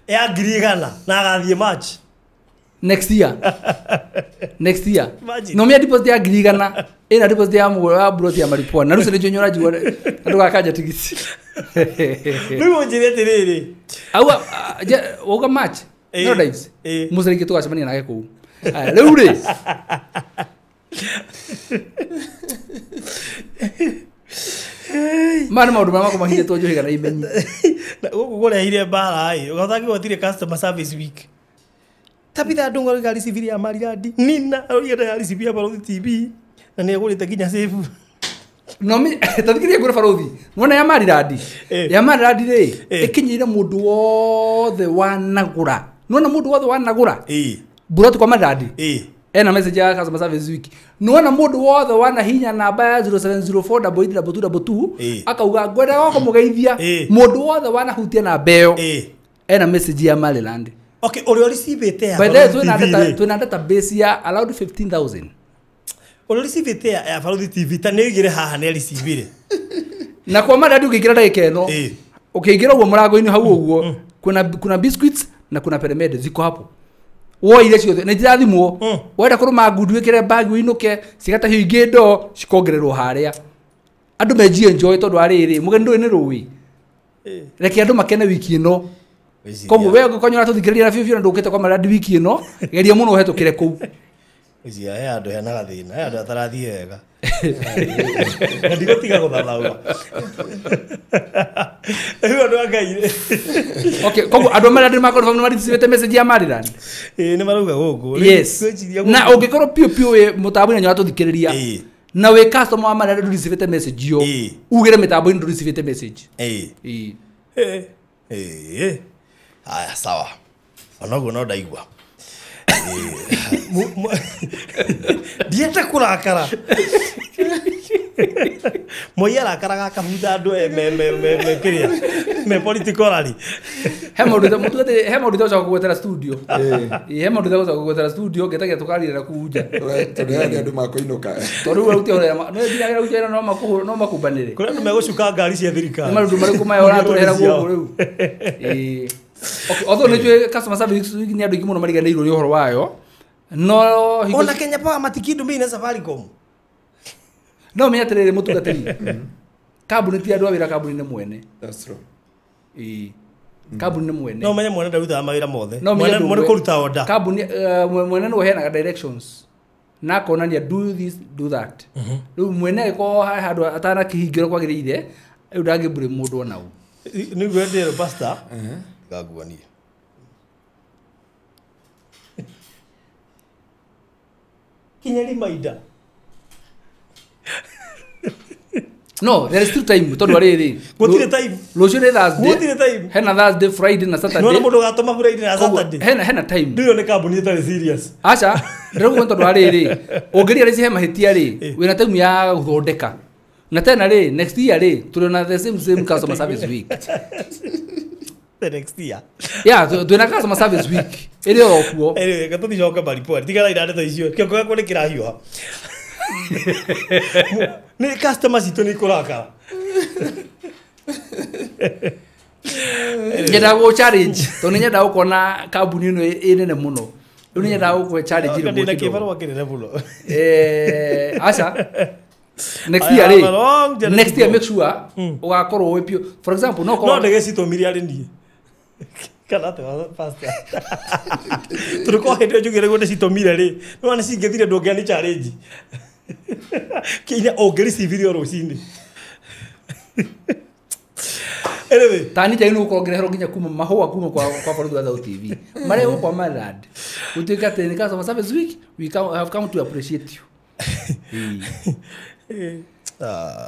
ya 100,000 na agathiĩ March next year. Next year. No mia deposit ya 100,000 ina deposit ya mũgũnda wa plot ya Maripwani na Lucy nĩcio nyoraji andũ gakanja tigiti. Rĩu ũnjĩre atĩrĩrĩ aua woga March Maldives mũcere tũgacemania nake kũu. Rĩu rĩ maya nĩ maũndũ marĩa makũmahithĩtwo Njũhĩga na imenyi. Gũkũ kũrehire mbara ĩ ũgatangĩ gũtirĩ customer service week. Tabitha Ndung'u arauga receive ya Marirandi Nina arauga ya receive ya Barothi TV na nĩ agũrĩte nginya safe. No mi tathikĩrĩria ngũre Barothi nĩwona ya Marirandi ya Marirandi rĩ ĩkinyĩire mũndũ wothe wanagũra. Nĩwona mũndũ wothe wanagũra buroti kwa Marirandi ena message ya customer service week. Nĩwona mũndũ wothe wanahinya namba ya 0704882222 akauga ngwenda gwa kũmũgeithia mũndũ wothe wanahutia namba ĩyo ena message ya Maryland. Okay, ũrĩa ũricivĩte ya By the way, twĩna database ya around 15,000. Ũrĩa ũricivĩte ya Barothi TV ta nĩ oigire haha nĩ aricivire. Na kwa Marirandi ũngĩingĩra ndagĩka ĩno ũkĩingĩra ũguo mũrango-inĩ hau ũguo kuna biscuits na kuna peremende ziko hapo. Woire ciothe na itirathimwo wenda kũrũma ngundu wĩkĩre bag ũinũke cigatahio ingĩ ndoo cikongererwo harĩa andũ menjie enjoy tondũ arĩrĩ mũgeni ndũĩ nĩ rũĩ reke andũ makene wiki ĩno. Koguo we ũngĩkorwo ũratũthikĩrĩria na biũ biũ na ndũkĩte kwa Marirandi wiki ĩno geria mũno ũhetũkĩre kũu. Ici he andũ hena gathĩna he andũ atarathiĩ wega na ndigũtiga gũthathaũra rĩu andũ a Ngai. Okay, koguo andũ a Marirandi makorwo nĩ maricivĩte message ya Marirandi nĩ marauga gũkũ. Yes. Na ũngĩkorwo piũ piũ wĩ mũtambo-inĩ na ũratũthikĩrĩria na wĩ customer wa Marirandi ndũricivĩte message ĩyo ugĩre mĩtambo-inĩ ndũricivĩte message. Haya sawa onoguo no ndaigua ndienda kũrakara Moi arakaraga akabutha andũ me kĩrĩa me political rally. He maũndũ mũtugatĩri he maũndũ itagũcoka kũgwetera studio. He maũndũ itagũcoka kũgwetera studio ngĩtagia tũkarĩra kũu nja tondũ he andũ makũinũka tondũ rĩu ũrĩa ũrĩa nĩ nginya no makumbanĩre kũrĩa andũ megũcuka ngari cia thirikari nĩ maũndũ marĩkũ maya ũratũrehera gũkũ rĩu. Okay, although nĩ njũĩ customer service nĩ andũ aingĩ mũno mariganĩirwo nĩ ũhoro wayo no ona Kenya Power matikindũmĩire na Safaricom. No menya atĩrĩrĩ mũtungatĩri kambuni ti andũ a wĩra kambuni nĩ mwene. That's true. Kambuni nĩ mwene. No menye mwene ndarutaga mawĩra mothe mwene kũruta order kambuni mwene nĩwe ũheanaga directions na akonania do this do that. Rĩu mwene agĩkorwo he handũ atanakĩhingĩrwo kwagĩrĩire rĩu ndangĩmbure mũndũ ona ũ. Nĩguo ndĩrwo pastor ngaguania kinya reminder. No, there is still time tondũ arĩrĩ gũtirĩ time rũciũ nĩ Thursday gũtirĩ time hena Thursday Friday na Saturday no mũndũ gatũma Friday na Saturday hena time ndĩyo nĩ kambuni ĩtarĩ serious. Aca ndĩrakuga tondũ arĩrĩ ũngĩria rĩci he mahĩtia rĩ wĩna time ya gũthondeka na tena rĩ next year rĩ tũrĩ na the same customer service week the next year. Yeah, twĩna customer service week ĩrĩ oro kuo. Anyway, gatũthicoke maripoti tigana ira ndeto icio kĩongo gĩakwa nĩ kĩrahiũha. Nĩ customer citũ nĩ ikũrakara. Nyendaga gũ challenge tondũ nĩ nyendaga gũkona kambuni ĩno ĩ nene mũno rĩu nĩ nyendaga gũkũhe challenge ĩno ndĩna kĩbarũa kĩnene mũno. Aca next year rĩ next year make sure ũgakorwo wĩ piũ. For example no no ndege citũmire arĩ niĩ kana atĩ pastor tondũ kwa hĩndĩ ĩyo njugire nĩguo ndĩcitũmire rĩ nĩwona nĩcingĩthire ndũngĩa nĩ challenge kinya ũngĩricivire o rũcinĩ. Anyway, tani jai no gũkorwo nginya kuma mahũa kuma kwa Barothi wa Thau TV marĩa gũkwa Maryland gũtuĩka atĩ nĩ customer service week we have come to appreciate you.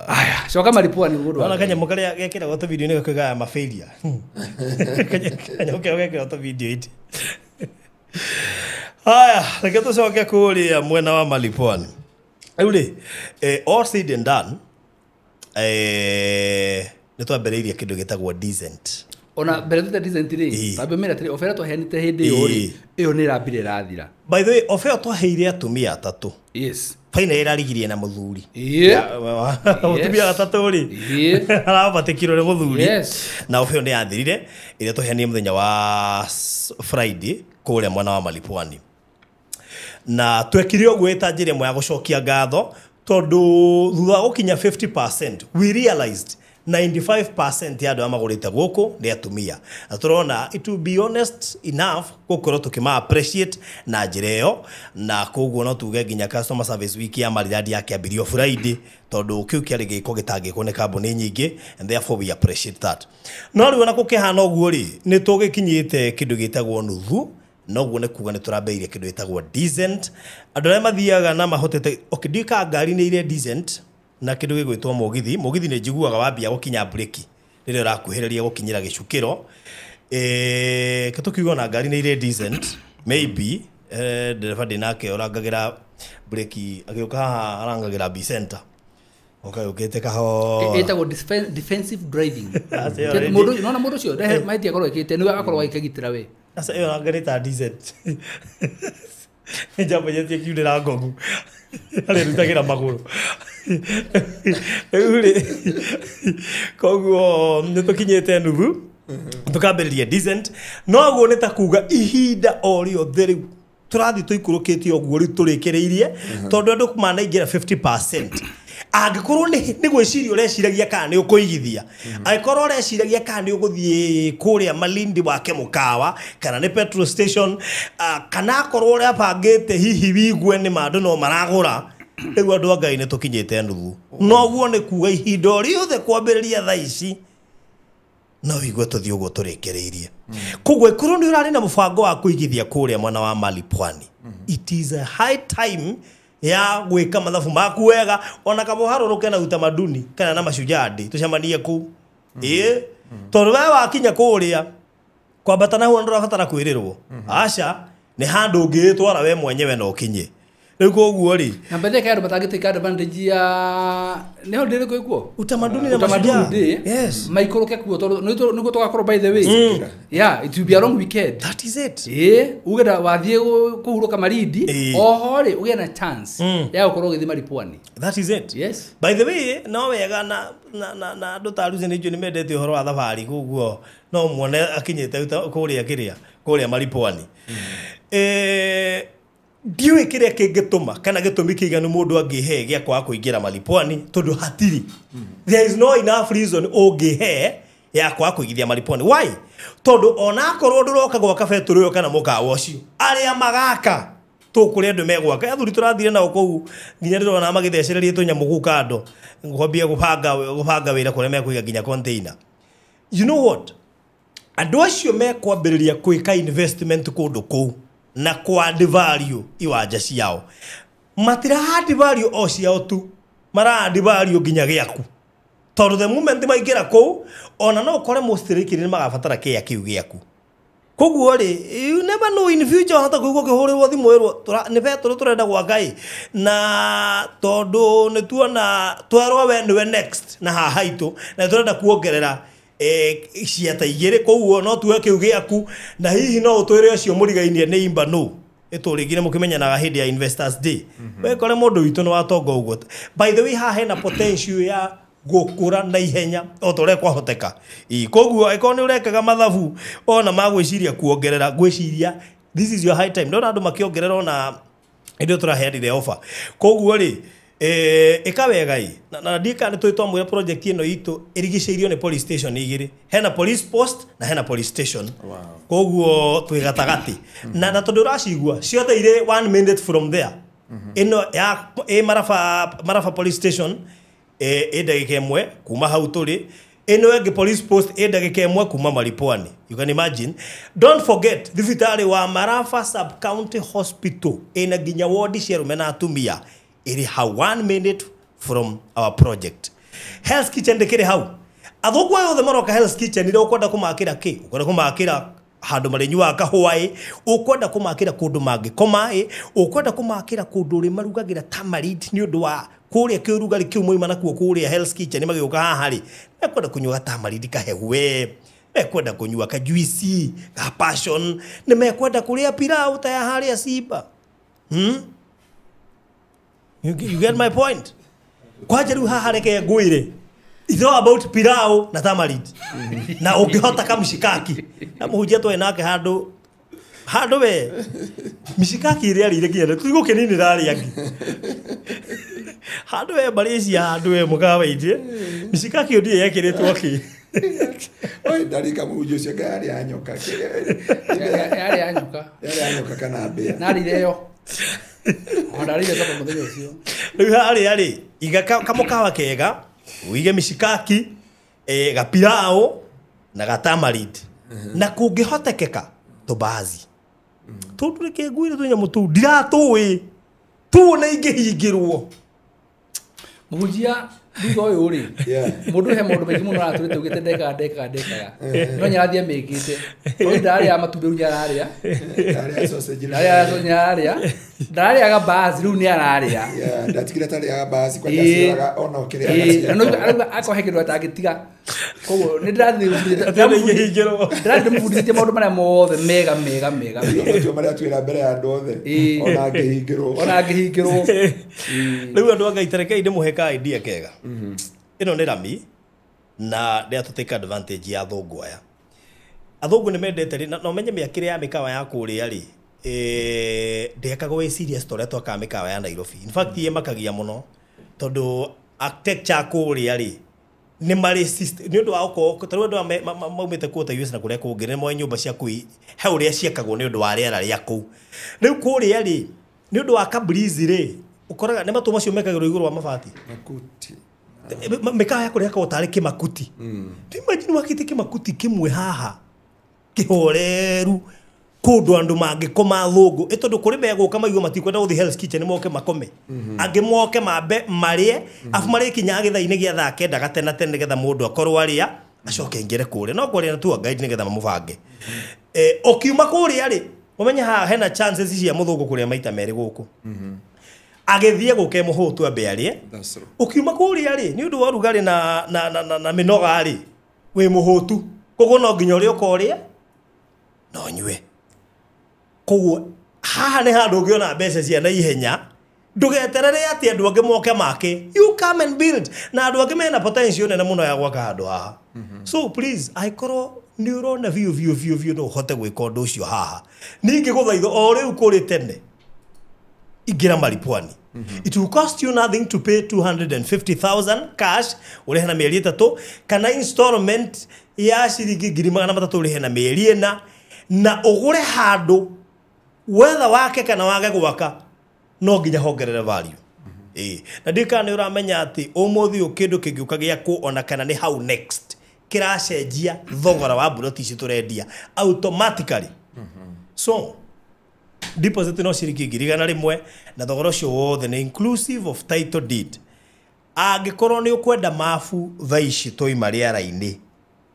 Aya, coka maripua ni mũndũ. Ona kanyamũ karĩa gekĩragwo tũ video-inĩ gakoiga ma failure. Kanyamũ karĩa gekĩragwo tũ video-inĩ. Haya, reke tũcoke kũrĩa mwena wa Malipwani. Rĩu rĩ, all said and done, nĩ twambĩrĩirie kĩndũ gĩtagwo decent. Ona mbere tute decent rĩ, tambia mera atĩrĩ, ofa ĩrĩa twaheanĩte hĩndĩ ĩyo rĩ, ĩyo nĩ ĩrambire ĩrathira. By the way, ofa ĩyo twaheire atumia atatũ, baina ĩrarigirie na mũthuri. Mũtumia gatatũ rĩ, arabatĩkirwo nĩ mũthuri. Na ofa ĩyo nĩ yathirire ĩrĩa twaheanire mũthenya wa Friday kũrĩa mwena wa Malipwani. Na twekire ũguo ĩta njĩra ĩmwe ya gũcokia ngatho, tondũ thutha wa gũkinya 50% we realized 95% ya andũ arĩa magũrĩte gũkũ nĩ atumia. Na tũrona it will be honest enough gũkorwo tũkĩma appreciate na njĩra ĩyo, na koguo no tuge nginya customer service week ya Maridadi yakĩambirio Friday, tondũ kĩu kĩarĩ gĩko gĩtangĩkwo nĩ kambuni nyingĩ, and therefore we appreciate that. No rĩu ona gũkĩhana ũguo rĩ, nĩ tũgĩkinyĩte kĩndũ gĩtagwo nuthu, noguo nĩ kuga nĩ tũrambĩrĩirie kĩndũ gĩtagwo decent. Andũ arĩa mathiaga na mahotete, okay, ndiũĩ kana ngari nĩ irĩ decent na kĩndũ gĩgwĩtwo mũgithi. Mũgithi nĩ njiguaga wambia gũkinya breki rĩrĩa ũrakuhĩrĩria gũkinyĩra gĩcukĩro. Ke tũkiuga ona ngari nĩ irĩ decent, maybe ndereba ndĩ nake ũrangagĩra breki agĩũka haha arangagĩra B center oka yũkĩte kahora. Ĩtagwo defensive driving. Acio already. Mũndũ nona mũndũ ũcio ndehe mahĩtia akorwo ekĩte nĩwe agakorwo agĩkĩgitĩra we. Sasa ĩyo anga nĩ ta decent. Nĩnjambanyetie kiunĩra ngogu harĩa rutagĩra magũrũ. Rĩu rĩ, koguo nĩ tũkinyĩte nuthu, tũkambĩrĩria decent. No ũguo nĩ ta kuga ihinda o rĩothe rĩu tũrathiĩ tũikũrũkĩte ũguo rĩu tũrĩkĩrĩirie, tondũ andũ manaingĩra 50%. Angĩkorwo nĩ gwĩciria ũreciragia kana nĩ ũkũigithia, angĩkorwo ũreciragia kana nĩ ũgũthiĩ kũrĩa Malindi wake mũkawa kana nĩ petrol station, kana akorwo ũrabangĩte hihi wigue nĩ ma andũ no maragũra, rĩu andũ a Ngai nĩ tũkinyĩte nuthu. Noguo nĩ kuga ihinda o rĩothe kwambĩrĩria thaa ici no wigue tũthiĩ ũguo tũrĩkĩrĩirie. Koguo ĩkorwo nĩ ũrarĩ na mũbango wa kũigithia kũrĩa mwena wa Malipwani, it is a high time ya gwĩka mathabu maku wega, ona kaba ũharũrũke na utamaduni kana na Mashujaa Day tũcemanie kũu. Ĩĩ, tondũ we wakinya kũrĩa kwambata na huo ndũrabatara kwĩrĩrwo, aca nĩ handũ ũngĩĩtwara we mwenyewe na ũkinye. Rĩu koguo rĩ, Na mbere ka andũ matangĩtake advantage ya nĩ holiday ĩrĩkũ ĩkuo? Utamaduni na Utamaduni Mashujaa. Day. Yes. Maikũrũke kuo tondũ nĩguo tũgakorwo, by the way, yeah, it will be a long weekend. That is it. Ĩĩ, uge nda wathiĩ kũhurũka Malindi, oho rĩ ũgĩe na chance ya gũkorwo ũgĩthiĩ Malipwani. That is it. By the way, no wega na andũ ta Lucy nĩ njũĩ nĩ mendete ũhoro wa thabarĩ, koguo no muone akinyĩte kũrĩa kĩrĩa kũrĩa Malipwani. Ndiũĩ kĩrĩa kĩngĩtũma kana gĩtũmi kĩiganu mũndũ angĩhe gĩa kwaga kũingĩra Malipwani, tondũ hatirĩ, there is no enough reason ũngĩhe ya kwaga kũigithia Malipwani. Why? Tondũ onakorwo ndũroka gwaka betũrũ ĩyo kana mũkawa ũcio, arĩa magaka tũkũrĩa andũ megwaka athuri tũrathire nao kũu nginya ndĩrona magĩthecereria tũnyamũ kũu kando kwambia gũbanga wĩra kũrĩa mekũiga nginya container. You know what, andũ acio mekwambĩrĩria gwĩka investment kũndũ kũu na kwa value iwanja ciao, matira add value o ciao tu, mara add value nginya gĩaku, tondũ the moment maingĩra kũu ona no ũkore mũcirĩkĩrĩ nĩ magabatara kĩa kĩu gĩaku. Koguo rĩ, you never know, in future hata kũigua ũkĩhũrĩrwo thimũ ĩrwo nĩ betũrũ tũrenda gwaka ĩ, na tondũ nĩ tuona twerwo we nĩwe next na haha haitũ na tũrenda kuongerera ciata igĩrĩ, koguo no tuoe kĩu gĩaku na hihi no ũtwĩre ũcio mũrigainie nĩ imba no ĩtũrĩngire mũkĩmenyanaga hĩndĩ ya Investors Day, wekore mũndũ witũ nĩ watonga ũguo. By the way, haha hena potential ya gũkũra na ihenya o ta ũrĩa kwahoteka. Ĩ, koguo angĩkorwo nĩ ũrekaga mathabu ona magwĩciria kuongerera, ngwĩciria this is your high time. Ndona andũ makĩongerera ona hĩndĩ ĩyo tũraheanire offer. Koguo rĩ, ĩka wega ĩ, na ndiĩ kana nĩ tũĩ twamwĩra project ĩno itũ ĩrigicĩirio nĩ police station igĩrĩ, hena police post na hena police station. Koguo twĩ gatagatĩ na tondũ ũracigua ciothe irĩ one minute from there. Ĩno ya ĩ Marafa police station ĩ ndagĩka 1 kuma hau tũrĩ, ĩno ĩngĩ police post ĩ ndagĩka 1 kuma Malipwani. You can imagine. Don't forget thibitarĩ wa Marafa Sub County Hospital ĩna nginya wodi cia arũme na atumia, ĩrĩ hau 1 minute from our project. Hell's Kitchen ndĩkĩrĩ hau. Athũngũ aya othe maroka Hell's Kitchen rĩrĩa ũkwenda kũmakĩra kĩ, ũkwenda kũmakĩra Handũ marĩnyuaga kahũa ĩ, ũkwenda kũmakĩra kũndũ mangĩkoma ĩ, ũkwenda kũmakĩra kũndũ ũrĩ marugagĩra tamarind nĩ ũndũ wa kũrĩa kĩũrugarĩ kĩu moima nakuo kũrĩa Hell's Kitchen magĩũka haha rĩ, mekwenda kũnyua tamarind kahehu we, mekwenda kũnyua kajuici ka passion, nĩ mekwenda kũrĩa pilau ta ya harĩa Simba. You get my point? Kwanja rĩu haha reke ngwĩre, it's all about pilau na tamarind. Na ũngĩhota kamshikaki. Na mũhunjia twarĩ nake handũ handũ we mishikaki ĩrĩa arĩire nginya tũtigũkĩninĩra arĩa angĩ. Handũ we Malaysia, handũ we mũkawa-inĩ, mishikaki ĩyo ndiũĩ yekĩrĩtwo kĩ. Oi, ndarika mũhunjia ũcio ngai yarĩ ya nyoka. Yarĩ ya nyoka. Yarĩ ya nyoka kana mbĩa. Narĩire yo. Ona ndarĩire saba mũthenya ũcio. Rĩu harĩa rĩ, iga kamũkawa kega, ũige mishikaki, gapirao na gatamarind. Na kũngĩhotekeka tũmbazi. Tondũ reke ngwĩre tũnyamũ tũu ndiratũĩ. Tuo nĩ ingĩhingĩrwo. Mũhunjia thutha ũyũ rĩ, Yeah. mũndũ he maũndũ maingĩ mũno aratũrĩte augĩte ndekaga ndekaga ndekaga. No nĩarathiĩ amĩkĩte. Tondũ ndararĩa matumbĩ rĩu nĩararĩa. Ndararĩa sausage rĩu. Ndararĩa sausage nĩararĩa. Ndararĩaga mbaazi rĩu nĩararĩa. Yeah, ndatigire atarĩaga mbaazi kwanja Ĩĩ. acioraga ona ũkĩrĩaga Ĩĩ, na ciakwa. no arauga akorwo he kĩndũ atangĩtiga. Koguo nĩ ndĩrathiĩ Atĩ nĩ ingĩhingĩrwo. ndĩrathiĩ ndĩmũbundithĩtie maũndũ marĩa mothe mega mega mega. Matua marĩa twĩra mbere ya andũ othe. Ĩĩ. Ona angĩhingĩrwo. Ona angĩhingĩrwo. Rĩu andũ a Ngai tarekei ndĩmũhe ka idea kega. Ĩno nĩ rami na ndĩra tũ take advantage ya athũngũ aya. Athũngũ nĩ mendete rĩ, na ũmenye mĩakĩre ya mĩkawa ya kũrĩa rĩ, ndĩakagwo ĩ serious ta ũrĩa twakaga mĩkawa ya Nairobi. In fact ĩmakagia mũno tondũ architecture kũrĩa rĩ, nĩ marĩ system, nĩ ũndũ wa gũkorwo, ta rĩu andũ aya maumĩte kũu ta US na kũrĩa kũngĩ, nĩ moĩ nyũmba cia kũu, he ũrĩa ciakagwo nĩ ũndũ wa rĩera rĩa kũu. Rĩu kũrĩa rĩ, nĩ ũndũ wa kabreeze rĩ, ũkoraga nĩ matũ macio mekagĩrwo igũrũ wa mabati. Makuti. Mĩkawa ya kũrĩa yakagwo tarĩ kĩmakuti. Imagine wakĩte kĩmakuti kĩmwe haha kĩhoreru kũndũ andũ mangĩkoma thũngũ, ĩ tondũ kũrĩ megũka maigua matikwenda gũthiĩ Hell's Kitchen moke makome. Angĩ moke mambe marĩe, afu marĩkinya gĩthaa-inĩ gĩa thaa kenda gatena tene nĩgetha mũndũ akorwo arĩa, acoke aingĩre kũrĩa. No kũrĩa na tour guide nĩgetha mamũbange. Ũkiuma kũrĩa rĩ, ũmenye haha hena chances cia mũthũngũ kũrĩa maita merĩ gũkũ. Agĩthiĩ gũke mũhũtu ambe arĩe. That's true. Ũkiuma kũrĩa rĩ, nĩ ũndũ wa ũrugarĩ na mĩnoga rĩ, wĩ mũhũtu. Koguo no nginya ũrĩa ũkorĩa, no nyue. Koguo haha nĩ handũ ũngĩona mbeca cia naihenya, ndũgeterere atĩ andũ angĩ moke make. You come and build. Na andũ angĩ mena potential nene mũno ya gwaka handũ haha. So please, angĩkorwo nĩ ũrona biũ biũ biũ biũ no ũhote gwĩka ũndũ ũcio haha. Ningĩ gũthaitha o rĩu kũrĩ tene, ingĩra Maripwani. It will cost you nothing to pay 250,000 cash ũrĩhe na mĩeri ĩtatũ, kana installment ya ciringi 300,000 ũrĩhe na mĩeri ĩna, na ũgũre handũ wetha wake kana wage gwaka no nginya hongerere value. Ĩĩ. Na ndiũĩ kana nĩ ũramenya atĩ ũmũthĩ ũyũ kĩndũ kĩngĩũka gĩakwo ona kana nĩ hau next kĩracenjia thogora wa mburoti ici tũrendia automatically. So deposit no ciringi 100,000 na thogora ũcio wothe nĩ inclusive of title deed. Angĩkorwo nĩ ũkwenda mabu thaa ici twaima rĩera-inĩ,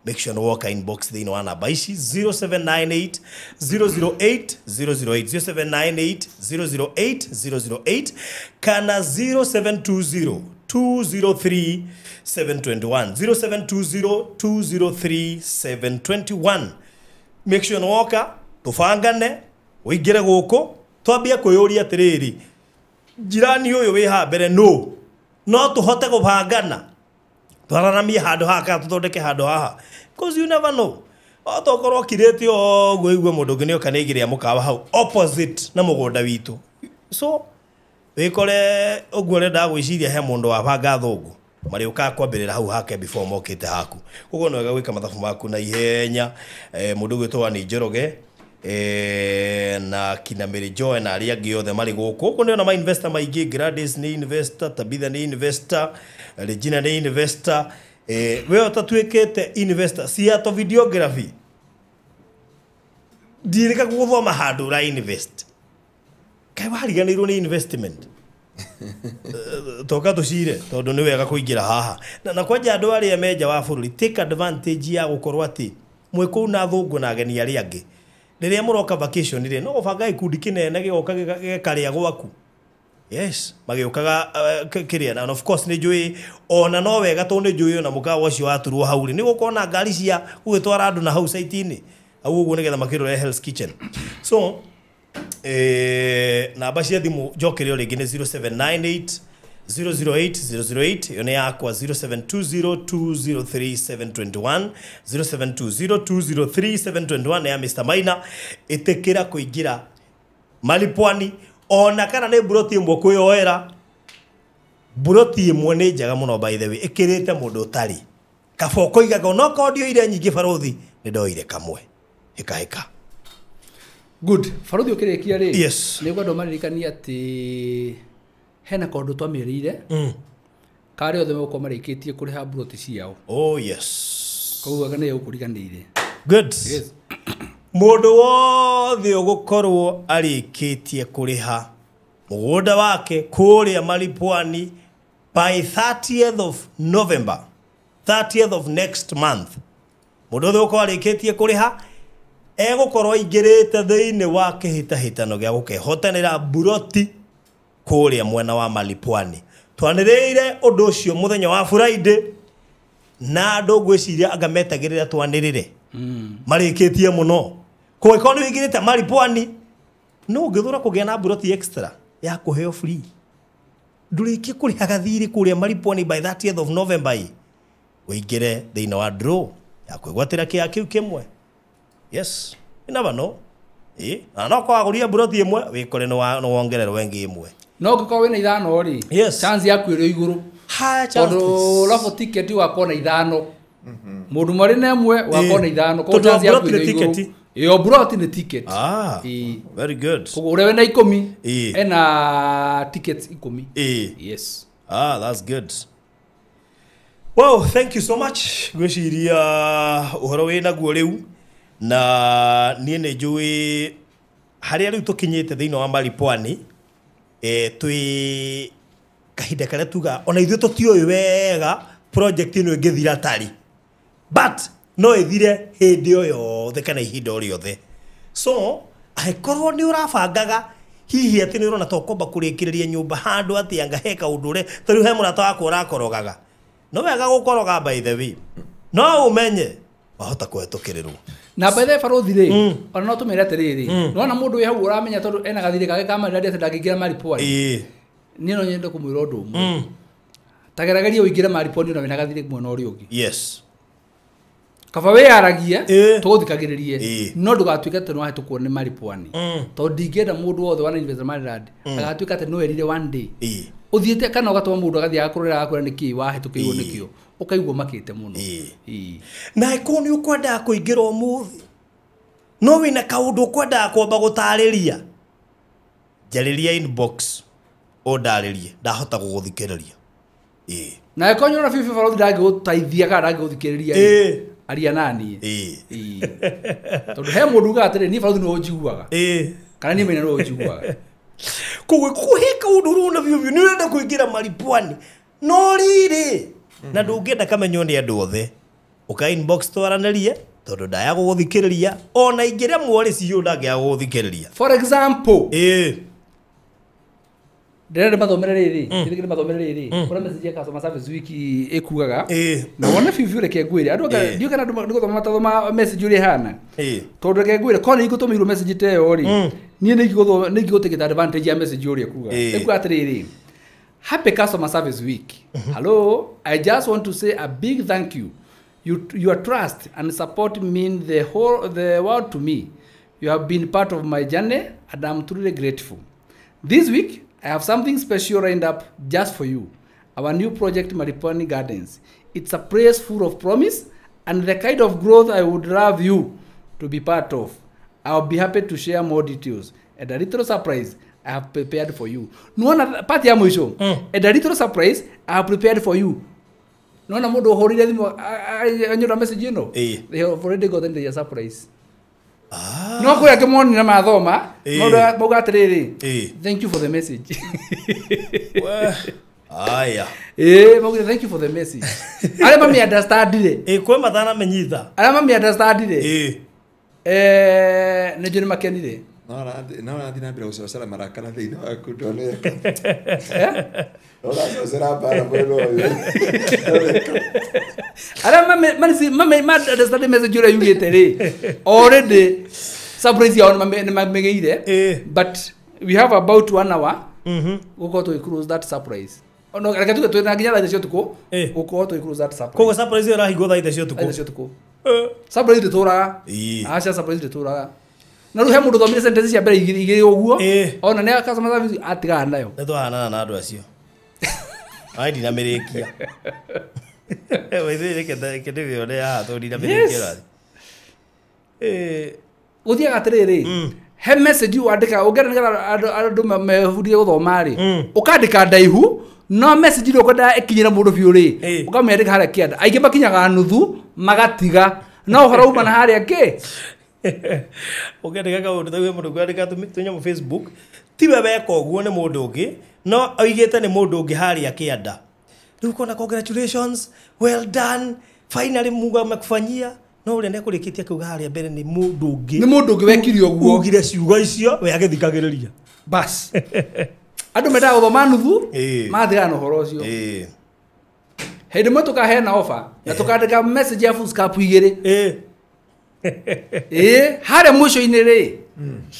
make sure nĩ woka inbox thĩinĩ wa namba ici 0798 008 008, 0798 008 008 kana 0720 203 721, 0720 203 721. Make sure nĩ woka tũbangane, ũingĩre gũkũ twambie kwĩyũria atĩrĩrĩ, jirani ũyũ wĩ haha mbere nũ? No tũhote gũbangana twararamie handũ haha kana tũthondeke handũ haha, because you never know. O tokorwo ũkirĩte ũguo ũigue mũndũ ũngĩ nĩoka nĩaigĩrĩra mũkawa hau opposite na mũgũnda witũ. So wĩkore ũguo ũrenda gwĩciria he mũndũ wabanga thũngũ marĩũkaga kwambĩrĩra hau hake before mokĩte haku. Koguo nĩ wega gwĩka mathabu maku na ihenya. Mũndũ ũgwĩtwo Anĩ Njoroge, na kina Mary Joy na arĩa angĩ othe marĩ gũkũ. Gũkũ nĩona ma investor maingĩ, Gladys nĩ investor, Tabitha nĩ investor, Regina nĩ investor. We ũtatuĩkĩte investor, Seattle videography. Ndirĩka gũthoma handũ ũra invest. Kaĩ wariganĩirwo nĩ investment? Toka tũcire tondũ nĩ wega kũingĩra haha. Na kwanja andũ arĩa me nja wa bũrũri, take advantage ya gũkorwo atĩ mwĩ kũu na athũngũ na ageni arĩa angĩ. Rĩrĩa mũroka vacation rĩ, no gũbanga gĩkundi kĩnene gĩgoka gĩkarĩa gwaku. Yes, magĩũkaga kĩrĩa na of course nĩ njũĩ ona no wega tondũ nĩ njũĩ ona mũkawa ũcio waturwo hau rĩ, nĩ gũkorwo na ngari cia gũgĩtwara andũ na hau site-inĩ hau ũguo nĩgetha makĩrore Hell's Kitchen. So namba cia thimũ njokere o rĩngĩ nĩ 0798 008 008, ĩyo nĩ yakwa. 0720 203 721, 0720 203 721 nĩ ya Mr. Maina. Ĩtĩkĩra kũingĩra Malipwani ona kana nĩ mburoti ĩmwe kwĩyoera. Mburoti ĩmwe nĩ njega mũno by the way, ĩkĩrĩte mũndũ ũtarĩ kaba ũkoigaga onokorwo ndioire nyingĩ barothi nĩ ndoire kamwe hĩka hĩka. Good. Barothi ũkĩrĩkia rĩ, Yes. nĩ ngwenda ũmaririkanie atĩ hena kaũndũ twamĩrĩire karĩa othe megũkorwo marĩkĩtie kũrĩha mburoti ciao. Oh yes. Koguo anga nĩyo ũkũriganĩire. Good. Yes. Mũndũ wothe ũgũkorwo arĩkĩtie kũrĩha mũgũnda wake kũrĩa Malipwani by 30th of November, 30th of next month, mũndũ wothe ũgũkorwo arĩkĩtie kũrĩha egũkorwo aingĩrĩte thĩinĩ wa kĩhĩtahĩtano gĩa gũkehotanĩra mburoti kũrĩa mwena wa Malipwani. Twanĩrĩire ũndũ ũcio mũthenya wa Friday na andũ ngwĩciria anga metagĩrĩra twanĩrĩre marĩkĩtie mũno. Kũngĩkorwo nĩ wĩingĩrĩte Malipwani no ũngĩthũra kũgĩa na mburoti extra ya kũheo free, ndũrĩkie kũrĩha gathirĩ kũrĩa Malipwani by 30th of November ĩ, ũingĩre thĩinĩ wa draw ya kwĩgwatĩra kĩa kĩu kĩmwe. Yes, you never know. Na no kwagũria mburoti ĩmwe wĩkore nĩ wongererwo ĩngĩ ĩmwe. No ũngĩkorwo wĩna ithano rĩ, Yes. chance yaku ĩrĩ igũrũ. High chances. Tondũ raffle ticket wakona ithano. Mũndũ marĩ na ĩmwe wakona ithano. Koguo Tondũ chance yaku mburoti nĩ ĩrĩ igũrũ. ticket. Ĩyo mburoti nĩ ticket. Ah, Ĩĩ. very good. Koguo ũrĩa wĩna ikũmi Ĩĩ. ena tickets ikũmi. Ĩĩ. Yes. Ah, that's good. Well, thank you so much. Ngwĩciria ũhoro wĩ naguo rĩu na niĩ nĩ njũĩ harĩa rĩu tũkinyĩte thĩinĩ wa Malipwani, twĩ kahinda karĩa tuga ona ithuĩ tũtiũĩ wega project ĩno ĩngĩthira tarĩ, but no ĩthire hĩndĩ o yothe kana ihinda o rĩothe. So angĩkorwo nĩ ũrabangaga hihi atĩ nĩ ũrona ta ũkwamba kũrĩkĩrĩria nyũmba handũ atĩ anga he kaũndũ ũrĩa ta rĩu he mũrata wakwa ũrakorogaga, no wega gũkoroga by the way, no ũmenye wahota kũhetũkĩrĩrwo. Na by the way barothi rĩ, ona no tũmĩre atĩrĩrĩ, nĩwona mũndũ wĩ hau ũramenya tondũ ena gathirĩ gake ka marĩa atĩ ndangĩingĩra Malipwani. Niĩ no nyende kũmwĩra ũndũ ũmwe. Ta gerageria ũingĩre Malipwani ona wĩna gathirĩ mwena ũrĩa ũngĩ. Yes. Kaba wĩyaragie, tũgũthikagĩrĩrie, no ndũgatuĩke atĩ nĩwahĩtũkwo nĩ Malipwani. Tondũ ndingĩenda mũndũ wothe wana invest Maryland agatuĩka atĩ no erire one day. Ũthiĩte kana ũgatũma mũndũ agathiĩ agakũrora agakwĩra nĩkĩĩ wahĩtũkĩirwo nĩkĩo, ũkaigua makĩte mũno. Na ĩkorwo nĩ ũkwendaga kũingĩra ũmũthĩ no wĩna kaũndũ ũkwendaga kwamba gũtarĩria, njarĩria inbox ũndarĩrie, ndahota gũgũthikĩrĩria. Na ĩkorwo nĩũrona biũ biũ barothi ndangĩgũteithia kana ndangĩgũthikĩrĩria rĩ, aria naniĩ. Tondũ he mũndũ ugaga atĩrĩ, niĩ barothi nĩwe ũnjiguaga. Kana niĩ Maina nĩwe ũnjiguaga. Koguo kũhe kaũndũ ũrona biũ biũ nĩ ũrenda kũingĩra Malipwani no rĩrĩ na ndũngĩenda kamenywo nĩ andũ othe, ũka inbox twaranĩrie tondũ ndaya gũgũthikĩrĩria ona ingĩremwo rĩ ciũ ndangĩaga gũgũthikĩrĩria. For example, ndĩrenda mathomere rĩrĩ, ndĩrenda mathomere rĩrĩ, ũrĩa message ya customer service wiki ĩkugaga. Na wone biũ biũ reke ngwĩre, andũ anga ndiũĩ kana andũ nĩ gũthoma matathoma message ũrĩa ĩhana. Tondũ reke ngwĩre, korwo nĩ ingĩtũmĩirwo message ta ĩyo rĩ, niĩ nĩ ingĩgũtĩkĩte advantage ya message ũrĩa ĩkugaga. Ĩkuga atĩrĩrĩ, Happy Customer Service Week. Hello, I just want to say a big thank you. Your trust and support mean the world to me. You have been part of my journey and I'm truly grateful. This week, I have something special lined up just for you. Our new project, Malipwani Gardens. It's a place full of promise and the kind of growth I would love you to be part of. I'll be happy to share more details and a little surprise I have prepared for you. Nuona part ya mwisho. And a little surprise I have prepared for you. Nuona mundu uhurire thimu anyura message ino. They have already gotten the surprise. No kuria kimoni na mathoma mauga atiriri, thank you for the message. Aya. Mauga thank you for the message. Aria mami understandire. Kwe matana menyitha. Aria mami understandire. Nĩ njũĩ nĩ makenire. No ũrathiĩ na mbere gũcocera marakara thĩinĩ waku ndoneka. Ũracocera mbara mwena ũyũ. Arĩa ma understand message ũrĩa yugĩte rĩ, already surprise yao nĩ mamĩgĩire. But we have about 1 hour gũkorwo tũgĩ close that surprise. No reke tuge twĩna nginya thaa inya cia ũtukũ gũkorwo tũgĩ close that surprise. Koguo surprise ĩyo ĩrahingwo thaa inya cia ũtukũ. Thaa inya cia ũtukũ. Surprise ndĩtũraga. Aca surprise ndĩtũraga. Na rĩu he mũndũ thomire sentence cia mbere igĩrĩ ũguo ona nĩ customer service atigana nayo. Nĩ twahanana na andũ acio. Ai ndinamĩrĩkia. Wewe reke ndĩmĩone haha tondũ ndinamĩrĩkia. Gũthiaga atĩrĩrĩ, he message wandĩka ũngĩenda nĩgetha andũ mebundithie gũthoma rĩ, ũkandĩka ndaihu no message ĩrĩa ũkwenda ĩkinyĩre mũndũ biũ rĩ, ũkamĩandĩka harĩa kĩanda. Aingĩ makinyaga nuthu magatiga no ũhoro uma na harĩa kĩ. Ũkĩandĩka kaũndũ ta mũndũ kwandĩka tũnyamũ Facebook, tiwe weka ũguo nĩ mũndũ ũngĩ, no oigĩte nĩ mũndũ ũngĩ harĩa kĩanda. Rĩu ũkona congratulations, well done, finally Mungu amekufanyia. No ũrĩa nĩekũrĩkĩtie akiuga harĩa mbere nĩ mũndũ ũngĩ. Nĩ mũndũ ũngĩ wekire ũguo. Ugire ciugo icio we agĩthikagĩrĩria. Bas. Andũ mendaga gũthoma nuthu, magatigana na ũhoro ũcio. Hĩndĩ ĩmwe tũkaheana offer na tũkandĩka message ya foolscap igĩrĩ. Harĩa mũico-inĩ rĩ,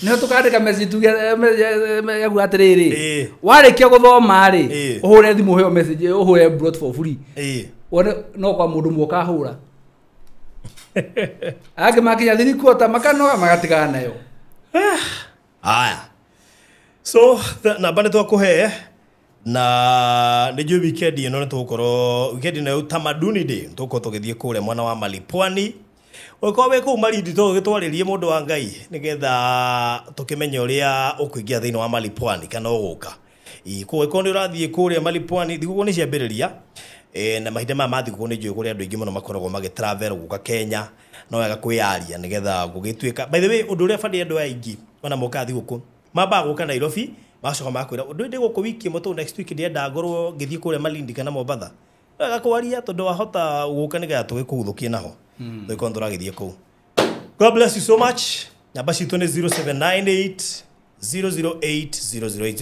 nĩho tũkandĩka message tuge yakuga atĩrĩrĩ, warĩkia gũthoma rĩ, ũhũre thimũ ũheo message, ũhũre brought for free. Wone no kwa mũndũ ũmwe ũkahũra. Angĩ makinya thirikota makanoga magatigana nayo. Aya. So namba nĩ twakũhe na nĩ njũĩ weekend ĩno nĩ tũgũkorwo weekend ĩno ya Utamaduni Day tũgũkorwo tũgĩthiĩ kũrĩa mwena wa Malipwani. Ũngĩkorwo wĩ kũu Malindi tũgĩtwarĩrie mũndũ wa Ngai nĩgetha tũkĩmenye ũrĩa ũkũingĩra thĩinĩ wa Malipwani kana ũgũka. Kũngĩkorwo nĩ ũrathiĩ kũrĩa Malipwani thigũkũ nĩ ciambĩrĩria. Na mahinda maya ma thigũkũ nĩ njũĩ kũrĩa andũ aingĩ mũno makoragwo magĩ travel gũka Kenya no wega kwĩyaria nĩgetha gũgĩtuĩka. By the way ũndũ ũrĩa batiĩ andũ aingĩ ona mokaga thigũkũ mambaga gũka Nairobi magacoka magakwĩra ũndũ ndĩ gũkũ wiki ĩmwe tondũ next week ndĩrenda ngorwo ngĩthiĩ kũrĩa Malindi kana Mombatha. No wega kwaria tondũ wahota gũka nĩgetha tũgĩkũguthũkie naho. Tũgĩkorwo tũragĩthiĩ kũu. God bless you so much. Namba citũ nĩ 0798 008 008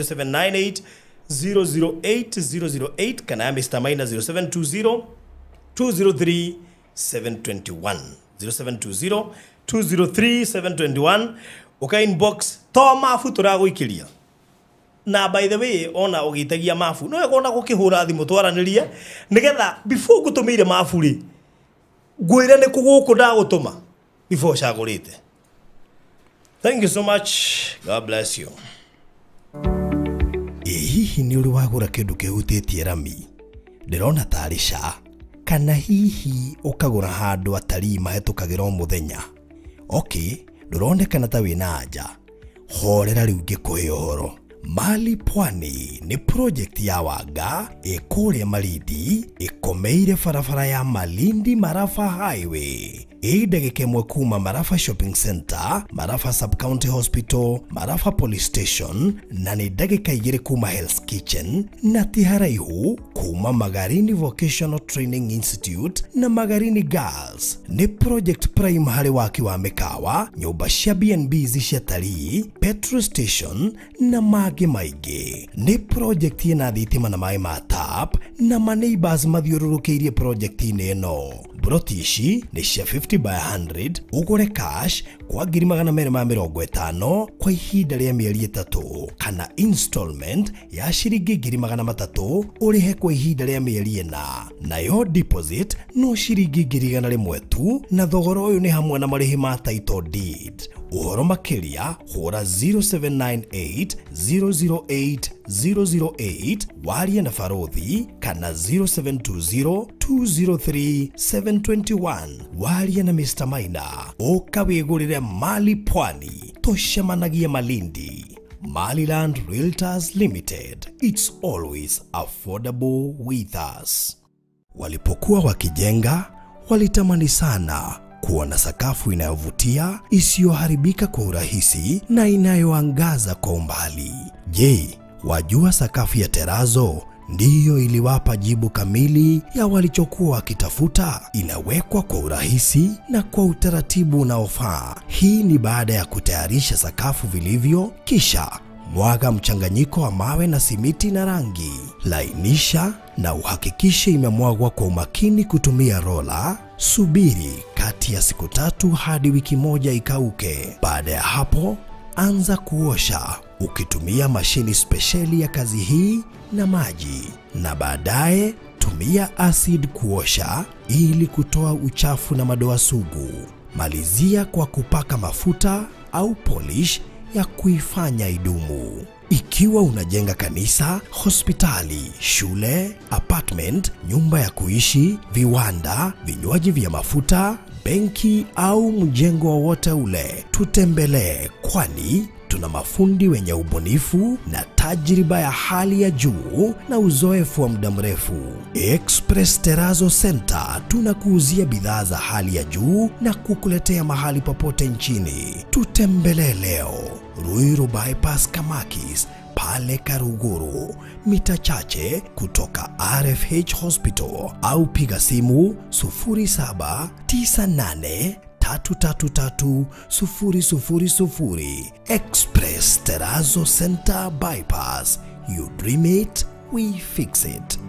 0798 008 008 kana ya Mr. Maina 0720 203 721 0720 203 721 uka inbox to mabu tũragũikĩria. Na by the way ona ũgĩtagia mabu no wega ona gũkĩhũra thimũ twaranĩrie nĩgetha before ngũtũmĩire mabu rĩ ngwĩre nĩ kũ gũkũ ndagũtũma before ũcagũrĩte. Thank you so much. God bless you. Hihi nĩ ũrĩ wagũra kĩndũ kĩhutĩtie rami? Ndĩrona tarĩ ca. Kana hihi ũkagũra handũ atarii mahĩtũkagĩra o mũthenya? Okay, ndũronekana ta wĩna anja. Horera rĩu ngĩkũhe ũhoro. Mali Pwani nĩ project ya Wanga ĩkũrĩa Malindi ĩkomeire barabara ya Malindi Marafa Highway. Ĩ ndagĩka ĩmwe kuma Marafa Shopping Center, Marafa Sub-County Hospital, Marafa Police Station na nĩ ndagĩka igĩrĩ kuma Hell's Kitchen na ti haraihu kuma Magarini Vocational Training Institute na Magarini Girls. Nĩ project prime harĩ waki wa mĩkawa, nyũmba cia B&Bs cia tarii, petrol station na mangĩ maingĩ. Nĩ project ĩna thitima na maĩ ma tap na ma neighbors mathiũrũrũkĩirie project-inĩ ĩno. Broti ici nĩ cia 50 by 100 ũgũre cash kwa 250,000 kwa ihinda rĩa mĩeri 3 kana installment ya ciringi 300,000 ũrĩhe kwa ihinda rĩa mĩeri 4 nayo deposit no ciringi 100,000 tu na thogora ũyũ nĩ hamwe na marĩhi ma title deed. Ũhoro makĩria hũra 0798 008 008 warie na Farodhi kana 0720 203 721 warie na Mr. Maina. Ũka wĩgũrĩre Mali Pwani, tũcemanagie Malindi. Maliland Realtors Limited. It's always affordable with us. Walipokuwa wakijenga, walitamani sana kuwa na sakafu inayovutia, isiyoharibika kwa urahisi na inayoangaza kwa umbali. Je, wajua sakafu ya terazo ndiyo iliwapa jibu kamili ya walichokuwa wakitafuta? Inawekwa kwa urahisi na kwa utaratibu unaofaa. Hii ni baada ya kutayarisha sakafu vilivyo, kisha mwaga mchanganyiko wa mawe na simiti na rangi. Lainisha na uhakikishe imemwagwa kwa umakini kutumia rola. Subiri kati ya siku 3 hadi wiki 1 ikauke. Baada ya hapo, anza kuosha ukitumia mashini spesheli ya kazi hii na maji, na baadaye tumia acid kuosha ili kutoa uchafu na madoa sugu. Malizia kwa kupaka mafuta au polish ya kuifanya idumu. Ikiwa unajenga kanisa, hospitali, shule, apartment, nyumba ya kuishi, viwanda, vinywaji vya mafuta, benki au mjengo wowote ule, tutembelee, kwani tuna mafundi wenye ubunifu na tajriba ya hali ya juu na uzoefu wa muda mrefu. Express Terrazzo Center tunakuuzia bidhaa za hali ya juu na kukuletea mahali popote nchini. Tutembelee leo Ruiru Bypass Kamakis pale Karuguru, mita chache kutoka RFH Hospital, au piga simu 0798 333 000. Express Terrazzo Center Bypass. You dream it, we fix it.